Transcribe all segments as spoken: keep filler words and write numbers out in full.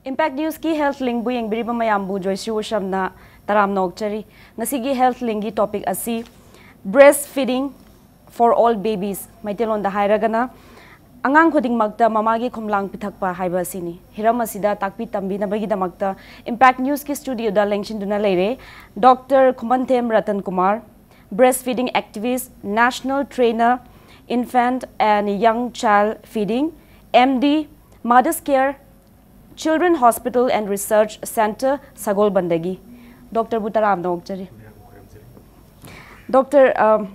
Impact Newsꯀꯤ Health Linkꯕꯨ ꯌꯦꯡꯕꯤꯔꯤꯕ ꯃꯌꯥꯝꯕꯨ ꯖꯣꯏꯁ꯭ꯔꯤ ꯎꯁꯝꯅ ꯇꯔꯥꯝꯅ ꯑꯣꯛꯆꯔꯤ꯫ ꯉꯁꯤꯒꯤ Health Linkꯒꯤ topic ꯑꯁꯤ Breastfeeding for all babies, ꯃꯩꯇꯩꯂꯣꯟꯗ ꯍꯥꯏꯔꯒꯅ ꯑꯉꯥꯡ ꯈꯨꯗꯤꯡꯃꯛꯇ ꯃꯃꯥꯒꯤ ꯈꯣꯝꯂꯥꯡ ꯄꯤꯊꯛꯄ ꯍꯥꯏꯕ ꯑꯁꯤꯅꯤ꯫ ꯍꯤꯔꯝ ꯑꯁꯤꯗ ꯇꯥꯛꯄꯤ ꯇꯝꯕꯤꯅꯕꯒꯤꯗꯃꯛꯇ Impact Newsꯀꯤ studioꯗ ꯂꯦꯡꯁꯤꯟꯗꯨꯅ ꯂꯩꯔꯦ Doctor Khumanthem Ratan Kumar, breastfeeding activist, national trainer, infant and young child feeding, M D, Mother's Care, Children Hospital and Research Center, ꯁꯒꯣꯜꯕꯟꯗꯒꯤ꯫ Doctorꯕꯨ ꯇꯔꯥꯝꯅ ꯑꯣꯛꯆꯔꯤ꯫ Doctor, ꯑ,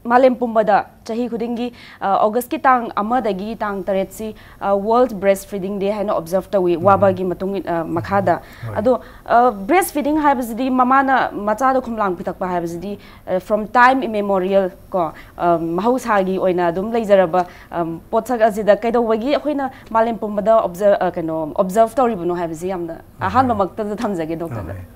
ꯃꯥꯂꯦꯝ ꯄꯨꯝꯕꯗ ꯆꯍꯤ ꯈꯨꯗꯤꯡꯒꯤ, ꯑ, Augustꯀꯤ ꯇꯥꯡ ꯑꯃꯗꯒꯤ ꯇꯥꯡ ꯇꯔꯦꯠꯁꯤ, ꯑ, World Breastfeeding Day ꯍꯥꯏꯅ observe ꯇꯧꯏ, ꯋꯥꯕꯥꯒꯤ ꯃꯇꯨꯡ ꯏꯟ-, ꯑ, ꯃꯈꯥꯗ꯫ ꯍꯣꯏ꯫ ꯑꯗꯣ, ꯑ, breastfeeding ꯍꯥꯏꯕꯁꯤꯗꯤ ꯃꯃꯥꯅ ꯃꯆꯥꯗ ꯈꯣꯝꯂꯥꯡ ꯄꯤꯊꯛꯄ ꯍꯥꯏꯕꯁꯤꯗꯤ, ꯑ, from time immemorial ꯀꯣ, ꯑ, ꯃꯍꯧꯁꯥꯒꯤ ꯑꯣꯏꯅ ꯑꯗꯨꯝ ꯂꯩꯖꯔꯕ, ꯑ, ꯄꯣꯠꯁꯛ ꯑꯁꯤꯗ ꯀꯩꯗꯧꯕꯒꯤ ꯑꯩꯈꯣꯏꯅ ꯃꯥꯂꯦꯝ ꯄꯨꯝꯕꯗ observe, ꯑ, ꯀꯩꯅꯣ, observe ꯇꯧꯔꯤꯕꯅꯣ ꯍꯥꯏꯕꯁꯤ ꯌꯥꯝꯅ ꯍꯣꯏ꯫ ꯑꯍꯥꯟꯕꯃꯛꯇꯗ ꯊꯝꯖꯒꯦ doctorꯗ꯫ ꯍꯣꯏ꯫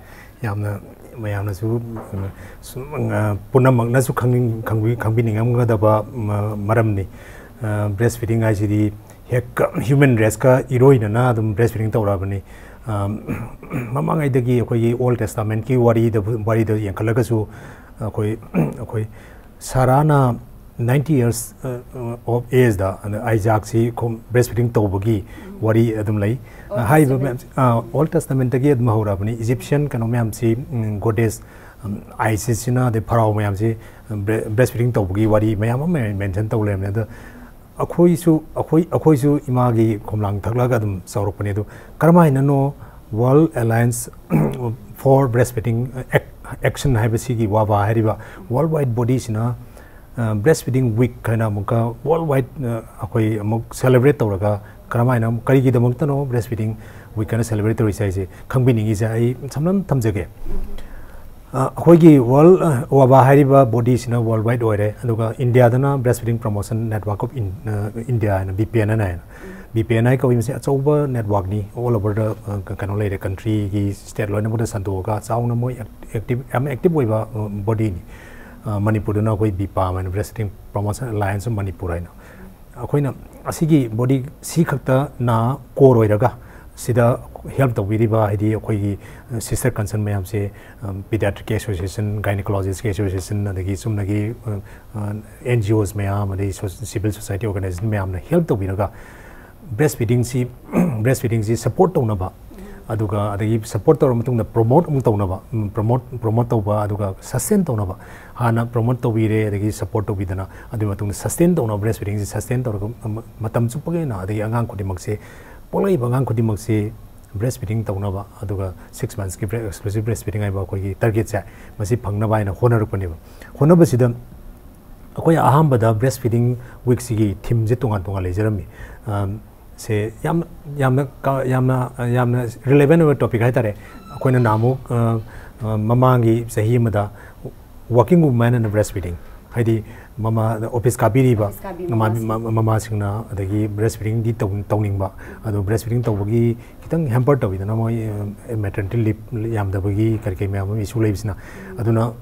ꯌꯥꯝꯅ, ꯃꯌꯥꯝꯅꯁꯨ, ꯑ, ꯁꯨꯝ, ꯑ, ꯄꯨꯝꯅꯃꯛꯅꯁꯨ ꯈꯪꯅꯤꯡ-, ꯈꯪꯕꯤ-, ꯈꯪꯕꯤꯅꯤꯡꯉꯝꯒꯗꯕ ꯃ-, ꯃꯔꯝꯅꯤ꯫ ꯑ, breastfeeding ꯍꯥꯏꯁꯤꯗꯤ ꯍꯦꯛ human raceꯀ ꯏꯔꯣꯏꯅꯅ ꯑꯗꯨꯝ breastfeeding ꯇꯧꯔꯛꯑꯕꯅꯤ꯫ ꯑ, ꯃꯃꯥꯡꯉꯩꯗꯒꯤ ꯑꯩꯈꯣꯏꯒꯤ Old Testamentꯀꯤ ꯋꯥꯔꯤꯗ, ꯋꯥꯔꯤꯗ ꯌꯦꯡꯈꯠꯂꯒꯁꯨ ꯑꯩꯈꯣꯏ, ꯑꯩꯈꯣꯏ ꯁꯥꯔꯥꯅ ninety years, ꯑ, of ageꯗ, ꯑꯗ, ꯑꯥꯏꯖꯥꯛꯁꯤ ꯈꯣꯝ-, breastfeeding ꯇꯧꯕꯒꯤ ꯋꯥꯔꯤ ꯑꯗꯨꯝ ꯂꯩ꯫ Old ꯍꯥꯏꯔꯤꯕ Testament꯫ ꯃꯌꯥꯝꯁꯤ, ꯑ, Old Testamentꯇꯒꯤ ꯑꯗꯨꯝ ꯍꯧꯔꯛꯑꯕꯅꯤ꯫ Egyptian ꯀꯩꯅꯣ ꯃꯌꯥꯝꯁꯤ, ꯎꯝ, goddess, ꯎꯝ, Isisꯁꯤꯅ, ꯑꯗꯩ ꯐꯔꯥꯑꯣ ꯃꯌꯥꯝꯁꯤ, ꯎꯝ, bre-, breastfeeding ꯇꯧꯕꯒꯤ ꯋꯥꯔꯤ ꯃꯌꯥꯝ ꯑꯃ mention ꯇꯧ ꯂꯩꯔꯝꯃꯦ꯫ ꯑꯗꯣ ꯑꯩꯈꯣꯏꯁꯨ, ꯑꯩꯈꯣꯏ, ꯑꯩꯈꯣꯏꯁꯨ ꯏꯃꯥꯒꯤ ꯈꯣꯝꯂꯥꯡ ꯊꯛꯂꯒ ꯑꯗꯨꯝ ꯆꯥꯎꯔꯛꯄꯅꯦ꯫ ꯑꯗꯣ ꯀꯔꯝꯍꯥꯏꯅꯅꯣ World Alliance for Breastfeeding Ac-, Action ꯍꯥꯏꯕꯁꯤꯒꯤ, ꯋꯥꯕꯥ ꯍꯥꯏꯔꯤꯕ worldwide bodyꯁꯤꯅ, ꯑ, Breastfeeding Week ꯍꯥꯏꯅ ꯑꯃꯨꯛꯀ worldwide, ꯑ, ꯑꯩꯈꯣꯏ ꯑꯃꯨꯛ celebrate ꯇꯧꯔꯒ, ꯀꯔꯝꯍꯥꯏꯅ, ꯀꯔꯤꯒꯤꯗꯃꯛꯇꯅꯣ Breastfeeding Week ꯍꯥꯏꯅ celebrate ꯇꯧꯔꯤꯁꯦ ꯍꯥꯏꯁꯦ ꯈꯪꯕꯤꯅꯤꯡꯉꯤꯁꯦ ꯑꯩ ꯁꯝꯂꯞ ꯊꯝꯖꯒꯦ꯫ ꯑ, ꯑꯩꯈꯣꯏꯒꯤ World, ꯑ, ꯋꯥꯕꯥ ꯍꯥꯏꯔꯤꯕ bodyꯁꯤꯅ worldwide ꯑꯣꯏꯔꯦ, ꯑꯗꯨꯒ ꯏꯟꯗꯤꯌꯥꯗꯅ Breastfeeding Promotion Network of In-, ꯑ, India ꯍꯥꯏꯅ, BPNN ꯍꯥꯏꯅ, BPNI ꯀꯧꯏ꯫ ꯃꯁꯤ ꯑꯆꯧꯕ networkꯅꯤ, all over the, ꯑ, ꯀ-, ꯀꯩꯅꯣ ꯂꯩꯔꯦ, countryꯒꯤ state ꯂꯣꯏꯅꯃꯛꯇ ꯁꯟꯗꯣꯛꯑꯒ ꯆꯥꯎꯅ ꯃꯣꯏ ac-, active, ꯌꯥꯝ active ꯑꯣꯏꯕ, ꯑ, bodyꯅꯤ꯫ ꯑ, ꯃꯅꯤꯄꯨꯔꯗꯅ ꯑꯩꯈꯣꯏ BPAM ꯍꯥꯏꯅ, Breastfeeding Promotion Alliance of Manipur ꯍꯥꯏꯅ꯫ ꯑꯩꯈꯣꯏꯅ ꯑꯁꯤꯒꯤ body ꯁꯤ ꯈꯛꯇꯅ core ꯑꯣꯏꯔꯒ ꯁꯤꯗ ꯍꯦꯜꯞ ꯇꯧꯕꯤꯔꯤꯕ, ꯍꯥꯏꯗꯤ ꯑꯩꯈꯣꯏꯒꯤ ꯁꯤꯁꯇꯔ ꯀꯟꯁꯔꯟ ꯃꯌꯥꯝꯁꯦ, ꯄꯤꯗꯤꯌꯥꯇ꯭ꯔꯤꯛꯀꯤ ꯑꯦꯁꯣꯁꯤꯌꯦꯁꯟ, ꯒꯥꯏꯅꯤꯀꯣꯂꯣꯖꯤꯁꯀꯤ ꯑꯦꯁꯣꯁꯤꯌꯦꯁꯟ, ꯑꯗꯒꯤ ꯆꯨꯝꯅꯒꯤ ꯑꯦꯟ ꯖꯤ ꯑꯣꯁ ꯃꯌꯥꯝ, ꯑꯗꯩ ꯁꯤꯚꯤꯜ ꯁꯣꯁꯥꯏꯇꯤ ꯑꯣꯔꯒꯅꯥꯏꯖꯦꯁꯟ ꯃꯌꯥꯝꯅ ꯍꯦꯜꯞ ꯇꯧꯕꯤꯔꯒ ꯕ꯭ꯔꯦꯁ ꯐꯤꯗꯤꯡꯁꯤ ꯕ꯭ꯔꯦꯁ ꯐꯤꯗꯤꯡꯁꯤ ꯁꯄꯣꯔꯠ ꯇꯧꯅꯕ, ꯑꯗꯨꯒ ꯑꯗꯒꯤ ꯁꯄꯣꯔꯠ ꯇꯧꯔ ꯃꯇꯨꯡꯗ ꯄ꯭ꯔꯣꯃꯣꯠ ꯑꯃꯨꯛ ꯇꯧꯅꯕ, ꯄ꯭ꯔꯣꯃꯣꯠ ꯄ꯭ꯔꯣꯃꯣꯠ ꯇꯧꯕ, ꯑꯗꯨꯒ ꯁꯁꯇꯦꯟ ꯇꯧꯅꯕ, ꯍꯥꯟꯅ ꯄ꯭ꯔꯣꯃꯣꯠ ꯇꯧꯕꯤꯔꯦ, ꯑꯗꯒꯤ ꯁꯄꯣꯔꯠ ꯇꯧꯕꯤꯗꯅ, ꯑꯗꯨꯒꯤ ꯃꯇꯨꯡꯗ ꯁꯁꯇꯦꯟ ꯇꯧꯅꯕ, ꯕ꯭ꯔꯦꯁ ꯐꯤꯗꯤꯡꯁꯤ ꯁꯁꯇꯦꯟ ꯇꯧꯔꯒ ꯃꯇꯝ ꯆꯨꯞꯄꯒꯤ ꯑꯣꯏꯅ, ꯑꯗꯒꯤ ꯑꯉꯥꯡ ꯈꯨꯗꯤꯡꯃꯛꯁꯦ, ꯄꯣꯛꯂꯛꯏꯕ ꯑꯉꯥꯡ ꯈꯨꯗꯤꯡꯃꯛꯁꯤ ꯕ꯭ꯔꯦꯁ ꯐꯤꯗꯤꯡ ꯇꯧꯅꯕ, ꯑꯗꯨꯒ ꯁꯤꯛꯁ ꯃꯟꯁꯀꯤ ꯑꯦꯛꯁꯀ꯭ꯂꯨꯁꯤꯞ ꯕ꯭ꯔꯦꯁ ꯐꯤꯗꯤꯡ ꯍꯥꯏꯕ ꯑꯩꯈꯣꯏꯒꯤ ꯇꯥꯔꯒꯦꯠꯁꯦ ꯃꯁꯤ ꯐꯪꯅꯕ ꯍꯥꯏꯅ ꯍꯣꯠꯅꯔꯛꯄꯅꯦꯕ꯫ ꯍꯣꯠꯅꯕꯁꯤꯗ ꯑꯩꯈꯣꯏ ꯑꯍꯥꯟꯕꯗ ꯕ꯭ꯔꯦꯁ ꯐꯤꯗꯤꯡ ꯋꯤꯛꯁꯤꯒꯤ ꯊꯤꯝꯁꯦ ꯇꯣꯉꯥꯟ ꯇꯣꯉꯥꯟ ꯂꯩꯖꯔꯝꯃꯤ꯫ ꯁꯦ ꯌꯥꯝ, ꯌꯥꯝꯅ, ꯌꯥꯝꯅ, ꯌꯥꯝꯅ ꯔꯤꯂꯦꯚꯦꯟ ꯑꯣꯏꯕ ꯇꯣꯄꯤꯛ ꯍꯥꯏꯇꯥꯔꯦ꯫ ꯑꯩꯈꯣꯏꯅ ꯅꯍꯥꯟꯃꯨꯛ ꯃꯃꯥꯡꯒꯤ ꯆꯍꯤ ꯑꯃꯗ Working Woman and Breastfeeding, ꯍꯥꯏꯗꯤ ꯃꯃꯥ ꯑꯣꯐꯤꯁ ꯀꯥꯕꯤꯔꯤꯕ ꯃꯃꯥꯁꯤꯡꯅ ꯑꯗꯒꯤ ꯕ꯭ꯔꯦꯁ ꯐꯤꯗꯤꯡꯗꯤ ꯇꯧꯅꯤꯡꯕ, ꯑꯗꯣ ꯕ꯭ꯔꯦꯁ ꯐꯤꯗꯤꯡ ꯇꯧꯕꯒꯤ ꯈꯤꯇꯪ ꯍꯦꯝꯄꯔ ꯇꯧꯋꯤꯗꯅ, ꯃꯣꯏ ꯃꯦꯇꯔꯅꯤꯇꯤ ꯂꯤꯞ ꯌꯥꯝꯗꯕꯒꯤ ꯀꯔꯤ ꯀꯔꯤ ꯃꯌꯥꯝ ꯑꯃ ꯏꯁꯨ ꯂꯩꯕꯁꯤꯅ꯫ ꯑꯗꯨꯅ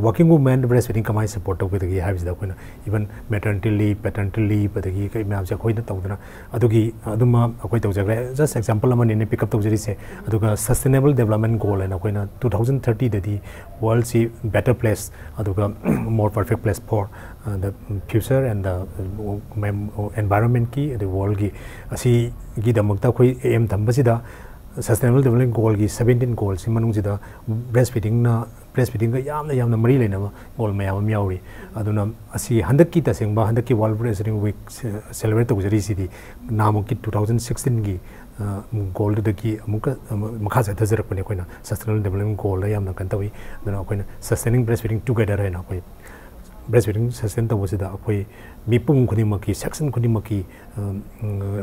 ꯋꯥꯔꯀꯤꯡ ꯋꯨꯃꯦꯟ ꯕ꯭ꯔꯦꯁ ꯐꯤꯗꯤꯡ ꯀꯃꯥꯏꯅ ꯁꯄꯣꯔꯠ ꯇꯧꯒꯗꯒꯦ ꯍꯥꯏꯕꯁꯤꯗ ꯑꯩꯈꯣꯏꯅ ꯏꯚꯟ ꯃꯦꯇꯔꯅꯤꯇꯤ ꯂꯤꯞ, ꯄꯦꯇꯔꯅꯤꯇꯤ ꯂꯤꯞ, ꯑꯗꯒꯤ ꯀꯔꯤ ꯃꯌꯥꯝꯁꯦ ꯑꯩꯈꯣꯏꯅ ꯇꯧꯗꯅ ꯑꯗꯨꯒꯤ ꯑꯗꯨꯃ ꯑꯩꯈꯣꯏ ꯇꯧꯖꯈ꯭ꯔꯦ꯫ ꯖꯁ ꯑꯦꯛꯖꯥꯝꯄꯜ ꯑꯃꯅꯤꯅꯦ ꯄꯤꯛ ꯑꯞ ꯇꯧꯖꯔꯤꯁꯦ꯫ ꯑꯗꯨꯒ ꯁꯁꯇꯦꯅꯦꯕꯜ ꯗꯦꯕꯂꯞꯃꯦꯟ ꯒꯣꯜ ꯍꯥꯏꯅ ꯑꯩꯈꯣꯏꯅ ꯇꯨ ꯊꯥꯎꯖꯟ ꯊꯥꯔꯇꯤꯗꯗꯤ ꯋꯥꯔꯜꯁꯤ ꯕꯦꯇꯔ ꯄ꯭ꯂꯦꯁ, ꯑꯗꯨꯒ more perfect place for the future and the ꯑꯦꯟꯚꯥꯏꯔꯣꯟꯃꯦꯟꯀꯤ, ꯑꯗꯩ ꯋꯥꯔꯜꯒꯤ, ꯑꯁꯤꯒꯤꯗꯃꯛꯇ ꯑꯩꯈꯣꯏ ꯑꯦꯝ ꯊꯝꯕꯁꯤꯗ ꯁꯁꯇꯦꯅꯦꯕꯜ ꯗꯦꯕꯂꯞꯃꯦꯟ ꯒꯣꯜꯒꯤ ꯁꯕꯦꯟꯇꯤꯟ ꯒꯣꯜꯁꯤ ꯃꯅꯨꯡꯁꯤꯗ ꯕ꯭ꯔꯦꯁ ꯐꯤꯗꯤꯡꯅ ꯕ꯭ꯔꯦꯁ ꯐꯤꯗꯤꯡꯒ ꯌꯥꯝꯅ ꯌꯥꯝꯅ ꯃꯔꯤ ꯂꯩꯅꯕ ꯒꯣꯜ ꯃꯌꯥꯝ ꯑꯃ ꯌꯥꯎꯔꯤ꯫ ꯑꯗꯨꯅ ꯑꯁꯤ ꯍꯟꯗꯛꯀꯤ, ꯇꯁꯦꯡꯕ ꯍꯟꯗꯛꯀꯤ ꯋꯥꯔꯜ ꯕ꯭ꯔꯦꯁ ꯐꯤꯗꯤꯡ ꯋꯤꯛ ꯁꯦꯂꯦꯕ꯭ꯔꯦꯠ ꯇꯧꯖꯔꯤꯁꯤꯗꯤ ꯅꯍꯥꯟꯃꯨꯛꯀꯤ ꯇꯨ ꯊꯥꯎꯖꯟ ꯁꯤꯛꯁꯇꯤꯟꯒꯤ ꯒꯣꯜꯗꯨꯗꯒꯤ ꯑꯃꯨꯛꯀ ꯃꯈꯥ ꯆꯠꯊꯖꯔꯛꯄꯅꯤ꯫ ꯑꯩꯈꯣꯏꯅ ꯁꯁꯇꯦꯅꯦꯕꯜ ꯗꯦꯕꯂꯞꯃꯦꯟ ꯒꯣꯜꯗ ꯌꯥꯝꯅ ꯀꯩꯅꯣ ꯇꯧꯏ꯫ ꯑꯗꯨꯅ ꯑꯩꯈꯣꯏꯅ ꯁꯁꯇꯦꯅꯤꯡ ꯕ꯭ꯔꯦꯁ ꯐꯤꯗꯤꯡ ꯇꯨꯒꯦꯗꯔ ꯍꯥꯏꯅ ꯑꯩꯈꯣꯏ ꯕ꯭ꯔꯦꯁ ꯐꯤꯗꯤꯡ ꯁꯁꯇꯦꯟ ꯇꯧꯕꯁꯤꯗ ꯑꯩꯈꯣꯏ ꯃꯤꯄꯨꯝ ꯈꯨꯗꯤꯡꯃꯛꯀꯤ, ꯁꯦꯛꯁꯟ ꯈꯨꯗꯤꯡꯃꯛꯀꯤ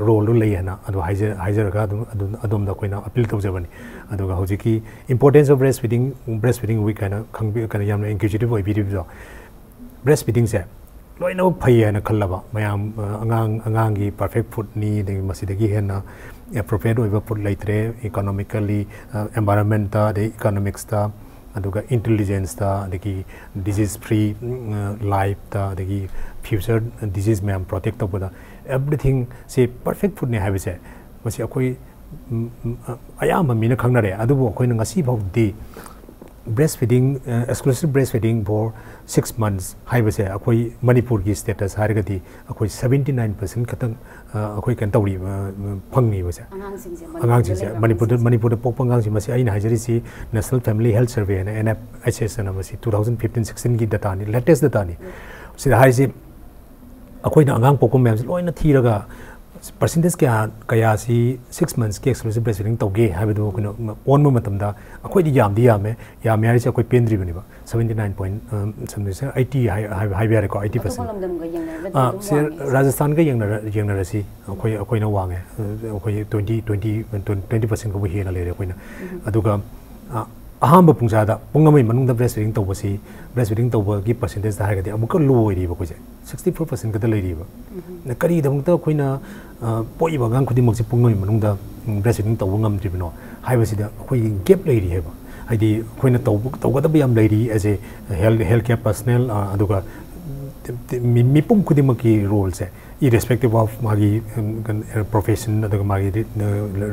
ꯔꯣꯜꯗꯨ ꯂꯩ ꯍꯥꯏꯅ ꯑꯗꯨ ꯍꯥꯏꯖ-, ꯍꯥꯏꯖꯔꯒ ꯑꯗꯨꯝ, ꯑꯗꯨꯝ ꯑꯗꯣꯝꯗ ꯑꯩꯈꯣꯏꯅ ꯑꯄꯤꯜ ꯇꯧꯖꯕꯅꯤ꯫ ꯑꯗꯨꯒ ꯍꯧꯖꯤꯛꯀꯤ importance of breastfeeding, breastfeeding week ꯍꯥꯏꯅ ꯈꯪꯕꯤ-, ꯀꯩꯅꯣ, ꯌꯥꯝꯅ ꯏꯟꯀ꯭ꯌꯨꯖꯤꯇꯤꯚ ꯑꯣꯏꯕꯤꯔꯤꯕꯗꯣ, ꯕ꯭ꯔꯦꯁ ꯐꯤꯗꯤꯡꯁꯦ ꯂꯣꯏꯅꯃꯛ ꯐꯩ ꯍꯥꯏꯅ ꯈꯜꯂꯕ ꯃꯌꯥꯝ, ꯑꯉꯥꯡ, ꯑꯉꯥꯡꯒꯤ ꯄꯔꯐꯦꯛ ꯐꯨꯗꯅꯤ, ꯑꯗꯒꯤ ꯃꯁꯤꯗꯒꯤ ꯍꯦꯟꯅ ꯑꯦꯄ꯭ꯔꯣꯄ꯭ꯔꯤꯌꯦꯠ ꯑꯣꯏꯕ ꯐꯨꯗ ꯂꯩꯇ꯭ꯔꯦ, ꯏꯀꯣꯅꯣꯃꯤꯀꯦꯜꯂꯤ, ꯑꯦꯟꯚꯥꯏꯔꯣꯟꯃꯦꯟꯇ, ꯑꯗꯩ ꯏꯀꯣꯅꯣꯃꯤꯛꯁꯇ, ꯑꯗꯨꯒ ꯏꯟꯇꯦꯂꯤꯖꯦꯟꯁꯇ, ꯑꯗꯒꯤ ꯗꯤꯖꯤꯁ ꯐ꯭ꯔꯤ ꯂꯥꯏꯐꯇ, ꯑꯗꯒꯤ ꯐ꯭ꯌꯨꯆꯔ ꯗꯤꯖꯤꯁ ꯃꯌꯥꯝ ꯄ꯭ꯔꯣꯇꯦꯛ ꯇꯧꯕꯗ, ꯑꯦꯕ꯭ꯔꯤꯊꯤꯡꯁꯦ ꯄꯔꯐꯦꯛ ꯐꯨꯗꯅꯤ ꯍꯥꯏꯕꯁꯦ, ꯃꯁꯤ ꯑꯩꯈꯣꯏ ꯎꯝ, ꯎꯝ, ꯑ, ꯑꯌꯥꯝꯕ ꯃꯤꯅ ꯈꯪꯅꯔꯦ꯫ ꯑꯗꯨꯕꯨ ꯑꯩꯈꯣꯏꯅ ꯉꯁꯤ ꯐꯥꯎꯗꯤ breast feeding, ꯑ, exclusive breast feeding for six months ꯍꯥꯏꯕꯁꯦ ꯑꯩꯈꯣꯏ ꯃꯅꯤꯄꯨꯔꯒꯤ status ꯍꯥꯏꯔꯒꯗꯤ ꯑꯩꯈꯣꯏ seventy nine percent ꯈꯛꯇꯪ, ꯑ, ꯑꯩꯈꯣꯏ ꯀꯩꯅꯣ ꯇꯧꯔꯤꯕ, ꯑ, ꯐꯪꯉꯤꯕꯁꯦ꯫ ꯑꯉꯥꯡꯁꯤꯡꯁꯦ ꯑꯉꯥꯡꯁꯤꯡꯁꯦ ꯂꯩꯕ ꯃꯅꯤꯄꯨꯔꯗ ꯑꯉꯥꯡꯁꯤꯡꯁꯦ꯫ ꯃꯅꯤꯄꯨꯔꯗ ꯄꯣꯛꯄ ꯑꯉꯥꯡꯁꯤꯡ, ꯃꯁꯤ ꯑꯩꯅ ꯍꯥꯏꯖꯔꯤꯁꯤ National Family Health Survey ꯍꯥꯏꯅ, N F H S ꯑꯅ, ꯃꯁꯤ two thousand fifteen sixteenꯒꯤ dataꯅꯤ, latest dataꯅꯤ꯫ ꯁꯤꯗ ꯍꯥꯏꯁꯤ ꯑꯩꯈꯣꯏꯅ ꯑꯉꯥꯡ ꯄꯣꯛꯄ ꯃꯌꯥꯝꯁꯤ ꯂꯣꯏꯅ ꯊꯤꯔꯒ percentage ꯀꯌꯥ, ꯀꯌꯥꯁꯤ six monthsꯀꯤ exclusive breastfeeding ꯇꯧꯒꯦ ꯍꯥꯏꯕꯗꯨ ꯑꯩꯈꯣꯏꯅ ꯑꯣꯟꯕ ꯃꯇꯝꯗ ꯑꯩꯈꯣꯏꯗꯤ ꯌꯥꯝꯗꯤ ꯌꯥꯝꯃꯦ꯫ ꯌꯥꯝꯃꯦ ꯍꯥꯏꯔꯤꯁꯦ ꯑꯩꯈꯣꯏ ꯄꯦꯟꯗ꯭ꯔꯤꯕꯅꯤꯕ꯫ Seventy nine point, ꯎꯝ, something, eighty ꯍꯥꯏ-, ꯍꯥꯏꯕ, ꯍꯥꯏꯕ ꯌꯥꯔꯦꯀꯣ, eighty percent꯫ ꯑꯇꯣꯞꯄ ꯂꯝꯗꯝꯒ ꯌꯦꯡꯅꯔꯒꯗꯤ ꯑꯥ, ꯑꯗꯨꯝ ꯁꯦ, ꯋꯥꯡꯉꯦ꯫ ꯔꯥꯖꯁꯊꯥꯟꯒ ꯌꯦꯡꯅꯔ-, ꯌꯦꯡꯅꯔꯁꯤ꯫ ꯑꯩꯈꯣꯏ, ꯑꯩꯈꯣꯏꯅ ꯋꯥꯡꯉꯦ꯫ ꯑꯩꯈꯣꯏ twenty, twenty, twenty percentꯀꯨꯝꯕ ꯍꯦꯟꯅ ꯂꯩꯔꯦ ꯑꯩꯈꯣꯏꯅ꯫ ꯑꯗꯨꯒ, ꯑ, ꯑꯍꯥꯟꯕ ꯄꯨꯡꯆꯥꯗ, ꯄꯨꯡ ꯑꯃꯒꯤ ꯃꯅꯨꯡꯗ breastfeeding ꯇꯧꯕꯁꯤ, breastfeeding ꯇꯧꯕꯒꯤ percentageꯇ ꯍꯥꯏꯔꯒꯗꯤ ꯑꯃꯨꯛꯀ low ꯑꯣꯏꯔꯤꯕ ꯑꯩꯈꯣꯏꯁꯦ, sixty four percent ꯈꯛꯇ ꯂꯩꯔꯤꯕ꯫ ꯀꯔꯤꯒꯤꯗꯃꯛꯇ ꯑꯩꯈꯣꯏꯅ, ꯑ, ꯄꯣꯛꯏꯕ ꯑꯉꯥꯡ ꯈꯨꯗꯤꯡꯃꯛꯁꯦ ꯄꯨꯡ ꯑꯃꯒꯤ ꯃꯅꯨꯡꯗ, ꯎꯝ, breastfeeding ꯇꯧꯕ ꯉꯝꯗ꯭ꯔꯤꯕꯅꯣ ꯍꯥꯏꯕꯁꯤꯗ ꯑꯩꯈꯣꯏꯒꯤ gap ꯂꯩꯔꯤ ꯍꯥꯏꯕ꯫ ꯍꯥꯏꯗꯤ ꯑꯩꯈꯣꯏꯅ ꯇꯧꯕ, ꯇꯧꯒꯗꯕ ꯌꯥꯝ ꯂꯩꯔꯤ as a health, healthcare personnel, ꯑ, ꯑꯗꯨꯒ ꯃꯤ-, ꯃꯤꯄꯨꯝ ꯈꯨꯗꯤꯡꯃꯛꯀꯤ roleꯁꯦ, irrespective of ꯃꯥꯒꯤ, ꯎꯝ, ꯀꯩꯅꯣ, profession, ꯑꯗꯨꯒ ꯃꯥꯒꯤ ꯔꯤ-,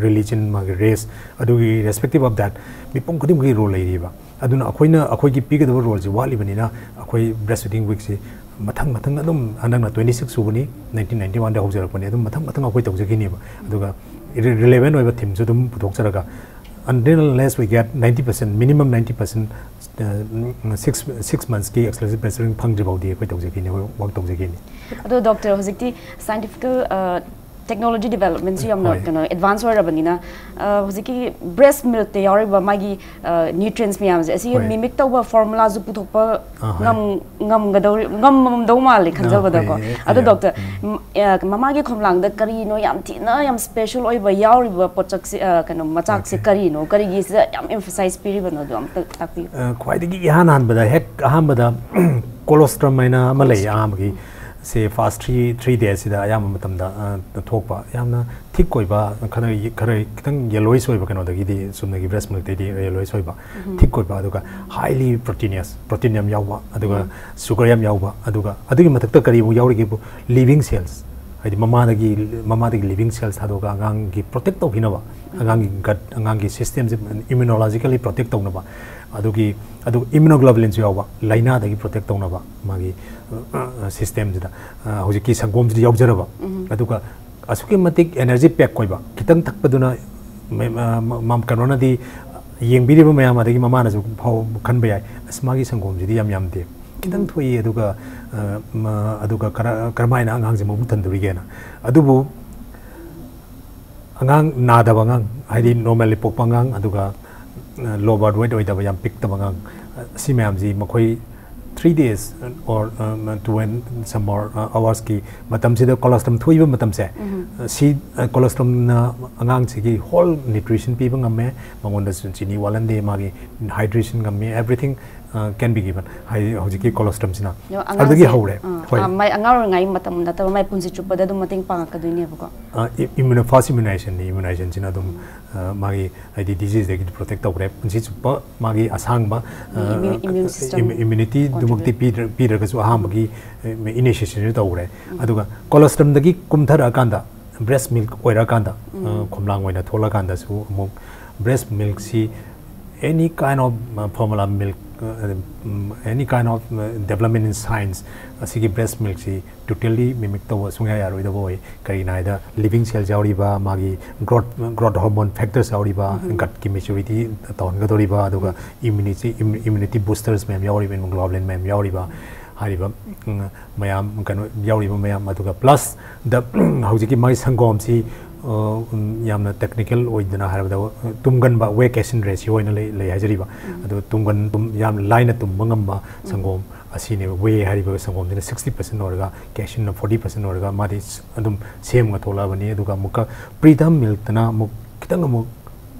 religion, ꯃꯥꯒꯤ race, ꯑꯗꯨꯒꯤ irrespective of that, ꯃꯤꯄꯨꯝ ꯈꯨꯗꯤꯡꯃꯛꯀꯤ role ꯂꯩꯔꯤꯕ꯫ ꯑꯗꯨꯅ ꯑꯩꯈꯣꯏꯅ, ꯑꯩꯈꯣꯏꯒꯤ ꯄꯤꯒꯗꯕ roleꯁꯤ ꯋꯥꯠꯂꯤꯕꯅꯤꯅ, ꯑꯩꯈꯣꯏ breastfeeding weekꯁꯤ ꯃꯊꯪ ꯃꯊꯪ ꯑꯗꯨꯝ, ꯍꯟꯗꯛꯅ twenty six ꯁꯨꯕꯅꯤ, nineteen ninety oneꯗ ꯍꯧꯖꯔꯛꯄꯅꯤ, ꯑꯗꯨꯝ ꯃꯊꯪ ꯃꯊꯪ ꯑꯩꯈꯣꯏ ꯇꯧꯖꯈꯤꯅꯦꯕ꯫ ꯑꯗꯨꯒ re-, relevant ꯑꯣꯏꯕ themeꯁꯨ ꯑꯗꯨꯝ ꯄꯨꯊꯣꯛꯆꯔꯒ, until unless we get ninety percent, minimum ninety percent, uh, six, six monthsꯀꯤ exclusive breastfeeding ꯐꯪꯗ꯭ꯔꯤ ꯐꯥꯎꯗꯤ ꯑꯩꯈꯣꯏ ꯇꯧꯖꯈꯤꯅꯤ, ꯑꯩꯈꯣꯏ work ꯇꯧꯖꯈꯤꯅꯤ꯫ ꯑꯗꯣ doctor, ꯍꯧꯖꯤꯛꯇꯤ scientifical, ꯑ, technology developmentꯁꯨ ꯌꯥꯝꯅ ꯍꯣꯏ꯫ ꯀꯩꯅꯣ advance ꯑꯣꯏꯔꯕꯅꯤꯅ, ꯑ, ꯍꯧꯖꯤꯛꯀꯤ breast milkꯇ ꯌꯥꯎꯔꯤꯕ ꯃꯥꯒꯤ, ꯑ, nutrients ꯃꯌꯥꯝꯁꯦ ꯑꯁꯤ ꯍꯣꯏ꯫ mimic ꯇꯧꯕ formulaꯁꯨ ꯄꯨꯊꯣꯛꯄ ꯑꯥ, ꯍꯣꯏ꯫ ꯉꯝ-, ꯉꯝꯒꯗꯧꯔꯤ-, ꯉꯝꯃꯝꯗꯧ ꯃꯥꯜꯂꯦ ꯈꯟꯖꯕꯗꯀꯣ꯫ ꯍꯣꯏ, ꯑꯗꯣ ꯌꯥꯝ, doctor, ꯎꯝ꯫ ꯎꯝ, ꯑ, ꯃꯃꯥꯒꯤ ꯈꯣꯝꯂꯥꯡꯗ ꯀꯔꯤꯅꯣ ꯌꯥꯝ ꯊꯤꯅ ꯌꯥꯝ special ꯑꯣꯏꯕ ꯌꯥꯎꯔꯤꯕ ꯄꯣꯠꯁꯛꯁꯦ, ꯑ, ꯀꯩꯅꯣ, ꯃꯆꯥꯛꯁꯦ Okay. ꯀꯔꯤꯅꯣ? ꯀꯔꯤꯒꯤ ꯁꯤꯗ ꯌꯥꯝ emphasize ꯄꯤꯔꯤꯕꯅꯣ? ꯑꯗꯨ ꯑꯝꯇ ꯇꯥꯛꯄꯤꯌꯨ꯫ ꯑ, ꯈ꯭ꯋꯥꯏꯗꯒꯤ ꯏꯍꯥꯟ ꯍꯥꯟꯕꯗ, ꯍꯦꯛ ꯑꯍꯥꯟꯕꯗ, colostrum ꯍꯥꯏꯅ ꯑꯃ ꯂꯩ, ꯑꯍꯥꯟꯕꯒꯤ ꯁꯦ first three, three daysꯁꯤꯗ ꯑꯌꯥꯝꯕ ꯃꯇꯝꯗ, ꯑ, ꯊꯣꯛꯄ, ꯌꯥꯝꯅ thick ꯑꯣꯏꯕ, ꯈꯔ, ꯈꯔ ꯈꯤꯇꯪ yellowish ꯑꯣꯏꯕ, ꯀꯩꯅꯣꯗꯒꯤꯗꯤ, ꯆꯨꯝꯅꯒꯤ breast milkꯇꯩꯗꯤ yellowish ꯑꯣꯏꯕ, thick ꯑꯣꯏꯕ, ꯑꯗꯨꯒ highly proteinous, protein ꯌꯥꯝ ꯌꯥꯎꯕ, ꯑꯗꯨꯒ sugar ꯌꯥꯝ ꯌꯥꯎꯕ, ꯑꯗꯨꯒ ꯑꯗꯨꯒꯤ ꯃꯊꯛꯇ ꯀꯔꯤꯕꯨ ꯌꯥꯎꯔꯤꯒꯦꯕꯨ, living cells꯫ ꯍꯥꯏꯗꯤ ꯃꯃꯥꯗꯒꯤ ꯃꯃꯥꯗꯒꯤ ꯂꯤꯚꯤꯡ ꯁꯦꯜꯁ ꯊꯥꯗꯣꯛꯑꯒ ꯑꯉꯥꯡꯒꯤ ꯄ꯭ꯔꯣꯇꯦꯛ ꯇꯧꯕꯤꯅꯕ, ꯑꯉꯥꯡꯒꯤ ꯒꯠ, ꯑꯉꯥꯡꯒꯤ ꯁꯤꯁꯇꯦꯝꯁꯦ ꯏꯝꯌꯨꯅꯣꯂꯣꯖꯤꯀꯦꯜꯂꯤ ꯄ꯭ꯔꯣꯇꯦꯛ ꯇꯧꯅꯕ, ꯑꯗꯨꯒꯤ ꯑꯗꯨ ꯏꯝꯌꯨꯅꯣꯒ꯭ꯂꯣꯕꯨꯂꯤꯟꯁꯨ ꯌꯥꯎꯕ, ꯂꯥꯏꯅꯥꯗꯒꯤ ꯄ꯭ꯔꯣꯇꯦꯛ ꯇꯧꯅꯕ ꯃꯥꯒꯤ ꯁꯤꯁꯇꯦꯝꯁꯤꯗ ꯍꯧꯖꯤꯛꯀꯤ ꯁꯪꯒꯣꯝꯁꯤꯗ ꯌꯥꯎꯖꯔꯕ꯫ ꯑꯗꯨꯒ ꯑꯁꯨꯛꯀꯤ ꯃꯇꯤꯛ ꯑꯦꯅꯔꯖꯤ ꯄꯦꯛ ꯑꯣꯏꯕ, ꯈꯤꯇꯪ ꯊꯛꯄꯗꯨꯅ ꯀꯩꯅꯣꯅꯗꯤ, ꯌꯦꯡꯕꯤꯔꯤꯕ ꯃꯌꯥꯝ ꯑꯗꯒꯤ ꯃꯃꯥꯅꯁꯨ ꯈꯟꯕ ꯌꯥꯏ, ꯑꯁ, ꯃꯥꯒꯤ ꯁꯪꯒꯣꯝꯁꯤꯗꯤ ꯌꯥꯝ ꯌꯥꯝꯗꯦ, ꯈꯤꯇꯪ ꯊꯣꯛꯏ, ꯑꯗꯨꯒ ꯑꯗꯨꯒ ꯀꯔꯝꯍꯥꯏꯅ ꯑꯉꯥꯡꯁꯦ ꯃꯕꯨꯛ ꯊꯟꯗꯣꯔꯤꯒꯦꯅ꯫ ꯑꯗꯨꯕꯨ ꯑꯉꯥꯡ ꯅꯥꯗꯕ ꯑꯉꯥꯡ, ꯍꯥꯏꯗꯤ ꯅꯣꯔꯃꯦꯜꯂꯤ ꯄꯣꯛꯄ ꯑꯉꯥꯡ, ꯑꯗꯨꯒ ꯂꯣ ꯕꯥꯔꯠ ꯋꯦꯠ ꯑꯣꯏꯗꯕ, ꯌꯥꯝ ꯄꯤꯛꯇꯕ ꯑꯉꯥꯡ, ꯁꯤ ꯃꯌꯥꯝꯁꯤ ꯃꯈꯣꯏ three days or two and some more hours ꯀꯤ ꯃꯇꯝꯁꯤꯗ ꯀꯣꯂꯣꯁꯇ꯭ꯔꯝ ꯊꯣꯛꯏꯕ ꯃꯇꯝꯁꯦ, ꯁꯤ ꯀꯣꯂꯣꯁꯇ꯭ꯔꯝꯅ ꯑꯉꯥꯡꯁꯤꯒꯤ ꯍꯣꯜ ꯅ꯭ꯌꯨꯇ꯭ꯔꯤꯁꯟ ꯄꯤꯕ ꯉꯝꯃꯦ, ꯃꯉꯣꯟꯗꯁꯨ ꯆꯤꯅꯤ ꯋꯥꯠꯍꯟꯗꯦ, ꯃꯥꯒꯤ hydration ꯉꯝꯃꯤ, everything can be given꯫ ꯍꯥꯏꯗꯤ ꯍꯧꯖꯤꯛꯀꯤ ꯀꯣꯂꯣꯁꯇ꯭ꯔꯝꯁꯤꯅ ꯑꯗꯨꯗꯒꯤ ꯍꯧꯔꯦ꯫ ꯍꯣꯏ꯫ ꯃꯥꯏ ꯑꯉꯥꯡ ꯑꯣꯏꯔꯤꯉꯩ ꯃꯇꯝ ꯅꯠꯇꯕ ꯃꯥꯏ ꯄꯨꯟꯁꯤ ꯆꯨꯞꯄꯗ ꯑꯗꯨꯝ ꯃꯇꯦꯡ ꯄꯥꯡꯉꯛꯀꯗꯣꯏꯅꯦꯕꯀꯣ꯫ ꯏꯝꯌꯨꯅꯣ ꯐꯥꯔꯁ ꯏꯝꯌꯨꯅꯥꯏꯖꯦꯁꯟꯅꯤ꯫ ꯏꯝꯌꯨꯅꯥꯏꯖꯦꯁꯟꯁꯤꯅ ꯑꯗꯨꯝ ꯃꯥꯒꯤ, ꯍꯥꯏꯗꯤ, ꯗꯤꯖꯤꯖꯇꯒꯤ ꯄ꯭ꯔꯣꯇꯦꯛ ꯇꯧꯈ꯭ꯔꯦ꯫ ꯄꯨꯟꯁꯤ ꯆꯨꯞꯄ ꯃꯥꯒꯤ ꯑꯁꯥꯡꯕ ꯏꯝꯌꯨꯅꯤꯇꯤꯗꯨꯃꯛꯇꯤ ꯄꯤꯗ꯭ꯔꯒꯁꯨ ꯑꯍꯥꯟꯕꯒꯤ ꯏꯅꯤꯁꯤꯌꯦꯁꯟꯁꯤ ꯇꯧꯈ꯭ꯔꯦ꯫ ꯑꯗꯨꯒ ꯀꯣꯂꯣꯁꯇ꯭ꯔꯝꯗꯒꯤ ꯀꯨꯝꯊꯔꯛꯑꯀꯥꯟꯗ, ꯕ꯭ꯔꯦꯁ ꯃꯤꯜꯛ ꯑꯣꯏꯔꯛꯑꯀꯥꯟꯗ, ꯈꯣꯝꯂꯥꯡ ꯑꯣꯏꯅ ꯊꯣꯛꯂꯛꯑꯀꯥꯟꯗꯁꯨ ꯑꯃꯨꯛ brace ꯃꯤꯜꯛꯁꯤ any kind of formula milk, any kind of development in science, ꯑꯁꯤꯒꯤ ꯕ꯭ꯔꯦꯁ ꯃꯤꯜꯛꯁꯤ ꯇꯣꯇꯦꯜꯂꯤ ꯃꯤꯃꯤꯛ ꯇꯧꯕ ꯁꯨꯡꯌꯥ ꯌꯥꯔꯣꯏꯗꯕ ꯑꯣꯏ꯫ ꯀꯔꯤꯒꯤꯅꯣ ꯍꯥꯏꯗ, ꯂꯤꯚꯤꯡ ꯁꯦꯜꯁ ꯌꯥꯎꯔꯤꯕ, ꯃꯥꯒꯤ ꯒ꯭ꯔꯣꯠ ꯒ꯭ꯔꯣꯠ ꯍꯣꯔꯃꯣꯟ ꯐꯦꯛꯇꯔꯁ ꯌꯥꯎꯔꯤꯕ, ꯒꯠꯀꯤ ꯃꯦꯆꯨꯔꯤꯇꯤ ꯇꯧꯍꯟꯒꯗꯧꯔꯤꯕ, ꯑꯗꯨꯒ ꯏꯝꯌꯨꯅꯤꯇꯤ ꯏꯝꯌꯨꯅꯤꯇꯤ ꯕꯨꯁꯇꯔꯁ ꯃꯌꯥꯝ ꯌꯥꯎꯔꯤꯕ, ꯏꯃ꯭ꯌꯨꯅꯣꯒ꯭ꯂꯣꯕꯨꯂꯤꯟ ꯃꯌꯥꯝ ꯌꯥꯎꯔꯤꯕ, ꯍꯥꯏꯔꯤꯕ ꯃꯌꯥꯝ, ꯀꯩꯅꯣ ꯌꯥꯎꯔꯤꯕ ꯃꯌꯥꯝ, ꯑꯗꯨꯒ ꯄ꯭ꯂꯁ ꯗ ꯍꯧꯖꯤꯛꯀꯤ ꯃꯥꯒꯤ ꯁꯪꯒꯣꯝꯁꯤ ꯌꯥꯝꯅ ꯇꯦꯛꯅꯤꯀꯦꯜ ꯑꯣꯏꯗꯅ ꯍꯥꯏꯔꯕꯗ, ꯇꯨꯝꯒꯟꯕ, ꯋꯦ ꯀꯦꯁꯤꯟ ꯔꯦꯁꯤꯌꯣ ꯑꯣꯏꯅ ꯂꯩ ꯂꯩ ꯍꯥꯏꯖꯔꯤꯕ꯫ ꯑꯗꯨ ꯇꯨꯝꯒꯟ ꯌꯥꯝ ꯂꯥꯏꯅ ꯇꯨꯝꯕ ꯉꯝꯕ ꯁꯪꯒꯣꯝ ꯑꯁꯤꯅꯦꯕ꯫ ꯋꯦ ꯍꯥꯏꯔꯤꯕ ꯁꯪꯒꯣꯝꯁꯤꯅ ꯁꯤꯛꯁꯇꯤ ꯄꯥꯔꯁꯦꯟ ꯑꯣꯏꯔꯒ, ꯀꯦꯁꯤꯟꯅ ꯐꯣꯔꯇꯤ ꯄꯥꯔꯁꯦꯟ ꯑꯣꯏꯔꯒ, ꯃꯥꯗꯤ ꯑꯗꯨꯝ ꯁꯦꯝꯃꯒ ꯊꯣꯛꯂꯛꯑꯕꯅꯤ꯫ ꯑꯗꯨꯒ ꯑꯃꯨꯛꯀ ꯄ꯭ꯔꯤꯇꯔꯝ ꯃꯤꯜꯛꯇꯅ ꯑꯃꯨꯛ ꯈꯤꯇꯪ ꯑꯃꯨꯛ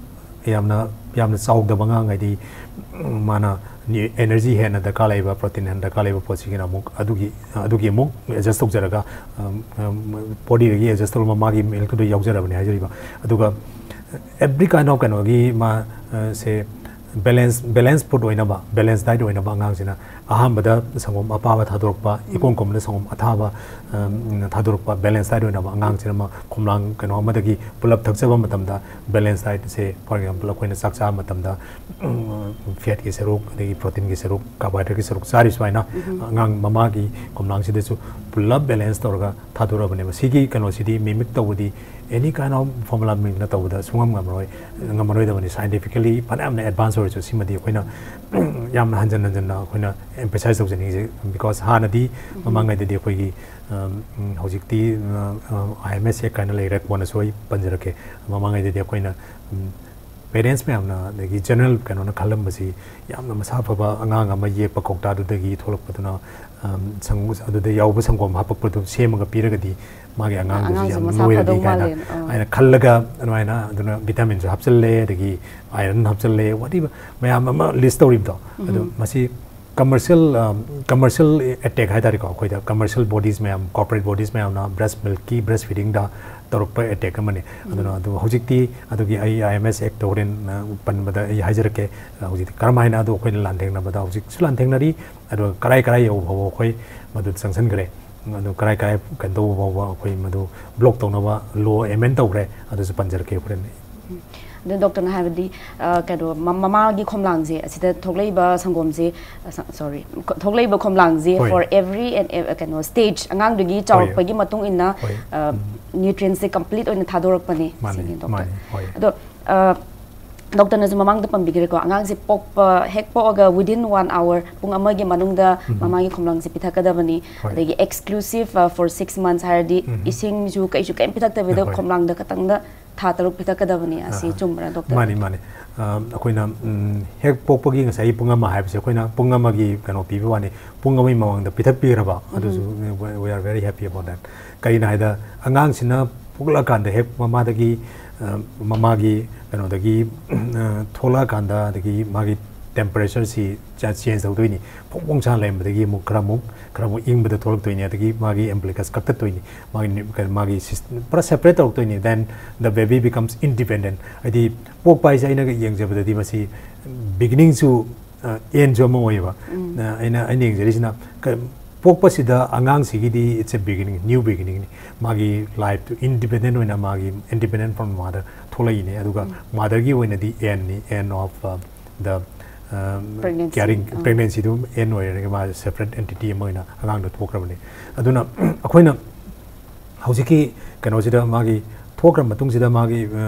ꯌꯥꯝꯅ ꯌꯥꯝꯅ ꯆꯥꯎꯗꯕ ꯑꯉꯥꯡ, ꯍꯥꯏꯗꯤ ꯃꯥꯅ ꯑꯦꯅꯔꯖꯤ ꯍꯦꯟꯅ ꯗꯔꯀꯥꯔ ꯂꯩꯕ, ꯄ꯭ꯔꯣꯇꯤꯟ ꯍꯦꯟꯅ ꯗꯔꯀꯥꯔ ꯂꯩꯕ ꯄꯣꯠꯁꯤꯒꯤꯅ ꯑꯃꯨꯛ ꯑꯗꯨꯒꯤ ꯑꯗꯨꯒꯤ ꯑꯃꯨꯛ ꯑꯦꯗꯖꯁ ꯇꯧꯖꯔꯒ, ꯕꯣꯗꯤꯗꯒꯤ ꯑꯦꯗꯖꯁ ꯇꯧꯔꯒ ꯃꯥꯒꯤ ꯃꯤꯜꯛꯇꯨꯗ ꯌꯥꯎꯖꯔꯕꯅꯤ ꯍꯥꯏꯖꯔꯤꯕ꯫ ꯑꯗꯨꯒ every kind of ꯀꯩꯅꯣꯒꯤ ꯃꯥ ꯁꯦ balance balance food ꯑꯣꯏꯅꯕ, balance diet ꯑꯣꯏꯅꯕ ꯑꯉꯥꯡꯁꯤꯅ ꯑꯍꯥꯟꯕꯗ ꯁꯪꯒꯣꯝ ꯑꯄꯥꯕ ꯊꯥꯗꯣꯔꯛꯄ, ꯏꯀꯣꯟ ꯀꯣꯟꯕꯗ ꯁꯪꯒꯣꯝ ꯑꯊꯥꯕ ꯎꯝ, ꯊꯥꯗꯣꯔꯛꯄ, balance diet ꯑꯣꯏꯅꯕ ꯑꯉꯥꯡꯁꯤꯅ ꯑꯃ ꯈꯣꯝꯂꯥꯡ ꯀꯩꯅꯣ ꯑꯃꯗꯒꯤ ꯄꯨꯂꯞ ꯊꯛꯆꯕ ꯃꯇꯝꯗ balance dietꯁꯦ, for example, ꯑꯩꯈꯣꯏꯅ ꯆꯥꯛ ꯆꯥꯕ ꯃꯇꯝꯗ ꯐꯦꯠꯀꯤ ꯁꯔꯨꯛ, ꯑꯗꯒꯤ ꯄ꯭ꯔꯣꯇꯤꯟꯒꯤ ꯁꯔꯨꯛ, ꯀꯥꯔꯕꯣꯍꯥꯏꯗ꯭ꯔꯦꯠꯀꯤ ꯁꯔꯨꯛ ꯆꯥꯔꯤ ꯁꯨꯃꯥꯏꯅ ꯑꯉꯥꯡ ꯃꯃꯥꯒꯤ ꯈꯣꯝꯂꯥꯡꯁꯤꯗꯁꯨ ꯄꯨꯂꯞ balance ꯇꯧꯔꯒ ꯊꯥꯗꯣꯔꯛꯑꯕꯅꯦꯕ꯫ ꯁꯤꯒꯤ ꯀꯩꯅꯣꯁꯤꯗꯤ mimic ꯇꯧꯕꯗꯤ any kind of formula mimic ꯅ ꯇꯧꯕꯗ ꯁꯨꯡꯉꯝ ꯉꯝꯃꯔꯣꯏ, ꯉꯝꯃꯔꯣꯏꯗꯕꯅꯤ꯫ Scientifically ꯐꯅꯌꯥꯝꯅ advance ꯑꯣꯏꯔꯁꯨ ꯁꯤꯃꯗꯤ ꯑꯩꯈꯣꯏꯅ ꯌꯥꯝꯅ ꯍꯟꯖꯟ ꯍꯟꯖꯟꯅ ꯑꯩꯈꯣꯏꯅ emphasize ꯇꯧꯖꯅꯤꯡꯉꯤꯁꯦ, because ꯍꯥꯟꯅꯗꯤ ꯃꯃꯥꯡꯉꯩꯗꯗꯤ ꯑꯩꯈꯣꯏꯒꯤ ꯎꯝ, ꯎꯝ, ꯍꯧꯖꯤꯛꯇꯤ ꯑꯥꯏ ꯑꯦꯝ ꯑꯦꯁ ꯑꯦꯛ ꯀꯥꯏꯅ ꯂꯩꯔꯦ, ꯀꯣꯟꯅꯁꯨ ꯑꯩ ꯄꯟꯖꯔꯛꯀꯦ꯫ ꯃꯃꯥꯡꯉꯩꯗꯗꯤ ꯑꯩꯈꯣꯏꯅ parents ꯃꯌꯥꯝꯅ, ꯑꯗꯒꯤ general ꯀꯩꯅꯣꯅ ꯈꯜꯂꯝꯕꯁꯤ ꯌꯥꯝꯅ ꯃꯁꯥ ꯐꯕ ꯑꯉꯥꯡ ꯑꯃ ꯌꯦꯛꯄ ꯀꯧꯇꯥꯗꯨꯗꯒꯤ ꯊꯣꯛꯂꯛꯄꯗꯨꯅ ꯁꯪ ꯑꯗꯨꯗ ꯌꯥꯎꯕ ꯁꯪꯒꯣꯝ ꯍꯥꯄꯛꯄꯗꯨ ꯁꯦꯝꯃꯒ ꯄꯤꯔꯒꯗꯤ ꯃꯥꯒꯤ ꯑꯉꯥꯡꯗꯨꯁꯨ ꯑꯉꯥꯡꯁꯦ ꯌꯥꯝ ꯃꯁꯥ ꯅꯣꯏꯔꯅꯤ ꯐꯗꯧ ꯀꯥꯏꯅ ꯃꯥꯜꯂꯦꯅ, ꯑꯥ꯫ ꯍꯥꯏꯅ ꯈꯜꯂꯒ ꯑꯗꯨꯃꯥꯏꯅ ꯑꯗꯨꯅ vitamin ꯁꯨ ꯍꯥꯞꯆꯤꯜꯂꯦ, ꯑꯗꯒꯤ iron ꯍꯥꯞꯆꯤꯜꯂꯦ, whatever ꯃꯌꯥꯝ ꯑꯃ list ꯇꯧꯔꯤꯕꯗꯣ, ꯑꯗꯣ ꯃꯁꯤ commercial commercial attack ꯍꯥꯏ ꯇꯥꯔꯦꯀꯣ, ꯑꯩꯈꯣꯏꯗ commercial bodies ꯃꯌꯥꯝ, corporate bodies ꯃꯌꯥꯝꯅ breast milk ꯀꯤ, breast feeding ꯗ ꯇꯧꯔꯛꯄ attack ꯑꯃꯅꯤ꯫ ꯑꯗꯨꯅ ꯑꯗꯨ ꯍꯧꯖꯤꯛꯇꯤ ꯑꯗꯨꯒꯤ ꯑꯩ ꯑꯥꯏ ꯑꯦꯝ ꯑꯦꯁ ꯑꯦꯛ ꯇ ꯍꯣꯔꯦꯟ ꯄꯟꯕꯗ ꯑꯩ ꯍꯥꯏꯖꯔꯛꯀꯦ꯫ ꯍꯧꯖꯤꯛꯇꯤ ꯀꯔꯝ ꯍꯥꯏꯅ ꯑꯗꯨ ꯑꯩꯈꯣꯏꯅ ꯂꯥꯟꯊꯦꯡꯅꯕꯗ ꯍꯧꯖꯤꯛꯁꯨ ꯂꯥꯟꯊꯦꯡꯅꯔꯤ, ꯑꯗꯨꯒ ꯀꯔꯥꯏ ꯀꯔꯥꯏ ꯌꯧꯕ ꯐꯥꯎꯕ ꯑꯩꯈꯣꯏ ꯃꯗꯨ ꯆꯪꯁꯤꯟꯈ꯭ꯔꯦ꯫ ꯑꯗꯨ ꯀꯔꯥꯏ ꯀꯔꯥꯏ ꯀꯩꯅꯣ ꯇꯧꯕ ꯐꯥꯎꯕ ꯑꯩꯈꯣꯏ ꯃꯗꯨ block ꯇꯧꯅꯕ law amend ꯇꯧꯈ꯭ꯔꯦ, ꯑꯗꯨꯁꯨ ꯄꯟꯖꯔꯛꯀꯦ ꯍꯣꯔꯦꯟ꯫ ꯑꯗꯨ ꯗꯣꯛꯇꯔꯅ ꯍꯥꯏꯕꯗꯤ, ꯑ, ꯀꯩꯅꯣ, ꯃ-, ꯃꯃꯥꯒꯤ ꯈꯣꯝꯂꯥꯡꯁꯦ, ꯑꯁꯤꯗ ꯊꯣꯛꯂꯛꯏꯕ ꯁꯪꯒꯣꯝꯁꯦ, ꯑ, ꯁ-, sorry, ꯈꯣ-, ꯊꯣꯛꯂꯛꯏꯕ ꯈꯣꯝꯂꯥꯡꯁꯦ ꯍꯣꯏ꯫ For every and ev-, ꯀꯩꯅꯣ, stage, ꯑꯉꯥꯡꯗꯨꯒꯤ ꯍꯣꯏ꯫ ꯆꯥꯎꯔꯛꯄꯒꯤ ꯃꯇꯨꯡ ꯏꯟꯅ, ꯍꯣꯏ꯫ ꯑ, ꯎꯝ꯫ Nutrients ꯁꯦ complete ꯑꯣꯏꯅ ꯊꯥꯗꯣꯔꯛꯄꯅꯦ ꯃꯥꯅꯦ, ꯁꯤꯅꯤ, ꯗꯣꯛꯇꯔ꯫ ꯃꯥꯅꯦ, ꯍꯣꯏ꯫ ꯑꯗꯣ, ꯑ, ꯗꯣꯛꯇꯔꯅꯁꯨ ꯃꯃꯥꯡꯗ ꯄꯟꯕꯤꯈ꯭ꯔꯦꯀꯣ, ꯑꯉꯥꯡꯁꯦ ꯄꯣꯛꯄ, ꯍꯦꯛ ꯄꯣꯛꯑꯒ within one hour, ꯄꯨꯡ ꯑꯃꯒꯤ ꯃꯅꯨꯡꯗ ꯎꯝ꯫ ꯃꯃꯥꯒꯤ ꯈꯣꯝꯂꯥꯡꯁꯦ ꯄꯤꯊꯛꯀꯗꯕꯅꯤ꯫ ꯍꯣꯏ꯫ ꯑꯗꯒꯤ exclusive, ꯑ, for six months ꯍꯥꯏꯔꯗꯤ ꯎꯝ꯫ ꯏꯁꯤꯡꯁꯨ ꯀꯩꯁꯨ ꯀꯩꯝ ꯄꯤꯊꯛꯇꯕꯤꯗ ꯍꯣꯏ꯫ ꯈꯣꯝꯂꯥꯡꯗ ꯈꯛꯇꯪꯗ ꯊꯥ ꯇꯔꯨꯛ ꯄꯤꯊꯛꯀꯗꯕꯅꯤ꯫ ꯑꯁꯤ ꯑꯥ꯫ ꯆꯨꯝꯕ꯭ꯔꯥ, ꯗꯣꯛꯇꯔ? ꯃꯥꯅꯤ, ꯃꯥꯅꯤ꯫ ꯑ, ꯑꯩꯈꯣꯏꯅ, ꯎꯝ, ꯍꯦꯛ ꯄꯣꯛꯄꯒꯤ ꯉꯁꯥꯏꯒꯤ ꯄꯨꯡ ꯑꯃ ꯍꯥꯏꯕꯁꯦ ꯑꯩꯈꯣꯏꯅ ꯄꯨꯡ ꯑꯃꯒꯤ ꯀꯩꯅꯣ ꯄꯤꯕ ꯋꯥꯅꯤ, ꯄꯨꯡ ꯑꯃꯒꯤ ꯃꯃꯥꯡꯗ ꯄꯤꯊꯛꯄꯤꯈ꯭ꯔꯕ, ꯎꯝ꯫ ꯑꯗꯨꯁꯨ we, we are very happy about that꯫ ꯀꯔꯤꯅꯣ ꯍꯥꯏꯗ, ꯑꯉꯥꯡꯁꯤꯅ ꯄꯣꯛꯂꯛꯑꯀꯥꯟꯗ ꯍꯦꯛ ꯃꯃꯥꯗꯒꯤ, ꯑ, ꯃꯃꯥꯒꯤ ꯀꯩꯅꯣꯗꯒꯤ, ꯑ, ꯊꯣꯛꯂꯛꯑꯀꯥꯟꯗ, ꯑꯗꯒꯤ ꯃꯥꯒꯤ ꯇꯦꯝꯄꯔꯦꯆꯔꯁꯤ ꯆꯦꯟꯖ ꯇꯧꯗꯣꯏꯅꯤ꯫ ꯐꯣꯡ ꯐꯣꯡ ꯁꯥꯅ ꯂꯩꯔꯝꯕꯗꯒꯤ ꯑꯃꯨꯛ ꯈꯔ ꯑꯃꯨꯛ ꯈꯔ ꯑꯃꯨꯛ ꯏꯪꯕꯗ ꯊꯣꯛꯂꯛꯇꯣꯏꯅꯤ꯫ ꯑꯗꯒꯤ ꯃꯥꯒꯤ ꯑꯦꯝꯕ꯭ꯂꯤꯀꯁ ꯀꯛꯊꯠꯇꯣꯏꯅꯤ꯫ ꯃꯥꯒꯤ ꯅ꯭ꯌꯨ- ꯀꯩꯅꯣ, ꯃꯥꯒꯤ ꯁꯤꯁ- ꯄꯨꯔꯥ separate ꯇꯧꯔꯛꯇꯣꯏꯅꯤ꯫ Then the baby becomes independent. ꯍꯥꯏꯗꯤ ꯄꯣꯛꯄ ꯍꯥꯏꯁꯦ ꯑꯩꯅ ꯌꯦꯡꯖꯕꯗꯗꯤ ꯃꯁꯤ ꯕꯤꯒꯤꯅꯤꯡꯁꯨ ꯑꯦꯟꯁꯨ ꯑꯃ ꯑꯣꯏꯌꯦꯕ꯫ ꯑꯩꯅ ꯑꯩꯅ ꯌꯦꯡꯖꯔꯤꯁꯤꯅ ꯀ- ꯄꯣꯛꯄꯁꯤꯗ ꯑꯉꯥꯡꯁꯤꯒꯤꯗꯤ it's a beginning, new beginningꯅꯤ꯫ ꯃꯥꯒꯤ ꯂꯥꯏꯐꯇꯨ ꯏꯟꯗꯤꯄꯦꯟꯗꯦꯟ ꯑꯣꯏꯅ ꯃꯥꯒꯤ independent from mother ꯊꯣꯛꯂꯛꯏꯅꯦ꯫ ꯑꯗꯨꯒ ꯃꯥꯗꯔꯒꯤ ꯑꯣꯏꯅꯗꯤ ꯑꯦꯟꯅꯤ, end of the Pregnancy. ꯀꯤꯌꯥꯔꯤꯡ ꯑꯥ. ꯄ꯭ꯔꯦꯒꯅꯦꯟꯁꯤꯗꯨ ꯑꯦꯟ ꯑꯣꯏꯔꯒ ꯃꯥ ꯁꯦꯄꯔꯦꯠ ꯑꯦꯟꯇꯤꯇꯤ ꯑꯃ ꯑꯣꯏꯅ ꯑꯉꯥꯡꯗꯣ ꯊꯣꯛꯈ꯭ꯔꯕꯅꯤ꯫ ꯑꯗꯨꯅ ꯑꯩꯈꯣꯏꯅ ꯍꯧꯖꯤꯛꯀꯤ ꯀꯩꯅꯣꯁꯤꯗ ꯃꯥꯒꯤ ꯊꯣꯛꯈ꯭ꯔ ꯃꯇꯨꯡꯁꯤꯗ ꯃꯥꯒꯤ ꯑ,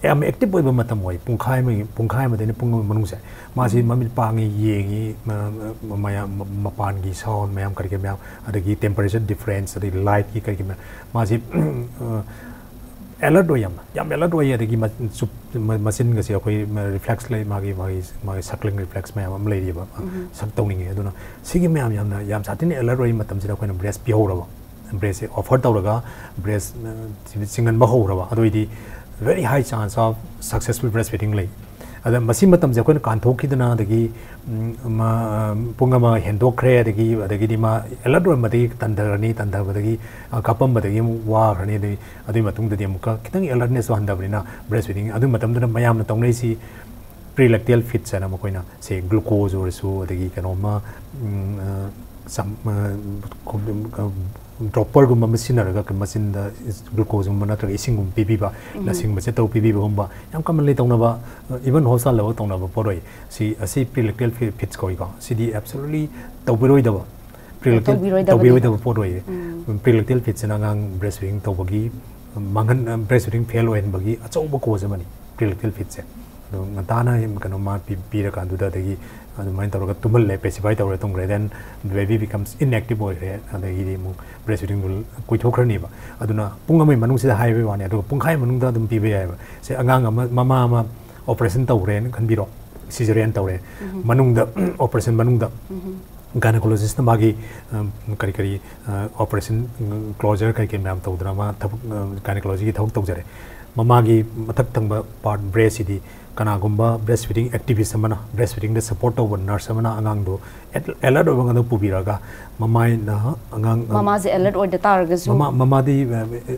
ꯌꯥꯝ ꯑꯦꯛꯇꯤꯚ ꯑꯣꯏꯕ ꯃꯇꯝ ꯑꯣꯏ꯫ ꯄꯨꯡꯈꯥꯏ ꯑꯃꯒꯤ ꯄꯨꯡꯈꯥꯏ ꯑꯃꯗꯩꯅ ꯄꯨꯡ ꯑꯃꯒꯤ ꯃꯅꯨꯡꯁꯦ ꯃꯥꯁꯤ ꯃꯃꯤꯠ ꯄꯥꯡꯉꯤ, ꯌꯦꯡꯉꯤ, ꯃ- ꯃ- ꯃꯌꯥꯝ ꯃ- ꯃꯄꯥꯟꯒꯤ ꯁꯥꯎꯟ ꯃꯌꯥꯝ ꯀꯔꯤ ꯀꯔꯤ ꯃꯌꯥꯝ, ꯑꯗꯒꯤ ꯇꯦꯝꯄꯔꯦꯆꯔ ꯗꯤꯐ꯭ꯔꯦꯟꯁ, ꯑꯗꯒꯤ ꯂꯥꯏꯠꯀꯤ ꯀꯔꯤ ꯀꯔꯤ ꯃꯌꯥꯝ, ꯃꯥꯁꯤ ꯑꯦꯂꯔꯠ ꯑꯣꯏ ꯌꯥꯝꯅ, ꯌꯥꯝ ꯑꯦꯂꯔꯠ ꯑꯣꯏ꯫ ꯑꯗꯒꯤ ꯃ- ꯆꯨꯞ- ꯃ- ꯃꯆꯤꯟꯒꯁꯦ ꯑꯩꯈꯣꯏ ꯔꯤꯐ꯭ꯂꯦꯛꯁ ꯂꯩ, ꯃꯥꯒꯤ ꯃꯥꯒꯤ ꯃꯥꯒꯤ ꯁꯛꯂꯤꯡ ꯔꯤꯐ꯭ꯂꯦꯛꯁ ꯃꯌꯥꯝ ꯑꯃ ꯂꯩꯔꯤꯕ꯫ ꯁꯛ ꯇꯧꯅꯤꯡꯉꯦ꯫ ꯑꯗꯨꯅ ꯁꯤꯒꯤ ꯃꯌꯥꯝ ꯌꯥꯝꯅ ꯌꯥꯝ ꯁꯥꯊꯤꯅ ꯑꯦꯂꯔꯠ ꯑꯣꯏ ꯃꯇꯝꯁꯤꯗ ꯑꯩꯈꯣꯏꯅ ꯕ꯭ꯔꯦꯁ ꯄꯤꯍꯧꯔꯕ, ꯕ꯭ꯔꯦꯁꯁꯦ ꯑꯣꯐꯔ ꯇꯧꯔꯒ ꯕ꯭ꯔꯦꯁ ꯆꯤꯡꯍꯟꯕ ꯍꯧꯔꯕ, ꯑꯗꯨ ꯑꯣꯏꯗꯤ very high chance of successful breastfeeding ꯂꯩ꯫ ꯑꯗ ꯃꯁꯤ ꯃꯇꯝꯁꯦ ꯑꯩꯈꯣꯏꯅ ꯀꯥꯟꯊꯣꯛꯈꯤꯗꯅ, ꯑꯗꯒꯤ ꯎꯝ, ꯃ- ꯄꯨꯡ ꯑꯃ ꯍꯦꯟꯗꯣꯛꯈ꯭ꯔꯦ, ꯑꯗꯒꯤ ꯑꯗꯒꯤꯗꯤ ꯃꯥ ꯑꯦꯂꯔꯠ ꯑꯣꯏꯔꯝꯕꯗꯒꯤ ꯇꯟꯊꯔꯅꯤ, ꯇꯟꯊꯕꯗꯒꯤ ꯑ, ꯀꯥꯞꯄꯝꯕꯗꯒꯤ ꯑꯃꯨꯛ ꯋꯥꯈ꯭ꯔꯅꯤ, ꯑꯗꯒꯤ ꯑꯗꯨꯒꯤ ꯃꯇꯨꯡꯗꯗꯤ ꯑꯃꯨꯛꯀ ꯈꯤꯇꯪ ꯑꯦꯂꯔꯠꯅꯦꯁꯇꯣ ꯍꯟꯊꯕꯅꯤꯅ ꯕ꯭ꯔꯦꯁ ꯐꯤꯗꯤꯡ ꯑꯗꯨꯒꯤ ꯃꯇꯝꯗꯨꯗ ꯃꯌꯥꯝꯅ ꯇꯧꯅꯔꯤꯁꯤ ꯄ꯭ꯔꯤꯂꯦꯛꯇꯦꯜ ꯐꯤꯠꯁ ꯍꯥꯏꯅ ꯃꯈꯣꯏꯅ ꯁꯦ ꯒ꯭ꯂꯨꯀꯣꯖ ꯑꯣꯏꯔꯁꯨ, ꯑꯗꯒꯤ ꯀꯩꯅꯣꯝꯃ ꯎꯝ, ꯑ, ꯆꯝ- ꯑ, ꯗ꯭ꯔꯣꯞꯄꯔꯒꯨꯝꯕ ꯑꯃ ꯁꯤꯖꯤꯟꯅꯔꯒ ꯃꯆꯤꯟꯗ ꯒ꯭ꯂꯨꯀꯣꯖꯒꯨꯝꯕ ꯅꯠꯇ꯭ꯔꯒ ꯏꯁꯤꯡꯒꯨꯝꯕ ꯄꯤꯕꯤꯕ, ꯂꯁꯤꯡꯕꯁꯦ ꯇꯧ ꯄꯤꯕꯤꯕꯒꯨꯝꯕ ꯌꯥꯝ ꯀꯃꯟꯂꯤ ꯇꯧꯅꯕ, ꯏꯚꯟ ꯍꯣꯁꯄꯤꯇꯥꯜ ꯂꯦꯕꯦꯜ ꯇꯧꯅꯕ ꯄꯣꯠ ꯑꯣꯏ꯫ ꯁꯤ ꯑꯁꯤ ꯄ꯭ꯔꯤꯂꯦꯛꯇꯦꯜ ꯐꯤꯠꯁ ꯀꯧꯏꯀꯣ꯫ ꯁꯤꯗꯤ ꯑꯦꯕꯁꯣꯂꯨꯠꯂꯤ ꯇꯧꯕꯤꯔꯣꯏꯗꯕ, ꯄ꯭ꯔꯤꯂꯦꯛꯇꯦꯜ ꯇꯧꯕꯤꯔꯣꯏꯗꯕꯅꯤ꯫ ꯇꯧꯕꯤꯔꯣꯏꯗꯕ ꯄꯣꯠ ꯑꯣꯏꯌꯦ꯫ ꯄ꯭ꯔꯤꯂꯦꯛꯇꯦꯜ ꯐꯤꯠꯁꯤꯅ ꯑꯉꯥꯡ ꯕ꯭ꯔꯦꯁ ꯐꯤꯗꯤꯡ ꯇꯧꯕꯒꯤ ꯃꯥꯡꯍꯟ, ꯕ꯭ꯔꯦꯁ ꯐꯤꯗꯤꯡ ꯐꯦꯜ ꯑꯣꯏꯍꯟꯕꯒꯤ ꯑꯆꯧꯕ ꯀꯣꯖ ꯑꯃꯅꯤ ꯄ꯭ꯔꯤꯂꯦꯛꯇꯦꯜ ꯐꯤꯠꯁꯦ꯫ ꯑꯗꯣ ꯉꯟꯇꯥꯅ ꯀꯩꯅꯣ ꯃꯥ ꯄꯤ- ꯄꯤꯔꯀꯥꯟꯗꯨꯗ, ꯑꯗꯒꯤ ꯑꯗꯨꯃꯥꯏꯅ ꯇꯧꯔꯒ ꯇꯨꯝꯍꯜꯂꯦ, ꯄꯦꯁꯤꯐꯥꯏ ꯇꯧꯔꯦ, ꯇꯨꯝꯈ꯭ꯔꯦ꯫ Then baby becomes inactive ꯑꯣꯏꯈ꯭ꯔꯦ, ꯑꯗꯒꯤꯗꯤ ꯑꯃꯨꯛ ꯕ꯭ꯔꯦꯁ ꯐꯤꯗꯤꯡꯗꯨ ꯀꯨꯏꯊꯣꯛꯈ꯭ꯔꯅꯦꯕ꯫ ꯑꯗꯨꯅ ꯄꯨꯡ ꯑꯃꯒꯤ ꯃꯅꯨꯡꯁꯤꯗ ꯍꯥꯏꯕꯒꯤ ꯋꯥꯅꯤ, ꯑꯗꯨꯒ ꯄꯨꯡꯈꯥꯏ ꯃꯅꯨꯡꯗ ꯑꯗꯨꯝ ꯄꯤꯕ ꯌꯥꯏꯑꯕ꯫ ꯁꯦ ꯑꯉꯥꯡ ꯑꯃ, ꯃꯃꯥ ꯑꯃ ꯑꯣꯄꯔꯦꯁꯟ ꯇꯧꯈ꯭ꯔꯦꯅ ꯈꯟꯕꯤꯔꯣ, ꯁꯤꯖꯔꯤꯌꯟ ꯇꯧꯔꯦ, ꯃꯅꯨꯡꯗ ꯑꯣꯄꯔꯦꯁꯟ ꯃꯅꯨꯡꯗ ꯒꯥꯏꯅꯣꯀꯣꯂꯣꯖꯤꯁꯅ ꯃꯥꯒꯤ ꯑ, ꯀꯔꯤ ꯀꯔꯤ ꯑꯣꯄꯔꯦꯁꯟ ꯀ꯭ꯂꯣꯖꯔ ꯀꯔꯤ ꯀꯔꯤ ꯃꯌꯥꯝ ꯇꯧꯗꯅ ꯃꯥ ꯊꯕꯛ, ꯒꯥꯏꯅꯣꯀꯣꯂꯣꯖꯤꯒꯤ ꯊꯕꯛ ꯇꯧꯖꯔꯦ꯫ ꯃꯃꯥꯒꯤ ꯃꯊꯛ ꯊꯪꯕ ꯄꯥꯔꯠ ꯕ꯭ꯔꯦꯁꯁꯤꯗꯤ ꯀꯅꯥꯒꯨꯝꯕ breastfeeding activist ꯑꯃꯅ, breastfeedingꯗ support ꯇꯧꯕ nurse ꯑꯃꯅ ꯑꯉꯥꯡꯗꯨ alert ꯑꯣꯏꯕ ꯉꯥꯛꯇ ꯄꯨꯕꯤꯔꯒ, ꯃꯃꯥꯏꯅ ꯑꯉꯥꯡ ꯃꯃꯥꯁꯦ alert ꯑꯣꯏꯗ ꯇꯥꯔꯒꯁꯨ ꯃꯃꯥ ꯃꯃꯥꯗꯤ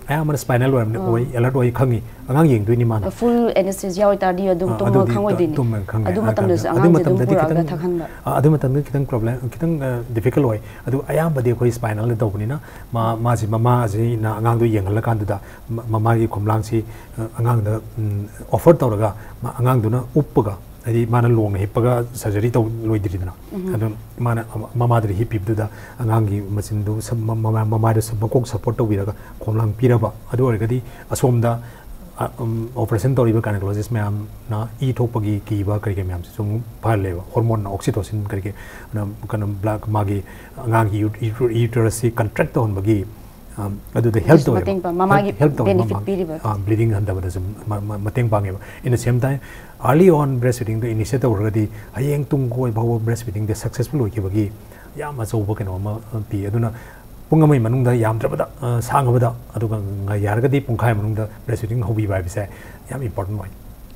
ꯑꯌꯥꯝꯕꯅ spinal ꯑꯣꯏꯔꯝꯅꯤ, ꯑꯣꯏ, alert ꯑꯣꯏ, ꯈꯪꯉꯤ, ꯑꯉꯥꯡ ꯌꯦꯡꯗꯣꯏꯅꯤ ꯃꯥꯅ꯫ Full anesthesia ꯑꯣꯏꯇꯥꯔꯗꯤ ꯑꯗꯨꯝ ꯑ, ꯇꯨꯝꯃꯒ ꯑꯗꯨꯗꯤ ꯈꯪꯉꯣꯏꯗꯣꯏꯅꯤ꯫ ꯇꯨꯝꯃꯒ ꯈꯪꯉꯣꯏ꯫ ꯑꯗꯨ ꯑ, ꯃꯇꯝꯗꯁꯨ ꯑꯗꯨ ꯑꯉꯥꯡꯁꯦꯑꯗꯨꯝ ꯃꯇꯝꯗꯗꯤ ꯄꯨꯔꯛꯑꯒ ꯈꯤꯇꯪ ꯊꯛꯍꯟꯕ꯫ ꯑ, ꯑꯗꯨ ꯃꯇꯝꯗ ꯈꯤꯇꯪ problem, ꯈꯤꯇꯪ difficult ꯑꯣꯏ꯫ ꯑꯗꯨ ꯑꯌꯥꯝꯕꯗꯤ ꯑꯩꯈꯣꯏ spinalꯗ ꯇꯧꯕꯅꯤꯅ, ꯃꯥ ꯃꯥꯁꯤ ꯃꯃꯥꯁꯤꯅ ꯑꯉꯥꯡꯗꯣ ꯌꯦꯡꯍꯜꯂꯀꯥꯟꯗꯨꯗ ꯃꯃꯥꯒꯤ ꯈꯣꯝꯂꯥꯡꯁꯤ ꯑꯉꯥꯡꯗ offer ꯇꯧꯔꯒ, ꯑꯉꯥꯡꯗꯨꯅ ꯎꯞꯄꯒ, ꯍꯥꯏꯗꯤ ꯃꯥꯅ ꯂꯣꯡꯅ ꯍꯤꯞꯄꯒ surgery ꯇꯧ ꯂꯣꯏꯗ꯭ꯔꯤꯗꯅ꯫ ꯑꯗꯨ ꯃꯥꯅ ꯃꯃꯥꯗꯨꯗ ꯍꯤꯞꯄꯤꯕꯗꯨꯗ ꯑꯉꯥꯡꯒꯤ ꯃꯆꯤꯟꯗꯨ ꯃꯃꯥꯏꯗ ꯃꯀꯣꯛ support ꯇꯧꯕꯤꯔꯒ ꯈꯣꯝꯂꯥꯡ ꯄꯤꯔꯕ, ꯑꯗꯨ ꯑꯣꯏꯔꯒꯗꯤ ꯑꯁꯣꯝꯗ operation ꯇꯧꯔꯤꯕ gynecologist ꯃꯌꯥꯝꯅ ꯏ ꯊꯣꯛꯄꯒꯤ ꯀꯤꯕ ꯀꯔꯤ ꯀꯔꯤ ꯃꯌꯥꯝꯁꯤꯁꯨ ꯑꯃꯨꯛ ꯐꯍꯜꯂꯦꯕ꯫ Hormone, oxytocin ꯀꯔꯤ ꯀꯔꯤ, ꯀꯩꯅꯣ, ꯃꯥꯒꯤ ꯑꯉꯥꯡꯒꯤ uterusꯁꯤ contract ꯇꯧꯍꯟꯕꯒꯤ ꯑꯗꯨꯗ help ꯇꯧꯋꯦꯕ꯫ ꯃꯇꯦꯡ ꯄꯥꯡ-, ꯃꯃꯥꯒꯤ Help ꯇꯧꯋꯦ, benefit ꯃꯃꯥ-, ꯄꯤꯔꯤꯕ꯫ ꯑ, bleeding ꯍꯟꯊꯕꯗꯁꯨ ꯃ-, ꯃ-, ꯃꯇꯦꯡ ꯄꯥꯡꯉꯦꯕ꯫ In the same time, early on breastfeedingꯗꯣ initiate ꯇꯧꯔꯒꯗꯤ ꯍꯌꯦꯡ ꯇꯨꯡ ꯀꯣꯏ ꯐꯥꯎꯕ breastfeedingꯗ successful ꯑꯣꯏꯈꯤꯕꯒꯤ ꯌꯥꯝ ꯑꯆꯧꯕ ꯀꯩꯅꯣ ꯑꯃ ꯄꯤ꯫ ꯑꯗꯨꯅ ꯄꯨꯡ ꯑꯃꯒꯤ ꯃꯅꯨꯡꯗ ꯌꯥꯝꯗ꯭ꯔꯕꯗ, ꯑ, ꯁꯥꯡꯉꯕꯗ, ꯑꯗꯨꯒ ꯉ-, ꯌꯥꯔꯒꯗꯤ ꯄꯨꯡꯈꯥꯏ ꯃꯅꯨꯡꯗ breastfeeding ꯍꯧꯕꯤꯕ ꯍꯥꯏꯕꯁꯦ ꯌꯥꯝ important ꯑꯣꯏ꯫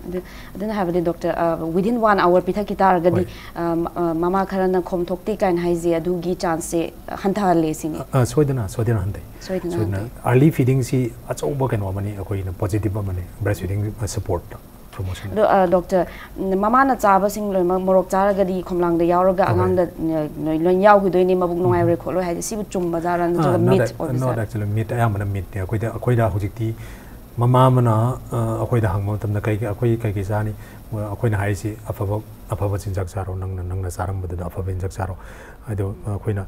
ꯑꯗꯨ, ꯑꯗꯨꯅ ꯍꯥꯏꯕꯗꯤ doctor, ꯑ, within one hour ꯄꯤꯊꯛꯈꯤ ꯇꯥꯔꯒꯗꯤ, ꯍꯣꯏ꯫ ꯑ, ꯃ-, ꯑ, ꯃꯃꯥ ꯈꯔꯅ ꯈꯣꯝꯊꯣꯛꯇꯦ ꯀꯥꯏꯅ ꯍꯥꯏꯁꯦ ꯑꯗꯨꯒꯤ chanceꯁꯦ ꯍꯟꯊꯍꯜꯂꯦ ꯁꯤꯅꯤ꯫ ꯑ, ꯁꯣꯏꯗꯅ, ꯁꯣꯏꯗꯅ ꯍꯟꯊꯩ꯫ ꯁꯣꯏꯗꯅ ꯁꯣꯏꯗꯅ꯫ ꯍꯟꯊꯩ꯫ Early feedingꯁꯤ ꯑꯆꯧꯕ ꯀꯩꯅꯣ ꯑꯃꯅꯤ, ꯑꯩꯈꯣꯏꯅ positive ꯑꯃꯅꯤ, breastfeeding supportꯇ, promotion꯫ ꯑꯗꯣ, ꯑ, doctor, ꯎꯝ, ꯃꯃꯥꯅ ꯆꯥꯕꯁꯤꯡ ꯂꯣꯏꯅꯃꯛ ꯃꯣꯔꯣꯛ ꯆꯥꯔꯒꯗꯤ ꯈꯣꯝꯂꯥꯡꯗ ꯌꯥꯎꯔꯒ ꯍꯣꯏ꯫ ꯑꯉꯥꯡꯗ, ꯑ, ꯂꯣꯏ, ꯂꯣꯏ ꯌꯥꯎꯈꯤꯗꯣꯏꯅꯤ, ꯃꯕꯨꯛ ꯅꯨꯡꯉꯥꯏꯔꯣꯏ ꯈꯣꯠꯂꯣꯏ ꯍꯥꯏꯗꯤ ꯁꯤꯕꯨ ꯆꯨꯝꯕ ꯖꯥꯠꯔꯥ ꯅꯠꯇ꯭ꯔꯒ ꯑ, not myth ac-, ꯑꯣꯏꯕ not ꯖꯥꯠꯔꯥ? Actually myth, ꯑꯌꯥꯝꯕꯅ mythꯅꯤ꯫ ꯑꯩꯈꯣꯏꯗ, ꯑꯩꯈꯣꯏꯗ ꯍꯧꯖꯤꯛꯇꯤ ꯃꯃꯥ ꯑꯃꯅ, ꯑ, ꯑꯩꯈꯣꯏꯗ ꯍꯪꯕ ꯃꯇꯝꯗ ꯀꯩ, ꯑꯩꯈꯣꯏ ꯀꯩ ꯀꯩ ꯆꯥꯅꯤ? ꯑꯩꯈꯣꯏꯅ ꯍꯥꯏꯔꯤꯁꯤ ꯑꯐꯕ, ꯑꯐꯕ ꯆꯤꯟꯖꯥꯛ ꯆꯥꯔꯣ, ꯅꯪꯅ, ꯅꯪꯅ ꯆꯥꯔꯝꯕꯗꯨꯗ ꯑꯐꯕ ꯆꯤꯟꯖꯥꯛ ꯆꯥꯔꯣ꯫ ꯑꯗꯣ ꯑꯩꯈꯣꯏꯅ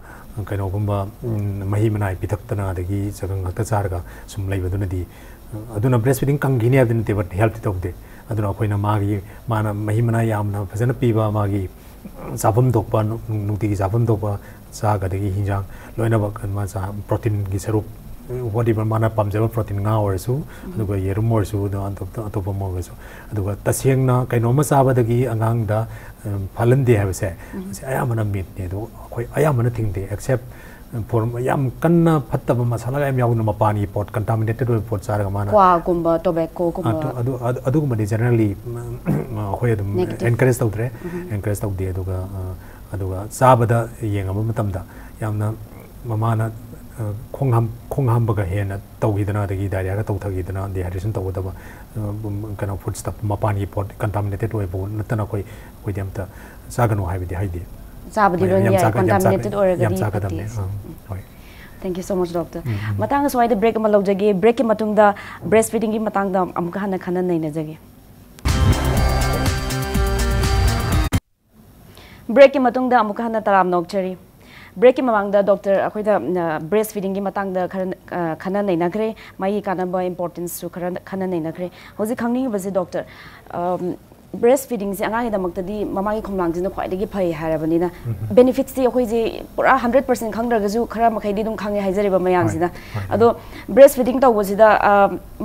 ꯀꯩꯅꯣꯒꯨꯝꯕ, ꯎꯝ, ꯃꯍꯤ ꯃꯅꯥꯏ ꯄꯤꯊꯛꯇꯅ ꯑꯗꯒꯤ ꯆꯒꯪ ꯉꯥꯛꯇ ꯆꯥꯔꯒ ꯁꯨꯝ ꯂꯩꯕꯗꯨꯅꯗꯤ, ꯑ, ꯑꯗꯨꯅ breastfeeding ꯀꯪꯈꯤꯅꯤ ꯍꯥꯏꯕꯗꯤ ꯅꯠꯇꯦ, but healthy ꯇꯧꯗꯦ꯫ ꯑꯗꯨꯅ ꯑꯩꯈꯣꯏꯅ ꯃꯥꯒꯤ, ꯃꯥꯅ ꯃꯍꯤ ꯃꯅꯥꯏ ꯌꯥꯝꯅ ꯐꯖꯅ ꯄꯤꯕ, ꯃꯥꯒꯤ ꯆꯥꯐꯝ ꯊꯣꯛꯄ, ꯅꯨꯡ-, ꯅꯨꯡꯇꯤꯒꯤ ꯆꯥꯐꯝ ꯊꯣꯛꯄ ꯆꯥꯒꯗꯒꯤ ꯍꯤꯟꯖꯥꯡ ꯂꯣꯏꯅꯃꯛ ꯃꯥ ꯆꯥ-, proteinꯒꯤ ꯁꯔꯨꯛ, whatever ꯃꯥꯅ ꯄꯥꯝꯖꯕ protein, ꯉꯥ ꯑꯣꯏꯔꯁꯨ, ꯑꯗꯨꯒ ꯌꯦꯔꯨꯝ ꯑꯣꯏꯔꯁꯨ, ꯑꯗꯨ ꯑꯇꯣꯞꯄ, ꯑꯇꯣꯞꯄ ꯑꯃ ꯑꯣꯏꯔꯁꯨ꯫ ꯑꯗꯨꯒ ꯇꯁꯦꯡꯅ ꯀꯩꯅꯣꯝꯃ ꯆꯥꯕꯗꯒꯤ ꯑꯉꯥꯡꯗ, ꯎꯝ, ꯐꯍꯟꯗꯦ ꯍꯥꯏꯕꯁꯦ, ꯃꯁꯤ ꯑꯌꯥꯝꯕꯅ mythꯅꯤ꯫ ꯑꯗꯨ ꯑꯩꯈꯣꯏ ꯑꯌꯥꯝꯕꯅ ꯊꯤꯡꯗꯦ, except ꯐꯣꯔꯝ ꯌꯥꯝ ꯀꯟꯅ ꯐꯠꯇꯕ ꯃꯁꯥꯂꯥꯒ ꯌꯥꯝ ꯌꯥꯎꯗꯅ ꯃꯄꯥꯟꯒꯤ ꯄꯣꯠ, ꯀꯟꯇꯥꯃꯤꯅꯦꯇꯦꯠ ꯑꯣꯏꯕ ꯄꯣꯠ ꯆꯥꯔꯒ ꯃꯥꯅ ꯀ꯭ꯋꯥꯒꯨꯝꯕ, ꯇꯣꯕꯦꯀꯣꯒꯨꯝꯕ꯫ ꯑꯗꯨ ꯑꯗꯨ ꯑꯗꯨꯒꯨꯝꯕꯗꯤ ꯖꯦꯅꯔꯦꯜꯂꯤ ꯑꯩꯈꯣꯏ ꯑꯗꯨꯝ Negative. ꯑꯦꯟꯀꯔꯦꯖ ꯇꯧꯗ꯭ꯔꯦ, ꯑꯦꯟꯀꯔꯦꯖ ꯇꯧꯗꯦ꯫ ꯑꯗꯨꯒ ꯑ, ꯑꯗꯨꯒ ꯆꯥꯕꯗ ꯌꯦꯡꯉꯕ ꯃꯇꯝꯗ ꯌꯥꯝꯅ ꯃꯃꯥꯅ ꯑ, ꯈꯣꯡ ꯍꯥꯝ ꯈꯣꯡ ꯍꯥꯝꯕꯒ ꯍꯦꯟꯅ ꯇꯧꯈꯤꯗꯅ, ꯑꯗꯒꯤ ꯗꯥꯏꯔꯤꯌꯥꯒ ꯇꯧꯊꯈꯤꯗꯅ, ꯗꯤꯍꯥꯏꯗ꯭ꯔꯦꯁꯟ ꯇꯧꯒꯗꯕ ꯑ, ꯀꯩꯅꯣ ꯐꯨꯗ ꯁ꯭ꯇꯐ ꯃꯄꯥꯟꯒꯤ ꯄꯣꯠ ꯀꯟꯇꯥꯃꯤꯅꯦꯇꯦꯠ ꯑꯣꯏꯕ ꯅꯠꯇꯅ ꯑꯩꯈꯣꯏ ꯑꯩꯈꯣꯏꯗꯤ ꯑꯝꯇ ꯆꯥꯒꯅꯨ ꯍꯥꯏꯕꯗꯤ ꯍꯥꯏꯗꯦ꯫ ꯆꯥꯕꯗꯤ ꯌꯥꯝ- ꯂꯣꯏꯅ ꯌꯥꯝ ꯌꯥꯏ, ꯆꯥꯒ- ꯌꯥꯝ ꯆꯥꯒ- ꯀꯟꯇꯥꯃꯤꯅꯦꯇꯦꯠ ꯑꯣꯏꯔꯒꯗꯤ ꯌꯥꯝ ꯆꯥꯒꯗꯕꯅꯦ꯫ ꯐꯠꯇꯦ꯫ ꯑꯥ, ꯍꯣꯏ꯫ Thank you so much, doctor. ꯎꯝ, ꯎꯝ꯫ ꯃꯇꯥꯡ ꯑꯁ꯭ꯋꯥꯏꯗ ꯕ꯭ꯔꯦꯛ ꯑꯃ ꯂꯧꯖꯒꯦ꯫ ꯕ꯭ꯔꯦꯛꯀꯤ ꯃꯇꯨꯡꯗ ꯕ꯭ꯔꯦꯁ ꯐꯤꯗꯤꯡꯒꯤ ꯃꯇꯥꯡꯗ ꯑꯃꯨꯛꯀ ꯍꯟꯅ ꯈꯟꯅ ꯅꯩꯅꯖꯒꯦ꯫ ꯕ꯭ꯔꯦꯛꯀꯤ ꯃꯇꯨꯡꯗ ꯑꯃꯨꯛꯀ ꯍꯟꯅ ꯇꯔꯥꯝꯅ ꯑꯣꯛꯆꯔꯤ꯫ ꯕ꯭ꯔꯦꯛꯀꯤ ꯃꯃꯥꯡꯗ ꯗꯣꯛꯇꯔ ꯑꯩꯈꯣꯏꯗ ꯕ꯭ꯔꯦꯁ ꯐꯤꯗꯤꯡꯒꯤ ꯃꯇꯥꯡꯗ ꯈꯔ ꯑ, ꯈꯟꯅ ꯅꯩꯅꯈ꯭ꯔꯦ꯫ ꯃꯥꯒꯤ ꯀꯥꯟꯅꯕ, ꯏꯝꯄꯣꯔꯇꯦꯟꯁꯁꯨ ꯈꯔ ꯈꯟꯅ ꯅꯩꯅꯈ꯭ꯔꯦ꯫ ꯍꯧꯖꯤꯛ ꯈꯪꯅꯤꯡꯉꯤꯕꯁꯤ ꯗꯣꯛꯇꯔ, ꯕ꯭ꯔꯦꯁ ꯐꯤꯗꯤꯡꯁꯦ ꯑꯉꯥꯡꯒꯤꯗꯃꯛꯇꯗꯤ ꯃꯃꯥꯒꯤ ꯈꯣꯝꯂꯥꯡꯁꯤꯅ ꯈ꯭ꯋꯥꯏꯗꯒꯤ ꯐꯩ ꯍꯥꯏꯔꯕꯅꯤꯅ, ꯕꯦꯅꯤꯐꯤꯠꯁꯇꯤ ꯑꯩꯈꯣꯏꯁꯦ ꯄꯨꯔꯥ ꯍꯟꯗ꯭ꯔꯦꯠ ꯄꯥꯔꯁꯦꯟ ꯈꯪꯗ꯭ꯔꯒꯁꯨ ꯈꯔ ꯃꯈꯩꯗꯤ ꯑꯗꯨꯝ ꯈꯪꯉꯦ ꯍꯥꯏꯖꯔꯤꯕ ꯃꯌꯥꯝꯁꯤꯅ꯫ ꯍꯣꯏ꯫ ꯑꯗꯣ ꯕ꯭ꯔꯦꯁ ꯐꯤꯗꯤꯡ ꯇꯧꯕꯁꯤꯗ ꯑ,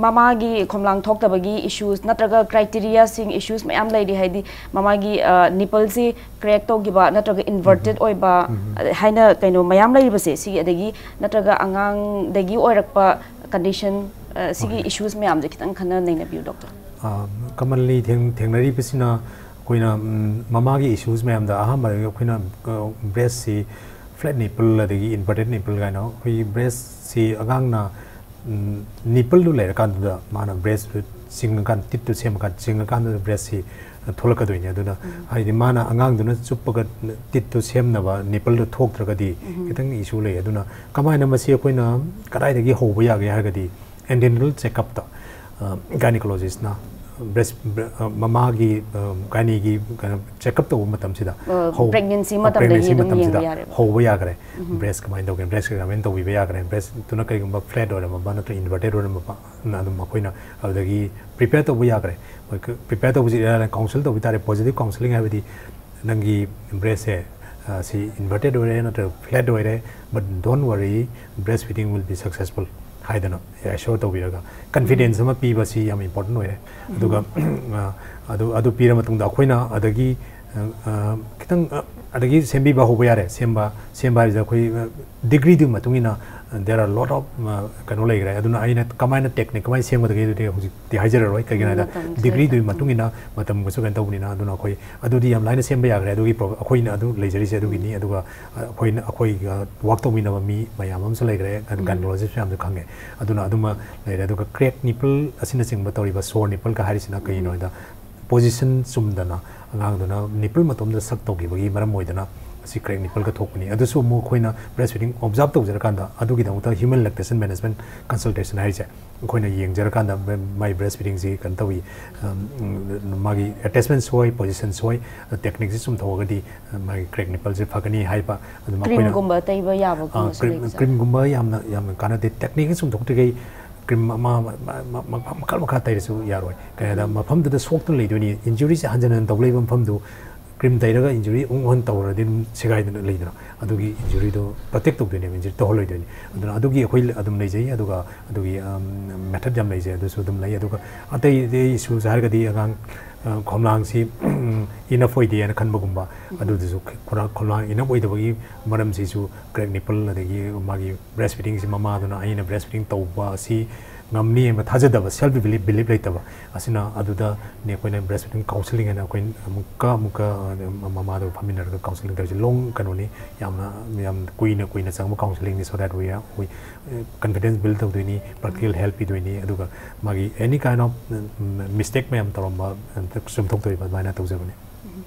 ꯃꯃꯥꯒꯤ ꯈꯣꯝꯂꯥꯡ ꯊꯣꯛꯇꯕꯒꯤ ꯏꯁꯨꯁ ꯅꯠꯇ꯭ꯔꯒ ꯀ꯭ꯔꯥꯏꯇꯦꯔꯤꯌꯥꯁꯤꯡ, ꯏꯁꯨꯁ ꯃꯌꯥꯝ ꯂꯩꯔꯤ, ꯍꯥꯏꯗꯤ ꯃꯃꯥꯒꯤ ꯅꯤꯄꯜꯁꯤ ꯀ꯭ꯔꯦꯛ ꯇꯧꯈꯤꯕ ꯅꯠꯇ꯭ꯔꯒ ꯏꯟꯚꯔꯇꯦꯠ ꯑꯣꯏꯕ, ꯑ, ꯍꯥꯏꯅ ꯀꯩꯅꯣ ꯃꯌꯥꯝ ꯂꯩꯔꯤꯕꯁꯦ, ꯁꯤꯒꯤ ꯑꯗꯒꯤ ꯅꯠꯇ꯭ꯔꯒ ꯑꯉꯥꯡꯗꯒꯤ ꯑꯣꯏꯔꯛꯄ ꯀꯟꯗꯤꯁꯟ, ꯑ, ꯁꯤꯒꯤ ꯍꯣꯏ꯫ ꯏꯁꯨꯁ ꯃꯌꯥꯝꯁꯦ ꯈꯤꯇꯪ ꯈꯟꯅ ꯅꯩꯅꯕꯤꯌꯨ ꯗꯣꯛꯇꯔ꯫ ꯀꯃꯟꯂꯤ ꯊꯦꯡꯅꯔꯤꯕꯁꯤꯅ ꯑꯩꯈꯣꯏꯅ ꯎꯝ, ꯃꯃꯥꯒꯤ ꯏꯁꯨꯁ ꯃꯌꯥꯝꯗ ꯑꯍꯥꯟꯕꯗꯒꯤ ꯑꯩꯈꯣꯏꯅ ꯕ꯭ꯔꯦꯁꯁꯤ ꯐ꯭ꯂꯦꯠ ꯅꯤꯄꯜ ꯑꯗꯒꯤ ꯏꯟꯚꯔꯇꯦꯠ ꯅꯤꯄꯜ ꯀꯥꯏꯅ ꯑꯩꯈꯣꯏꯒꯤ ꯕ꯭ꯔꯦꯁꯁꯤ ꯑꯉꯥꯡꯅ ꯅꯤꯄꯜꯗꯨ ꯂꯩꯔꯀꯥꯟꯗꯨꯗ ꯃꯥꯅ ꯕ꯭ꯔꯦꯁꯇꯨ ꯆꯤꯡꯉꯀꯥꯟꯗ, ꯇꯤꯠꯇꯨ ꯁꯦꯝꯃꯀꯥꯟꯗ ꯆꯤꯡꯉꯀꯥꯟꯗꯨꯗ ꯕ꯭ꯔꯦꯁꯁꯤ ꯊꯣꯛꯂꯛꯀꯗꯣꯏꯅꯦ꯫ ꯑꯗꯨꯅ ꯍꯥꯏꯗꯤ ꯃꯥꯅ ꯑꯉꯥꯡꯗꯨꯅ ꯆꯨꯞꯄꯒ ꯇꯤꯠꯇꯨ ꯁꯦꯝꯅꯕ ꯅꯤꯄꯜꯗꯨ ꯊꯣꯛꯇ꯭ꯔꯒꯗꯤ ꯈꯤꯇꯪ ꯏꯁꯨ ꯂꯩ꯫ ꯑꯗꯨꯅ ꯀꯃꯥꯏꯅ ꯃꯁꯤ ꯑꯩꯈꯣꯏꯅ ꯀꯗꯥꯏꯗꯒꯤ ꯍꯧꯕ ꯌꯥꯒꯦ ꯍꯥꯏꯔꯒꯗꯤ ꯑꯦꯟꯇꯤꯅꯦꯇꯜ ꯆꯦꯛꯀꯞꯇ ꯒꯥꯏꯅꯤꯀꯣꯂꯣꯖꯤꯁꯅ ꯕ꯭ꯔꯦꯁ ꯃꯃꯥꯒꯤ ꯒꯥꯏꯅꯤꯒꯤ ꯀꯩꯅꯣ ꯆꯦꯛꯀꯞ ꯇꯧꯕ ꯃꯇꯝꯁꯤꯗ ꯑ, ꯍꯧ- pregnancy ꯑ, ꯃꯇꯝꯗꯒꯤ pregnancy ꯑꯗꯨꯝ ꯃꯇꯝꯁꯤꯗ ꯌꯦꯡꯕ ꯌꯥꯔꯦꯕ꯫ ꯍꯧꯕ ꯌꯥꯈ꯭ꯔꯦ꯫ ꯕ꯭ꯔꯦꯁ ꯀꯃꯥꯏꯅ ꯇꯧꯒꯦ, ꯕ꯭ꯔꯦꯁ ꯑꯦꯛꯖꯥꯃꯤꯟ ꯇꯧꯕꯤꯕ ꯌꯥꯈ꯭ꯔꯦ꯫ ꯕ꯭ꯔꯦꯁꯇꯨꯅ ꯀꯔꯤꯒꯨꯝꯕ ꯐ꯭ꯂꯦꯠ ꯑꯣꯏꯔꯝꯃꯕ ꯅꯠꯇ꯭ꯔꯒ ꯏꯟꯚꯔꯇꯦꯠ ꯑꯣꯏꯔꯝꯃꯕꯅ ꯑꯗꯨꯝ ꯑꯩꯈꯣꯏꯅ ꯑꯗꯨꯗꯒꯤ ꯄ꯭ꯔꯤꯄꯦꯌꯔ ꯇꯧꯕ ꯌꯥꯈ꯭ꯔꯦ꯫ ꯄ꯭ꯔꯤꯄꯦꯌꯔ ꯇꯧꯕꯁꯤ ꯀꯥꯎꯟꯁꯤꯜ ꯇꯧꯕ ꯇꯥꯔꯦ꯫ ꯄꯣꯖꯤꯇꯤꯚ ꯀꯥꯎꯟꯁꯤꯂꯤꯡ ꯍꯥꯏꯕꯗꯤ ꯅꯪꯒꯤ ꯕ꯭ꯔꯦꯁꯁꯦ ꯁꯤ ꯏꯟꯚꯔꯇꯦꯠ ꯑꯣꯏꯔꯦ ꯅꯠꯇ꯭ꯔꯒ ꯐ꯭ꯂꯦꯠ ꯑꯣꯏꯔꯦ, but don't worry, breast feeding will be successful ꯍꯥꯏꯗꯅ ꯑꯦꯁꯣꯔ ꯇꯧꯕꯤꯔꯒ ꯀꯟꯐꯤꯗꯦꯟꯁ ꯑꯃ ꯄꯤꯕꯁꯤ ꯌꯥꯝ ꯏꯝꯄꯣꯔꯇꯦꯟ ꯑꯣꯏꯔꯦ꯫ ꯑꯗꯨꯒ ꯑ, ꯑꯗꯨ ꯑꯗꯨ ꯄꯤꯔ ꯃꯇꯨꯡꯗ ꯑꯩꯈꯣꯏꯅ ꯑꯗꯒꯤ ꯑ, ꯑ, ꯈꯤꯇꯪ ꯑ, ꯑꯗꯒꯤ ꯁꯦꯝꯕꯤꯕ ꯍꯧꯕ ꯌꯥꯔꯦ꯫ ꯁꯦꯝꯕ ꯁꯦꯝꯕ ꯍꯥꯏꯕꯁꯤꯗ ꯑꯩꯈꯣꯏ ꯗꯤꯒ꯭ꯔꯤꯗꯨꯒꯤ ꯃꯇꯨꯡ ꯏꯟꯅ there are lot of ꯀꯩꯅꯣ ꯂꯩꯈ꯭ꯔꯦ꯫ ꯑꯗꯨꯅ ꯑꯩꯅ ꯀꯃꯥꯏꯅ ꯇꯦꯛꯅꯤꯛ ꯀꯃꯥꯏꯅ ꯁꯦꯝꯒꯗꯒꯦ ꯑꯗꯨꯗꯤ ꯍꯧꯖꯤꯛꯇꯤ ꯍꯥꯏꯖꯔꯔꯣꯏ꯫ ꯀꯩꯒꯤꯅꯣ ꯍꯥꯏꯗ ꯗꯤꯒ꯭ꯔꯤꯗꯨꯒꯤ ꯃꯇꯨꯡ ꯏꯟꯅ ꯃꯇꯝꯒꯁꯨ ꯀꯩꯅꯣ ꯇꯧꯕꯅꯤꯅ꯫ ꯑꯗꯨꯅ ꯑꯩꯈꯣꯏ ꯑꯗꯨꯗꯤ ꯌꯥꯝ ꯂꯥꯏꯅ ꯁꯦꯝꯕ ꯌꯥꯈ꯭ꯔꯦ꯫ ꯑꯗꯨꯒꯤ ꯑꯩꯈꯣꯏꯅ ꯑꯗꯨ ꯂꯩꯖꯔꯤꯁꯦ ꯑꯗꯨꯒꯤꯅꯤ꯫ ꯑꯗꯨꯒ ꯑꯩꯈꯣꯏꯅ ꯑꯩꯈꯣꯏꯒ ꯋꯥꯛ ꯇꯧꯃꯤꯟꯅꯕ ꯃꯤ ꯃꯌꯥꯝ ꯑꯃꯁꯨ ꯂꯩꯈ꯭ꯔꯦ꯫ ꯒꯥꯏꯅꯣꯂꯣꯖꯤꯁ ꯃꯌꯥꯝꯁꯨ ꯈꯪꯉꯦ꯫ ꯑꯗꯨꯅ ꯑꯗꯨꯃ ꯂꯩꯔꯦ꯫ ꯑꯗꯨꯒ ꯀ꯭ꯔꯦꯛ ꯅꯤꯄꯜ ꯑꯁꯤꯅꯆꯤꯡꯕ ꯇꯧꯔꯤꯕ ꯁꯣꯔ ꯅꯤꯄꯜꯒ ꯍꯥꯏꯔꯤꯁꯤꯅ ꯀꯩꯒꯤꯅꯣ ꯍꯥꯏꯗ ꯄꯣꯖꯤꯁꯟ ꯆꯨꯝꯗꯅ ꯑꯉꯥꯡꯗꯨꯅ ꯅꯤꯄꯜ ꯃꯇꯣꯝꯗ ꯁꯛ ꯇꯧꯈꯤꯕꯒꯤ ꯃꯔꯝ ꯑꯣꯏꯗꯅ ꯑꯁꯤ ꯀ꯭ꯔꯦꯛ ꯅꯤꯄꯜꯒ ꯊꯣꯛꯄꯅꯤ꯫ ꯑꯗꯨꯁꯨ ꯑꯃꯨꯛ ꯑꯩꯈꯣꯏꯅ ꯕ꯭ꯔꯦꯁ ꯐꯤꯗꯤꯡ ꯑꯣꯕꯖꯥꯔꯕ ꯇꯧꯖꯔꯀꯥꯟꯗ ꯑꯗꯨꯒꯤꯗꯃꯛꯇ ꯍ꯭ꯌꯨꯃꯦꯟ ꯂꯦꯛꯇꯦꯁꯟ ꯃꯦꯅꯦꯖꯃꯦꯟ ꯀꯟꯁꯜꯇꯦꯁꯟ ꯍꯥꯏꯔꯤꯁꯦ ꯑꯩꯈꯣꯏꯅ ꯌꯦꯡꯖꯔꯀꯥꯟꯗ ꯃꯥꯏ ꯕ꯭ꯔꯦꯁ ꯐꯤꯗꯤꯡꯁꯤ ꯀꯩꯅꯣ ꯇꯧꯏ, ꯃꯥꯒꯤ ꯑꯦꯇꯦꯆꯃꯦꯟ ꯁꯣꯏ, ꯄꯣꯖꯤꯁꯟ ꯁꯣꯏ, ꯇꯦꯛꯅꯤꯛꯁꯤ ꯆꯨꯝꯊꯣꯛꯑꯒꯗꯤ ꯃꯥꯒꯤ ꯀ꯭ꯔꯦꯛ ꯅꯤꯄꯜꯁꯦ ꯐꯒꯅꯤ ꯍꯥꯏꯕ꯫ ꯑꯗꯨꯝ ꯑꯩꯈꯣꯏꯅ ꯀ꯭ꯔꯤꯝꯒꯨꯝꯕ ꯇꯩꯕ ꯌꯥꯕꯒꯨꯝꯕꯁꯨ ꯂꯩꯕꯖꯥꯠ? ꯀ꯭ꯔꯤꯝꯒꯨꯝꯕ ꯌꯥꯝꯅ ꯌꯥꯝꯅ ꯀꯥꯟꯅꯗꯦ꯫ ꯇꯦꯛꯅꯤꯛꯁꯤ ꯆꯨꯝꯊꯣꯛꯇ꯭ꯔꯤꯈꯩ ꯀ꯭ꯔꯤꯝ ꯑꯃ ꯃꯈꯜ ꯃꯈꯥ ꯇꯩꯔꯁꯨ ꯌꯥꯔꯣꯏ꯫ ꯀꯩ ꯍꯥꯏꯗ ꯃꯐꯝꯗꯨꯗ ꯁꯣꯛꯇꯨꯅ ꯂꯩꯗꯣꯏꯅꯤ꯫ ꯏꯟꯖꯨꯔꯤꯁꯦ ꯍꯟꯖꯟ ꯍꯟꯖꯟ ꯇꯧ ꯂꯩꯕ ꯃꯐꯝꯗꯨ ꯀ꯭ꯔꯤꯝ ꯇꯩꯔꯒ ꯏꯟꯖꯨꯔꯤ ꯑꯃꯨꯛ ꯍꯟꯅ ꯇꯧꯔꯗꯤ ꯑꯗꯨꯝ ꯁꯦꯒꯥꯏꯗꯅ ꯂꯩꯗꯅ, ꯑꯗꯨꯒꯤ ꯏꯟꯖꯨꯔꯤꯗꯣ ꯄ꯭ꯔꯣꯇꯦꯛ ꯇꯧꯗꯣꯏꯅꯦꯕ, ꯏꯟꯖꯨꯔꯤ ꯇꯧꯍꯜꯂꯣꯏꯗꯣꯏꯅꯤ꯫ ꯑꯗꯨꯅ ꯑꯗꯨꯒꯤ ꯑꯩꯈꯣꯏ ꯑꯗꯨꯝ ꯂꯩꯖꯩ꯫ ꯑꯗꯨꯒ ꯑꯗꯨꯒꯤ ꯃꯦꯊꯠ ꯌꯥꯝ ꯂꯩꯖꯩ꯫ ꯑꯗꯨꯁꯨ ꯑꯗꯨꯝ ꯂꯩ꯫ ꯑꯗꯨꯒ ꯑꯇꯩ ꯑꯇꯩ ꯏꯁꯨꯁ ꯍꯥꯏꯔꯒꯗꯤ ꯑꯉꯥꯡ ꯈꯣꯝꯂꯥꯡꯁꯤ ꯏꯅꯐ ꯑꯣꯏꯗꯦ ꯍꯥꯏꯅ ꯈꯟꯕꯒꯨꯝꯕ, ꯑꯗꯨꯗꯨꯁꯨ ꯈꯣꯝꯂꯥꯡ ꯏꯅꯐ ꯑꯣꯏꯗꯕꯒꯤ ꯃꯔꯝꯁꯤꯁꯨ ꯀ꯭ꯔꯦꯛ ꯅꯤꯄꯜ, ꯑꯗꯒꯤ ꯃꯥꯒꯤ ꯕ꯭ꯔꯦꯁ ꯐꯤꯗꯤꯡꯁꯤ ꯃꯃꯥꯗꯨꯅ ꯑꯩꯅ ꯕ꯭ꯔꯦꯁ ꯐꯤꯗꯤꯡ ꯇꯧꯕ ꯑꯁꯤ ꯉꯝꯅꯤ ꯍꯥꯏꯕ ꯊꯥꯖꯗꯕ, ꯁꯦꯜꯐ ꯕꯤꯂꯤꯞ ꯂꯩꯇꯕ ꯑꯁꯤꯅ ꯑꯗꯨꯗꯅꯤ ꯑꯩꯈꯣꯏꯅ ꯕ꯭ꯔꯦꯁ ꯐꯤꯗꯤꯡ ꯀꯥꯎꯟꯁꯤꯂꯤꯡ ꯍꯥꯏꯅ ꯑꯩꯈꯣꯏ ꯑꯃꯨꯛꯀ ꯑꯃꯨꯛꯀ ꯃꯃꯥꯗꯨꯒ ꯐꯝꯃꯤꯟꯅꯔꯒ ꯀꯥꯎꯟꯁꯤꯂꯤꯡ ꯇꯧꯔꯤꯁꯦ꯫ ꯂꯣꯡ ꯀꯩꯅꯣꯅꯤ, ꯌꯥꯝꯅ ꯌꯥꯝ ꯀꯨꯏꯅ ꯀꯨꯏꯅ ꯆꯪꯕ ꯀꯥꯎꯟꯁꯤꯂꯤꯡꯅꯤ꯫ So that we are, we confidence build ꯇꯧꯗꯣꯏꯅꯤ, practical help ꯄꯤꯗꯣꯏꯅꯤ꯫ ꯑꯗꯨꯒ ꯃꯥꯒꯤ any kind of mistake ꯃꯌꯥꯝ ꯇꯧꯔꯝꯕ ꯆꯨꯝꯊꯣꯛꯇꯣꯏꯕ ꯑꯗꯨꯃꯥꯏꯅ ꯇꯧꯖꯕꯅꯤ꯫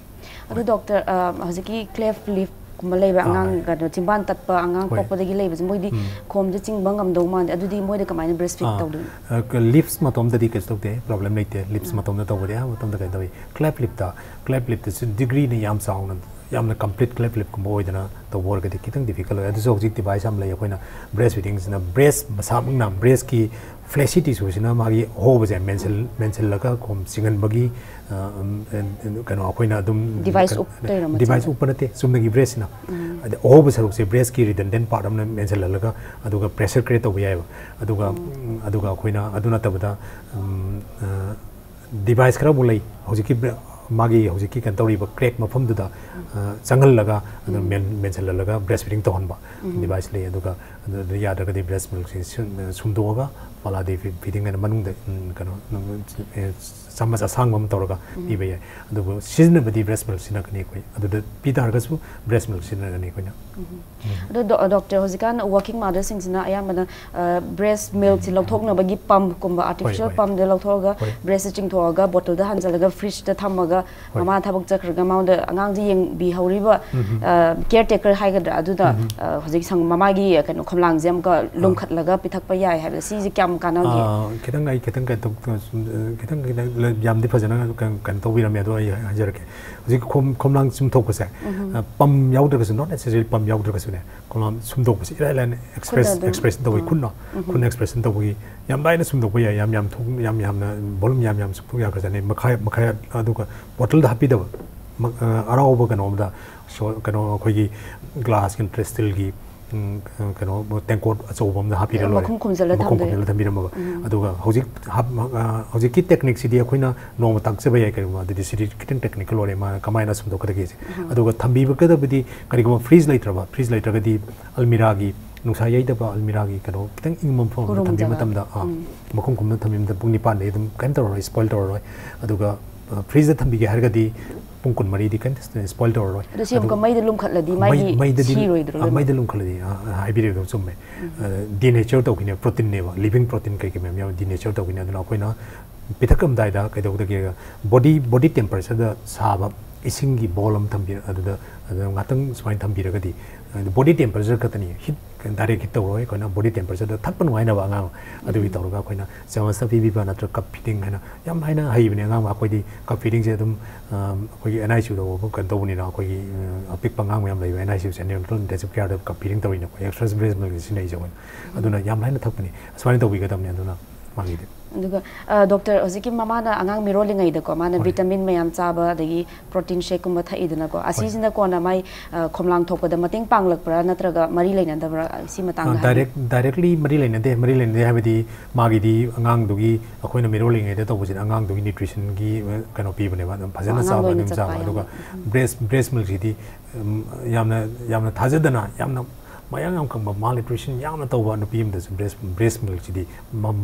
ꯑꯗꯨ ꯗꯣꯛꯇꯔ, ꯍꯧꯖꯤꯛꯀꯤ ꯀ꯭ꯂꯦꯐ ꯂꯤꯞꯀꯨꯝꯕ ꯂꯩꯕ ꯑꯉꯥꯡ, ꯀꯩꯅꯣ, ꯆꯤꯝꯕꯥꯟ ꯇꯠꯄ ꯑꯉꯥꯡ ꯄꯣꯛꯄꯗꯒꯤ ꯂꯩꯕꯁꯦ, ꯃꯣꯏꯗꯤ ꯈꯣꯝꯁꯦ ꯆꯤꯡꯕ ꯉꯝꯗꯧ ꯃꯥꯟꯗꯦ꯫ ꯑꯗꯨꯗꯤ ꯃꯣꯏꯗ ꯀꯃꯥꯏꯅ ꯕ꯭ꯔꯦꯁ ꯐꯤꯠ ꯇꯧꯗꯣꯏꯅꯣ? ꯂꯤꯞꯁ ꯃꯇꯣꯝꯗꯗꯤ ꯀꯩꯁꯨ ꯇꯧꯗꯦ, ꯄ꯭ꯔꯣꯕ꯭ꯂꯦꯝ ꯂꯩꯇꯦ꯫ ꯂꯤꯞꯁ ꯃꯇꯣꯝꯗ ꯇꯧꯕꯗꯤ ꯑꯌꯥꯝꯕ ꯃꯇꯝꯗ ꯀꯩꯅꯣ ꯇꯧꯏ꯫ ꯀ꯭ꯂꯦꯐ ꯂꯤꯞꯇ, ꯀ꯭ꯂꯦꯐ ꯂꯤꯞꯇꯁꯨ ꯗꯤꯒ꯭ꯔꯤꯅ ꯌꯥꯝ ꯆꯥꯎꯅ, ꯌꯥꯝꯅ ꯀꯝꯄ꯭ꯂꯤꯠ ꯀ꯭ꯂꯦꯐ ꯂꯤꯞꯀꯨꯝꯕ ꯑꯣꯏꯗꯅ ꯇꯧꯕ ꯑꯣꯏꯔꯒꯗꯤ ꯈꯤꯇꯪ ꯗꯤꯐꯤꯀꯜ ꯑꯣꯏ꯫ ꯑꯗꯨꯁꯨ ꯍꯧꯖꯤꯛ ꯗꯤꯚꯥꯏꯁ ꯌꯥꯝ ꯂꯩ꯫ ꯑꯩꯈꯣꯏꯅ ꯕ꯭ꯔꯦꯁ ꯐꯤꯗꯤꯡꯁꯤꯅ, ꯕ꯭ꯔꯦꯁ ꯃꯁꯥꯃꯛꯅ, ꯕ꯭ꯔꯦꯁꯀꯤ ꯐ꯭ꯂꯦꯁꯤ ꯇꯤꯁꯨꯁꯤꯅ ꯃꯥꯒꯤ ꯑꯍꯣꯕꯁꯦ ꯃꯦꯟꯁꯤꯜ ꯃꯦꯟꯁꯤꯜꯂꯒ ꯈꯣꯝ ꯆꯤꯡꯍꯟꯕꯒꯤ ꯀꯩꯅꯣ ꯑꯩꯈꯣꯏꯅ ꯑꯗꯨꯝ ꯗꯤꯚꯥꯏꯁ ꯎꯞꯇꯣꯏꯔꯣ? ꯗꯤꯚꯥꯏꯁ ꯎꯞꯄ ꯅꯠꯇꯦ, ꯆꯨꯝꯅꯒꯤ ꯕ꯭ꯔꯦꯁꯁꯤꯅ꯫ ꯑꯗ ꯑꯍꯣꯕ ꯁꯔꯨꯛꯁꯦ ꯕ꯭ꯔꯦꯁꯀꯤ ꯔꯤꯗꯟꯗꯦꯟ ꯄꯥꯔꯠ ꯑꯃꯅ ꯃꯦꯟꯁꯤꯜꯍꯜꯂꯒ ꯑꯗꯨꯒ ꯄ꯭ꯔꯦꯁꯔ ꯀ꯭ꯔꯤꯌꯦꯠ ꯇꯧꯕ ꯌꯥꯏꯑꯕ꯫ ꯑꯗꯨꯒ ꯑꯗꯨꯒ ꯑꯩꯈꯣꯏꯅ ꯑꯗꯨ ꯅꯠꯇꯕꯗ ꯗꯤꯚꯥꯏꯁ ꯈꯔ ꯑꯃꯨꯛ ꯂꯩ ꯍꯧꯖꯤꯛꯀꯤ ꯃꯥꯒꯤ ꯍꯧꯖꯤꯛꯀꯤ ꯀꯩꯅꯣ ꯇꯧꯔꯤꯕ ꯀ꯭ꯔꯦꯛ ꯃꯐꯝꯗꯨꯗ ꯑ, ꯆꯪꯍꯜꯂꯒ ꯑꯗꯨꯝ ꯃꯦꯟ- ꯃꯦꯟꯁꯤꯜꯍꯜꯂꯒ ꯕ꯭ꯔꯦꯁ ꯐꯤꯗꯤꯡ ꯇꯧꯍꯟꯕ ꯗꯤꯚꯥꯏꯁ ꯂꯩ꯫ ꯑꯗꯨꯒ ꯑꯗꯨꯗ ꯌꯥꯗ꯭ꯔꯒꯗꯤ ꯕ꯭ꯔꯦꯁ ꯃꯤꯜꯛꯁꯦ ꯁꯨꯝ- ꯁꯨꯝꯗꯣꯛꯑꯒ ꯄꯂꯥꯗꯤ ꯐꯤ- ꯐꯤꯗꯤꯡ ꯍꯥꯏꯅ ꯃꯅꯨꯡꯗ ꯎꯝ, ꯀꯩꯅꯣ ꯎꯝ, ꯑꯦ, ꯆꯥꯃꯁ ꯑꯁꯥꯡꯕ ꯑꯃ ꯇꯧꯔꯒ ꯄꯤꯕ ꯌꯥꯏ꯫ ꯑꯗꯨꯕꯨ ꯁꯤꯖꯤꯟꯅꯕꯗꯤ ꯕ꯭ꯔꯦꯁ ꯃꯤꯜꯛ ꯁꯤꯖꯤꯟꯅꯒꯅꯤ ꯑꯩꯈꯣꯏ꯫ ꯑꯗꯨꯗ ꯄꯤ ꯇꯥꯔꯒꯁꯨ ꯕ꯭ꯔꯦꯁ ꯃꯤꯜꯛ ꯁꯤꯖꯤꯟꯅꯒꯅꯤ ꯑꯩꯈꯣꯏꯅ꯫ ꯑꯗꯣ ꯗꯣ- ꯗꯣꯛꯇꯔ, ꯍꯧꯖꯤꯛꯀꯥꯟ ꯋꯥꯔꯀꯤꯡ ꯃꯥꯗꯔꯁꯤꯡꯁꯤꯅ ꯑꯌꯥꯝꯕꯅ ꯕ꯭ꯔꯦꯁ ꯃꯤꯜꯛꯁꯤ ꯂꯧꯊꯣꯛꯅꯕꯒꯤ ꯄꯝꯒꯨꯝꯕ, ꯑꯥꯔꯇꯤꯐꯤꯁꯤꯌꯦꯜ ꯍꯣꯏ꯫ ꯄꯝꯗ ꯂꯧꯊꯣꯛꯑꯒ ꯍꯣꯏ꯫ ꯕ꯭ꯔꯦꯁꯁꯦ ꯆꯤꯡꯊꯣꯛꯑꯒ ꯕꯣꯇꯜꯗ ꯍꯥꯟꯖꯜꯂꯒ ꯐ꯭ꯔꯤꯖꯇ ꯊꯝꯃꯒ ꯍꯣꯏ꯫ ꯃꯃꯥ ꯊꯕꯛ ꯆꯠꯈ꯭ꯔꯒ ꯃꯉꯣꯟꯗ ꯑꯉꯥꯡꯁꯦ ꯌꯦꯡꯕꯤꯍꯧꯔꯤꯕ ꯀꯤꯌꯔ ꯇꯦꯀꯔ ꯍꯥꯏꯒꯗ꯭ꯔꯥ, ꯑꯗꯨꯅ ꯑ, ꯍꯧꯖꯤꯛ ꯁꯪ- ꯃꯃꯥꯒꯤ ꯀꯩꯅꯣ ꯈꯣꯝꯂꯥꯡꯁꯦ ꯑꯃꯨꯛꯀ ꯂꯨꯝꯈꯠꯂꯒ ꯄꯤꯊꯛꯄ ꯌꯥꯏ ꯍꯥꯏꯕ, ꯁꯤꯁꯦ ꯀꯌꯥꯝ ꯀꯥꯟꯅꯒꯦ? ꯑ, ꯈꯤꯇꯪ ꯑꯩ ꯈꯤꯇꯪ ꯀꯩꯅꯣ ꯇꯧ- ꯁꯨꯝ, ꯑ, ꯈꯤꯇꯪ ꯈꯤꯇꯪ ꯌꯥꯝꯗꯤ ꯐꯖꯅ ꯀꯩꯅꯣ ꯀꯩꯅꯣ ꯇꯧꯕꯤꯔꯝꯃꯦ, ꯑꯗꯣ ꯑꯩ ꯍꯥꯏꯖꯔꯛꯀꯦ꯫ ꯍꯧꯖꯤꯛ ꯈꯣꯝ ꯈꯣꯝꯂꯥꯡ ꯆꯨꯝꯊꯣꯛꯄꯁꯦ, ꯑ, ꯄꯝ ꯌꯥꯎꯗ꯭ꯔꯒꯁꯨ, not necessarily ꯄꯝ ꯌꯥꯎꯗ꯭ꯔꯒꯁꯨꯅꯦ, ꯈꯣꯝꯂꯥꯡ ꯁꯨꯝꯗꯣꯛꯄꯁꯦ ꯏꯔꯥꯏ ꯂꯥꯏꯅ ꯑꯦꯛꯁꯄ꯭ꯔꯦꯁ ꯑꯗꯨꯝ, ꯑꯦꯛꯁꯄ꯭ꯔꯦꯁꯟ ꯇꯧꯕꯤ, ꯑꯥ꯫ ꯈꯨꯠꯅ ꯈꯨꯠꯅ ꯑꯦꯛꯁꯄ꯭ꯔꯦꯁꯟ ꯇꯧꯕꯒꯤ ꯌꯥꯝ ꯂꯥꯏꯅ ꯁꯨꯝꯗꯣꯛꯄ ꯌꯥꯏ꯫ ꯌꯥꯝ ꯌꯥꯝ ꯊꯣꯛ- ꯌꯥꯝ ꯌꯥꯝꯅ ꯕꯣꯂꯨꯝ ꯌꯥꯝ ꯌꯥꯝ ꯁꯨꯝꯗꯣꯛ ꯌꯥꯈ꯭ꯔꯖꯥꯠꯅꯤ꯫ ꯃꯈꯥ ꯃꯈꯥ ꯑꯗꯨꯒ ꯕꯣꯇꯜꯗ ꯍꯥꯞꯄꯤꯗꯕ, ꯃ- ꯑ, ꯑꯔꯥꯎꯕ ꯀꯩꯅꯣꯝꯗ, ꯁꯣ- ꯀꯩꯅꯣ ꯑꯩꯈꯣꯏꯒꯤ ꯒ꯭ꯂꯥꯁꯀꯤ ꯅꯠꯇ꯭ꯔꯦ, ꯁ꯭ꯇꯤꯜꯒꯤ ꯎꯝ, ꯀꯩꯅꯣ ꯇꯦꯡꯀꯣꯠ ꯑꯆꯧꯕ ꯑꯃꯗ ꯍꯥꯞꯄꯤꯔ ꯂꯣꯏꯔꯦ꯫ ꯃꯈꯨꯝ ꯈꯨꯝꯖꯤꯜꯂ ꯃꯈꯨꯝ ꯊꯝꯕ ꯌꯥꯏ꯫ ꯈꯨꯝꯖꯤꯜꯂ ꯊꯝꯕꯤꯔꯝꯃꯕ꯫ ꯑꯗꯨꯒ ꯍꯧꯖꯤꯛ ꯍꯥꯞ- ꯑ, ꯍꯧꯖꯤꯛꯀꯤ ꯇꯦꯛꯅꯤꯛꯁꯤꯗꯤ ꯑꯩꯈꯣꯏꯅ ꯅꯣꯡꯃ ꯇꯥꯛꯆꯕ ꯌꯥꯏ꯫ ꯀꯩꯒꯨꯝꯕ ꯑꯗꯨꯗꯤ ꯁꯤꯗꯤ ꯈꯤꯇꯪ ꯇꯦꯛꯅꯤꯀꯦꯜ ꯑꯣꯏꯔꯦ, ꯃꯥꯅ ꯀꯃꯥꯏꯅ ꯁꯨꯝꯗꯣꯛꯀꯗꯒꯦꯁꯦ꯫ ꯑꯗꯨꯒ ꯊꯝꯕꯤꯕꯒꯗꯕꯗꯤ ꯀꯔꯤꯒꯨꯝꯕ ꯐ꯭ꯔꯤꯖ ꯂꯩꯇ꯭ꯔꯕ, ꯐ꯭ꯔꯤꯖ ꯂꯩꯇ꯭ꯔꯒꯗꯤ ꯑꯜꯃꯤꯔꯥꯒꯤ, ꯅꯨꯡꯁꯥ ꯌꯩꯗꯕ ꯑꯜꯃꯤꯔꯥꯒꯤ ꯀꯩꯅꯣ ꯈꯤꯇꯪ ꯏꯪꯕ ꯃꯐꯝ ꯑꯃꯗ ꯎꯔꯨꯝ ꯊꯝꯕꯤꯕ ꯖꯒꯥ꯫ ꯃꯇꯝꯗ, ꯑ, ꯃꯈꯨꯝ ꯈꯨꯝꯅ ꯊꯝꯕꯤꯕ ꯃꯇꯝꯗ ꯄꯨꯡ ꯅꯤꯄꯥꯟꯗꯩ ꯑꯗꯨꯝ ꯀꯩꯝ ꯇꯧꯔꯔꯣꯏ, ꯁ꯭ꯄꯣꯏꯜ ꯇꯧꯔꯔꯣꯏ꯫ ꯑꯗꯨꯒ ꯑ, ꯐ꯭ꯔꯤꯖꯇ ꯊꯝꯕꯤꯒꯦ ꯍꯥꯏꯔꯒꯗꯤ ꯄꯨꯡ ꯀꯨꯟꯃꯔꯤꯗꯤ ꯀꯩꯝꯇ ꯁ꯭ꯄꯣꯏꯜ ꯇꯧꯔꯔꯣꯏ꯫ ꯑꯗꯣ ꯁꯤ ꯑꯃꯨꯛꯀ ꯃꯩꯗ ꯂꯨꯝꯈꯠꯂꯗꯤ ꯃꯩ- ꯃꯥꯒꯤ ꯃꯩꯗꯗꯤ, ꯁꯤꯔꯣꯏꯗ꯭ꯔꯣ ꯑ, ꯂꯣꯏꯅꯃꯛ? ꯃꯩꯗ ꯂꯨꯝꯈꯠꯂꯗꯤ, ꯑ, ꯑ, ꯍꯥꯏꯕꯤꯔꯤꯕꯗꯣ ꯆꯨꯝꯃꯦ꯫ ꯗꯤꯅꯦꯆꯔ ꯇꯧꯈꯤꯅꯦ, ꯄ꯭ꯔꯣꯇꯤꯟꯅꯦꯕ, ꯂꯤꯚꯤꯡ ꯄ꯭ꯔꯣꯇꯤꯟ ꯀꯩꯀꯩ ꯃꯌꯥꯝ ꯌꯥꯎꯋꯦ, ꯗꯤꯅꯦꯆꯔ ꯇꯧꯈꯤꯅꯦ꯫ ꯑꯗꯨꯅ ꯑꯩꯈꯣꯏꯅ ꯄꯤꯊꯛꯂꯝꯗꯥꯏꯗ ꯀꯩꯗꯧꯒꯗꯒꯦ, ꯕꯣꯗꯤ ꯕꯣꯗꯤ ꯇꯦꯝꯄꯔꯦꯆꯔꯗ ꯁꯥꯕ ꯏꯁꯤꯡꯒꯤ ꯕꯣꯜ ꯑꯃ ꯊꯝꯕꯤ, ꯑꯗꯨꯗ ꯑꯗꯨꯗ ꯉꯥꯛꯇꯪ ꯁꯨꯃꯥꯏꯅ ꯊꯝꯕꯤꯔꯒꯗꯤ, ꯕꯣꯗꯤ ꯇꯦꯝꯄꯔꯦꯆꯔ ꯈꯛꯇꯅꯤ, ꯍꯤꯠ ꯗꯥꯏꯔꯦꯛ ꯍꯤꯠ ꯇꯧꯔꯣꯏ꯫ ꯑꯩꯈꯣꯏꯅ ꯕꯣꯗꯤ ꯇꯦꯝꯄꯔꯦꯆꯔꯗ ꯊꯛꯄ ꯅꯨꯡꯉꯥꯏꯅꯕ ꯑꯉꯥꯡ ꯑꯗꯨꯒꯤ ꯇꯧꯔꯒ ꯑꯩꯈꯣꯏꯅ ꯆꯃꯁꯇ ꯄꯤꯕꯤꯕ ꯅꯠꯇ꯭ꯔꯒ ꯀꯞ ꯐꯤꯗꯤꯡ ꯍꯥꯏꯅ ꯌꯥꯝ ꯍꯥꯏꯅ ꯍꯩꯕꯅꯦ ꯑꯉꯥꯡ꯫ ꯑꯩꯈꯣꯏꯗꯤ ꯀꯞ ꯐꯤꯗꯤꯡꯁꯦ ꯑꯗꯨꯝ, ꯑ, ꯑꯩꯈꯣꯏꯒꯤ ꯑꯦꯟ ꯑꯥꯏ ꯁꯤ ꯌꯨꯗ ꯀꯩꯅꯣ ꯇꯧꯕꯅꯤꯅ, ꯑꯩꯈꯣꯏꯒꯤ, ꯑ, ꯑꯄꯤꯛꯄ ꯑꯉꯥꯡ ꯃꯌꯥꯝ ꯂꯩꯕ and I C ꯌꯨꯁꯦ, ꯅ꯭ꯌꯨꯅꯦꯇꯦꯜ ꯏꯟꯇꯦꯟꯁꯤꯚ ꯀꯤꯌꯔꯗ cup feeding ꯇꯧꯔꯤꯅꯦ ꯑꯩꯈꯣꯏ, ꯑꯦꯛꯁꯄ꯭ꯔꯦꯁ ꯕ꯭ꯔꯦꯁ ꯃꯤꯜꯛ ꯁꯤꯖꯤꯟꯅꯩꯁꯦ ꯑꯩꯈꯣꯏꯅ꯫ ꯑꯗꯨꯅ ꯌꯥꯝ ꯍꯥꯏꯅ ꯊꯛꯄꯅꯤ, ꯑꯁꯨꯃꯥꯏꯅ ꯇꯧꯕꯤꯒꯗꯕꯅꯤ꯫ ꯑꯗꯨꯅ ꯃꯥꯒꯤꯗꯤ ꯑꯗꯨꯒ ꯗꯣꯛꯇꯔ, ꯍꯧꯖꯤꯛꯀꯤ ꯃꯃꯥꯅ ꯑꯉꯥꯡ ꯃꯤꯔꯣꯜꯂꯤꯉꯩꯗꯀꯣ, ꯃꯥꯅ ꯍꯣꯏ꯫ ꯚꯤꯇꯥꯃꯤꯟ ꯃꯌꯥꯝ ꯆꯥꯕ, ꯑꯗꯒꯤ ꯄ꯭ꯔꯣꯇꯤꯟ ꯁꯦꯛꯀꯨꯝꯕ ꯊꯛꯏꯗꯅꯀꯣ, ꯍꯣꯏ꯫ ꯑꯁꯤꯁꯤꯅ ꯀꯣꯟꯅ ꯃꯥꯏ ꯈꯣꯝꯂꯥꯡ ꯊꯣꯛꯄꯗ ꯃꯇꯦꯡ ꯄꯥꯡꯂꯛꯄ꯭ꯔꯥ, ꯅꯠꯇ꯭ꯔꯒ ꯃꯔꯤ ꯂꯩꯅꯗꯕ꯭ꯔꯥ? ꯁꯤ ꯃꯇꯥꯡꯗ ꯍꯥꯏꯕꯤꯌꯨ꯫ ꯗꯥꯏꯔꯦꯛ ꯗꯥꯏꯔꯦꯛꯂꯤ ꯃꯔꯤ ꯂꯩꯅꯗꯦ꯫ ꯃꯔꯤ ꯂꯩꯅꯗꯦ ꯍꯥꯏꯕꯗꯤ, ꯃꯥꯒꯤꯗꯤ ꯑꯉꯥꯡꯗꯨꯒꯤ, ꯑꯩꯈꯣꯏꯅ ꯃꯤꯔꯣꯜꯂꯤꯉꯩꯗ ꯇꯧꯕꯁꯤꯅ ꯑꯉꯥꯡꯗꯨꯒꯤ ꯅ꯭ꯌꯨꯇ꯭ꯔꯤꯁꯟꯒꯤ ꯀꯩꯅꯣ ꯄꯤꯕꯅꯦꯕ, ꯑꯗꯨꯝ ꯐꯖꯅ ꯑꯉꯥꯡꯗ ꯆꯥꯕ, ꯑꯣꯏꯅ ꯑꯗꯨꯝ ꯆꯠꯄ ꯆꯥꯕ꯫ ꯌꯥꯝ ꯑꯗꯨꯒ ꯕ꯭ꯔꯦꯁ ꯕ꯭ꯔꯦꯁ ꯃꯤꯜꯛꯁꯤꯗꯤ ꯌꯥꯝꯅ ꯌꯥꯝꯅ ꯊꯥꯖꯗꯅ, ꯌꯥꯝꯅ ꯃꯌꯥꯡ ꯌꯥꯝ ꯀꯪꯕ, ꯃꯥꯜꯅ꯭ꯌꯨꯇ꯭ꯔꯤꯁꯟ ꯌꯥꯝꯅ ꯇꯧꯕ ꯅꯨꯄꯤ ꯑꯃꯗꯁꯨ ꯕ꯭ꯔꯦꯁ ꯕ꯭ꯔꯦꯁ ꯃꯤꯜꯛꯁꯤꯗꯤ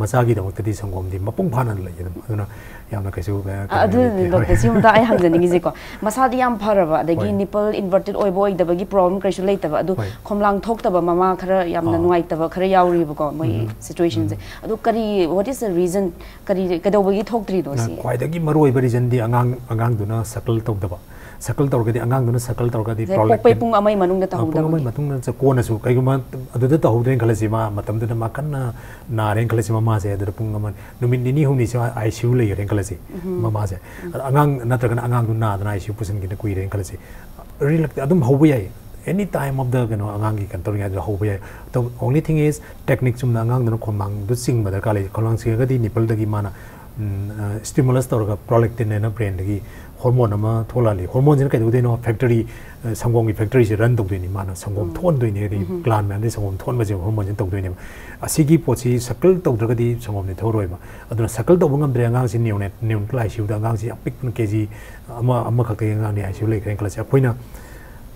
ꯃꯆꯥꯒꯤꯗꯃꯛꯇꯗꯤ ꯁꯪꯒꯣꯝꯗꯤ ꯃꯄꯨꯡ ꯐꯥꯅ ꯂꯩ ꯑꯗꯨꯝ꯫ ꯑꯗꯨꯅ ꯌꯥꯝꯅ ꯀꯩꯁꯨ ꯀꯩꯅꯣ ꯑꯗꯨꯅꯅꯦ ꯂꯩꯇꯦ꯫ ꯗꯣꯛꯇꯔ, ꯁꯤꯃꯇ ꯑꯩ ꯍꯪꯖꯅꯤꯡꯉꯤꯁꯦꯀꯣ, ꯃꯁꯥꯗꯤ ꯌꯥꯝ ꯐꯔꯕ, ꯑꯗꯒꯤ ꯍꯣꯏ꯫ ꯅꯤꯄꯜ ꯏꯟꯚꯔꯇꯦꯠ ꯑꯣꯏꯕ ꯑꯣꯏꯗꯕꯒꯤ ꯄ꯭ꯔꯣꯕ꯭ꯂꯦꯝ ꯀꯩꯁꯨ ꯂꯩꯇꯕ, ꯑꯗꯨ ꯍꯣꯏ꯫ ꯈꯣꯝꯂꯥꯡ ꯊꯣꯛꯇꯕ ꯃꯃꯥ ꯈꯔ ꯌꯥꯝꯅ ꯑꯥ꯫ ꯅꯨꯡꯉꯥꯏꯇꯕ ꯈꯔ ꯌꯥꯎꯔꯤꯕꯀꯣ, ꯃꯣꯏ ꯎꯝ꯫ ꯁꯤꯆꯨꯋꯦꯁꯟꯁꯦ꯫ ꯑꯗꯨ ꯀꯔꯤ, what is the reason? ꯀꯔꯤ, ꯀꯩꯗꯧꯕꯒꯤ ꯊꯣꯛꯇ꯭ꯔꯤꯅꯣ ꯁꯤ? ꯈ꯭ꯋꯥꯏꯗꯒꯤ ꯃꯔꯨꯑꯣꯏꯕ ꯔꯤꯖꯟꯗꯤ ꯑꯉꯥꯡ ꯑꯉꯥꯡꯗꯨꯅ ꯁꯀꯜ ꯇꯧꯗꯕ꯫ ꯁꯀꯜ ꯇꯧꯔꯒꯗꯤ, ꯑꯉꯥꯡꯗꯨꯅ ꯁꯀꯜ ꯇꯧꯔꯒꯗꯤ ꯁꯦ, prolactin ꯄꯣꯛꯄꯩ ꯄꯨꯡ ꯑꯃꯒꯤ ꯃꯅꯨꯡꯗ ꯑ, ꯄꯨꯡ ꯇꯧꯍꯧꯗꯕꯒꯤ꯫ ꯑꯃꯒꯤ ꯃꯇꯨꯡꯗ ꯆ-, ꯀꯣꯟꯅꯁꯨ ꯀꯩꯒꯨꯝꯕ ꯑꯗꯨꯗ ꯇꯧꯍꯧꯗ꯭ꯔꯦꯅ ꯈꯜꯂꯁꯤ, ꯃꯥ ꯃꯇꯝꯗꯨꯗ ꯃꯥ ꯀꯟꯅ ꯅꯥꯔꯦꯅ ꯈꯜꯂꯁꯤ, ꯃꯃꯥꯁꯦ ꯑꯗꯨꯗ ꯄꯨꯡ ꯑꯃ, ꯅꯨꯃꯤꯠ ꯅꯤꯅꯤ ꯍꯨꯝꯅꯤꯁꯦ ꯑꯥꯏ ꯁꯤ ꯌꯨ ꯂꯩꯈ꯭ꯔꯦꯅ ꯈꯜꯂꯁꯤ꯫ ꯃꯃꯥꯁꯦ꯫ ꯑꯗ ꯑꯉꯥꯡ ꯅꯠꯇ꯭ꯔꯒꯅ ꯑꯉꯥꯡꯗꯨ ꯅꯥꯗꯅ ꯑꯥꯏ ꯁꯤ ꯌꯨ ꯄꯨꯁꯤꯟꯈꯤꯗꯅ ꯀꯨꯏꯔꯦꯅ ꯈꯜꯂꯁꯤ꯫ ꯔꯤꯂꯦꯛ-, ꯑꯗꯨꯝ ꯍꯧꯕ ꯌꯥꯏ꯫ ꯑꯦꯅꯤ ꯇꯥꯏꯝ ꯑꯣꯐ ꯗ ꯀꯩꯅꯣ, ꯑꯉꯥꯡꯒꯤ ꯀꯩꯅꯣ ꯇꯧꯔꯤꯉꯩꯗ ꯍꯧꯕ ꯌꯥꯏ꯫ The only thing is, technique ꯆꯨꯝꯅ ꯑꯉꯥꯡꯗꯨꯅ ꯈꯣꯝꯂꯥꯡꯗꯨ ꯆꯤꯡꯕ ꯗꯔꯀꯥꯔ ꯂꯩ꯫ ꯈꯣꯝꯂꯥꯡ ꯆꯤꯡꯉꯒꯗꯤ ꯅꯤꯄꯜꯗꯒꯤ ꯃꯥꯅ, ꯎꯝ, ꯑ, stimulus ꯇꯧꯔꯒ prolactin ꯍꯥꯏꯅ ꯕ꯭ꯔꯦꯟꯗꯒꯤ ꯍꯣꯔꯃꯣꯟ ꯑꯃ ꯊꯣꯛꯂꯛꯍꯜꯂꯤ꯫ ꯍꯣꯔꯃꯣꯟꯁꯤꯅ ꯀꯩꯗꯧꯗꯣꯏꯅꯣ? ꯐꯦꯛꯇꯔꯤ, ꯑ, ꯁꯪꯒꯣꯝꯒꯤ ꯐꯦꯛꯇꯔꯤꯁꯦ ꯔꯟ ꯇꯧꯗꯣꯏꯅꯤ꯫ ꯃꯥꯅ ꯁꯪꯒꯣꯝ ꯊꯣꯛꯍꯟꯗꯣꯏꯅꯤ, ꯍꯥꯏꯗꯤ ꯒ꯭ꯂꯥꯟ ꯃꯌꯥꯝꯗꯒꯤ ꯁꯪꯒꯣꯝ ꯊꯣꯛꯍꯟꯕꯁꯦ ꯍꯣꯔꯃꯣꯟꯁꯤꯅ ꯇꯧꯗꯣꯏꯅꯦꯕ꯫ ꯑꯁꯤꯒꯤ ꯄꯣꯠꯁꯤ ꯁꯀꯜ ꯇꯧꯗ꯭ꯔꯒꯗꯤ ꯁꯪꯒꯣꯝꯗꯤ ꯊꯣꯛꯑꯔꯣꯏꯕ꯫ ꯑꯗꯨꯅ ꯁꯀꯜ ꯇꯧꯕ ꯉꯝꯗ꯭ꯔꯦ ꯑꯉꯥꯡꯁꯤ, ꯅꯤꯌꯣꯅꯦꯠ, ꯅꯤꯌꯣꯅꯦꯇꯜ ꯑꯥꯏ ꯁꯤ ꯌꯨꯗ ꯑꯉꯥꯡꯁꯤ ꯌꯥꯝ ꯄꯤꯛꯄꯅ, ꯀꯦ ꯖꯤ ꯑꯃ, ꯑꯃꯈꯛꯇꯒꯤ ꯑꯉꯥꯡꯅꯤ ꯑꯥꯏ ꯁꯤ ꯌꯨ ꯂꯩꯈ꯭ꯔꯦꯅ ꯈꯜꯂꯁꯤ꯫ ꯑꯩꯈꯣꯏꯅ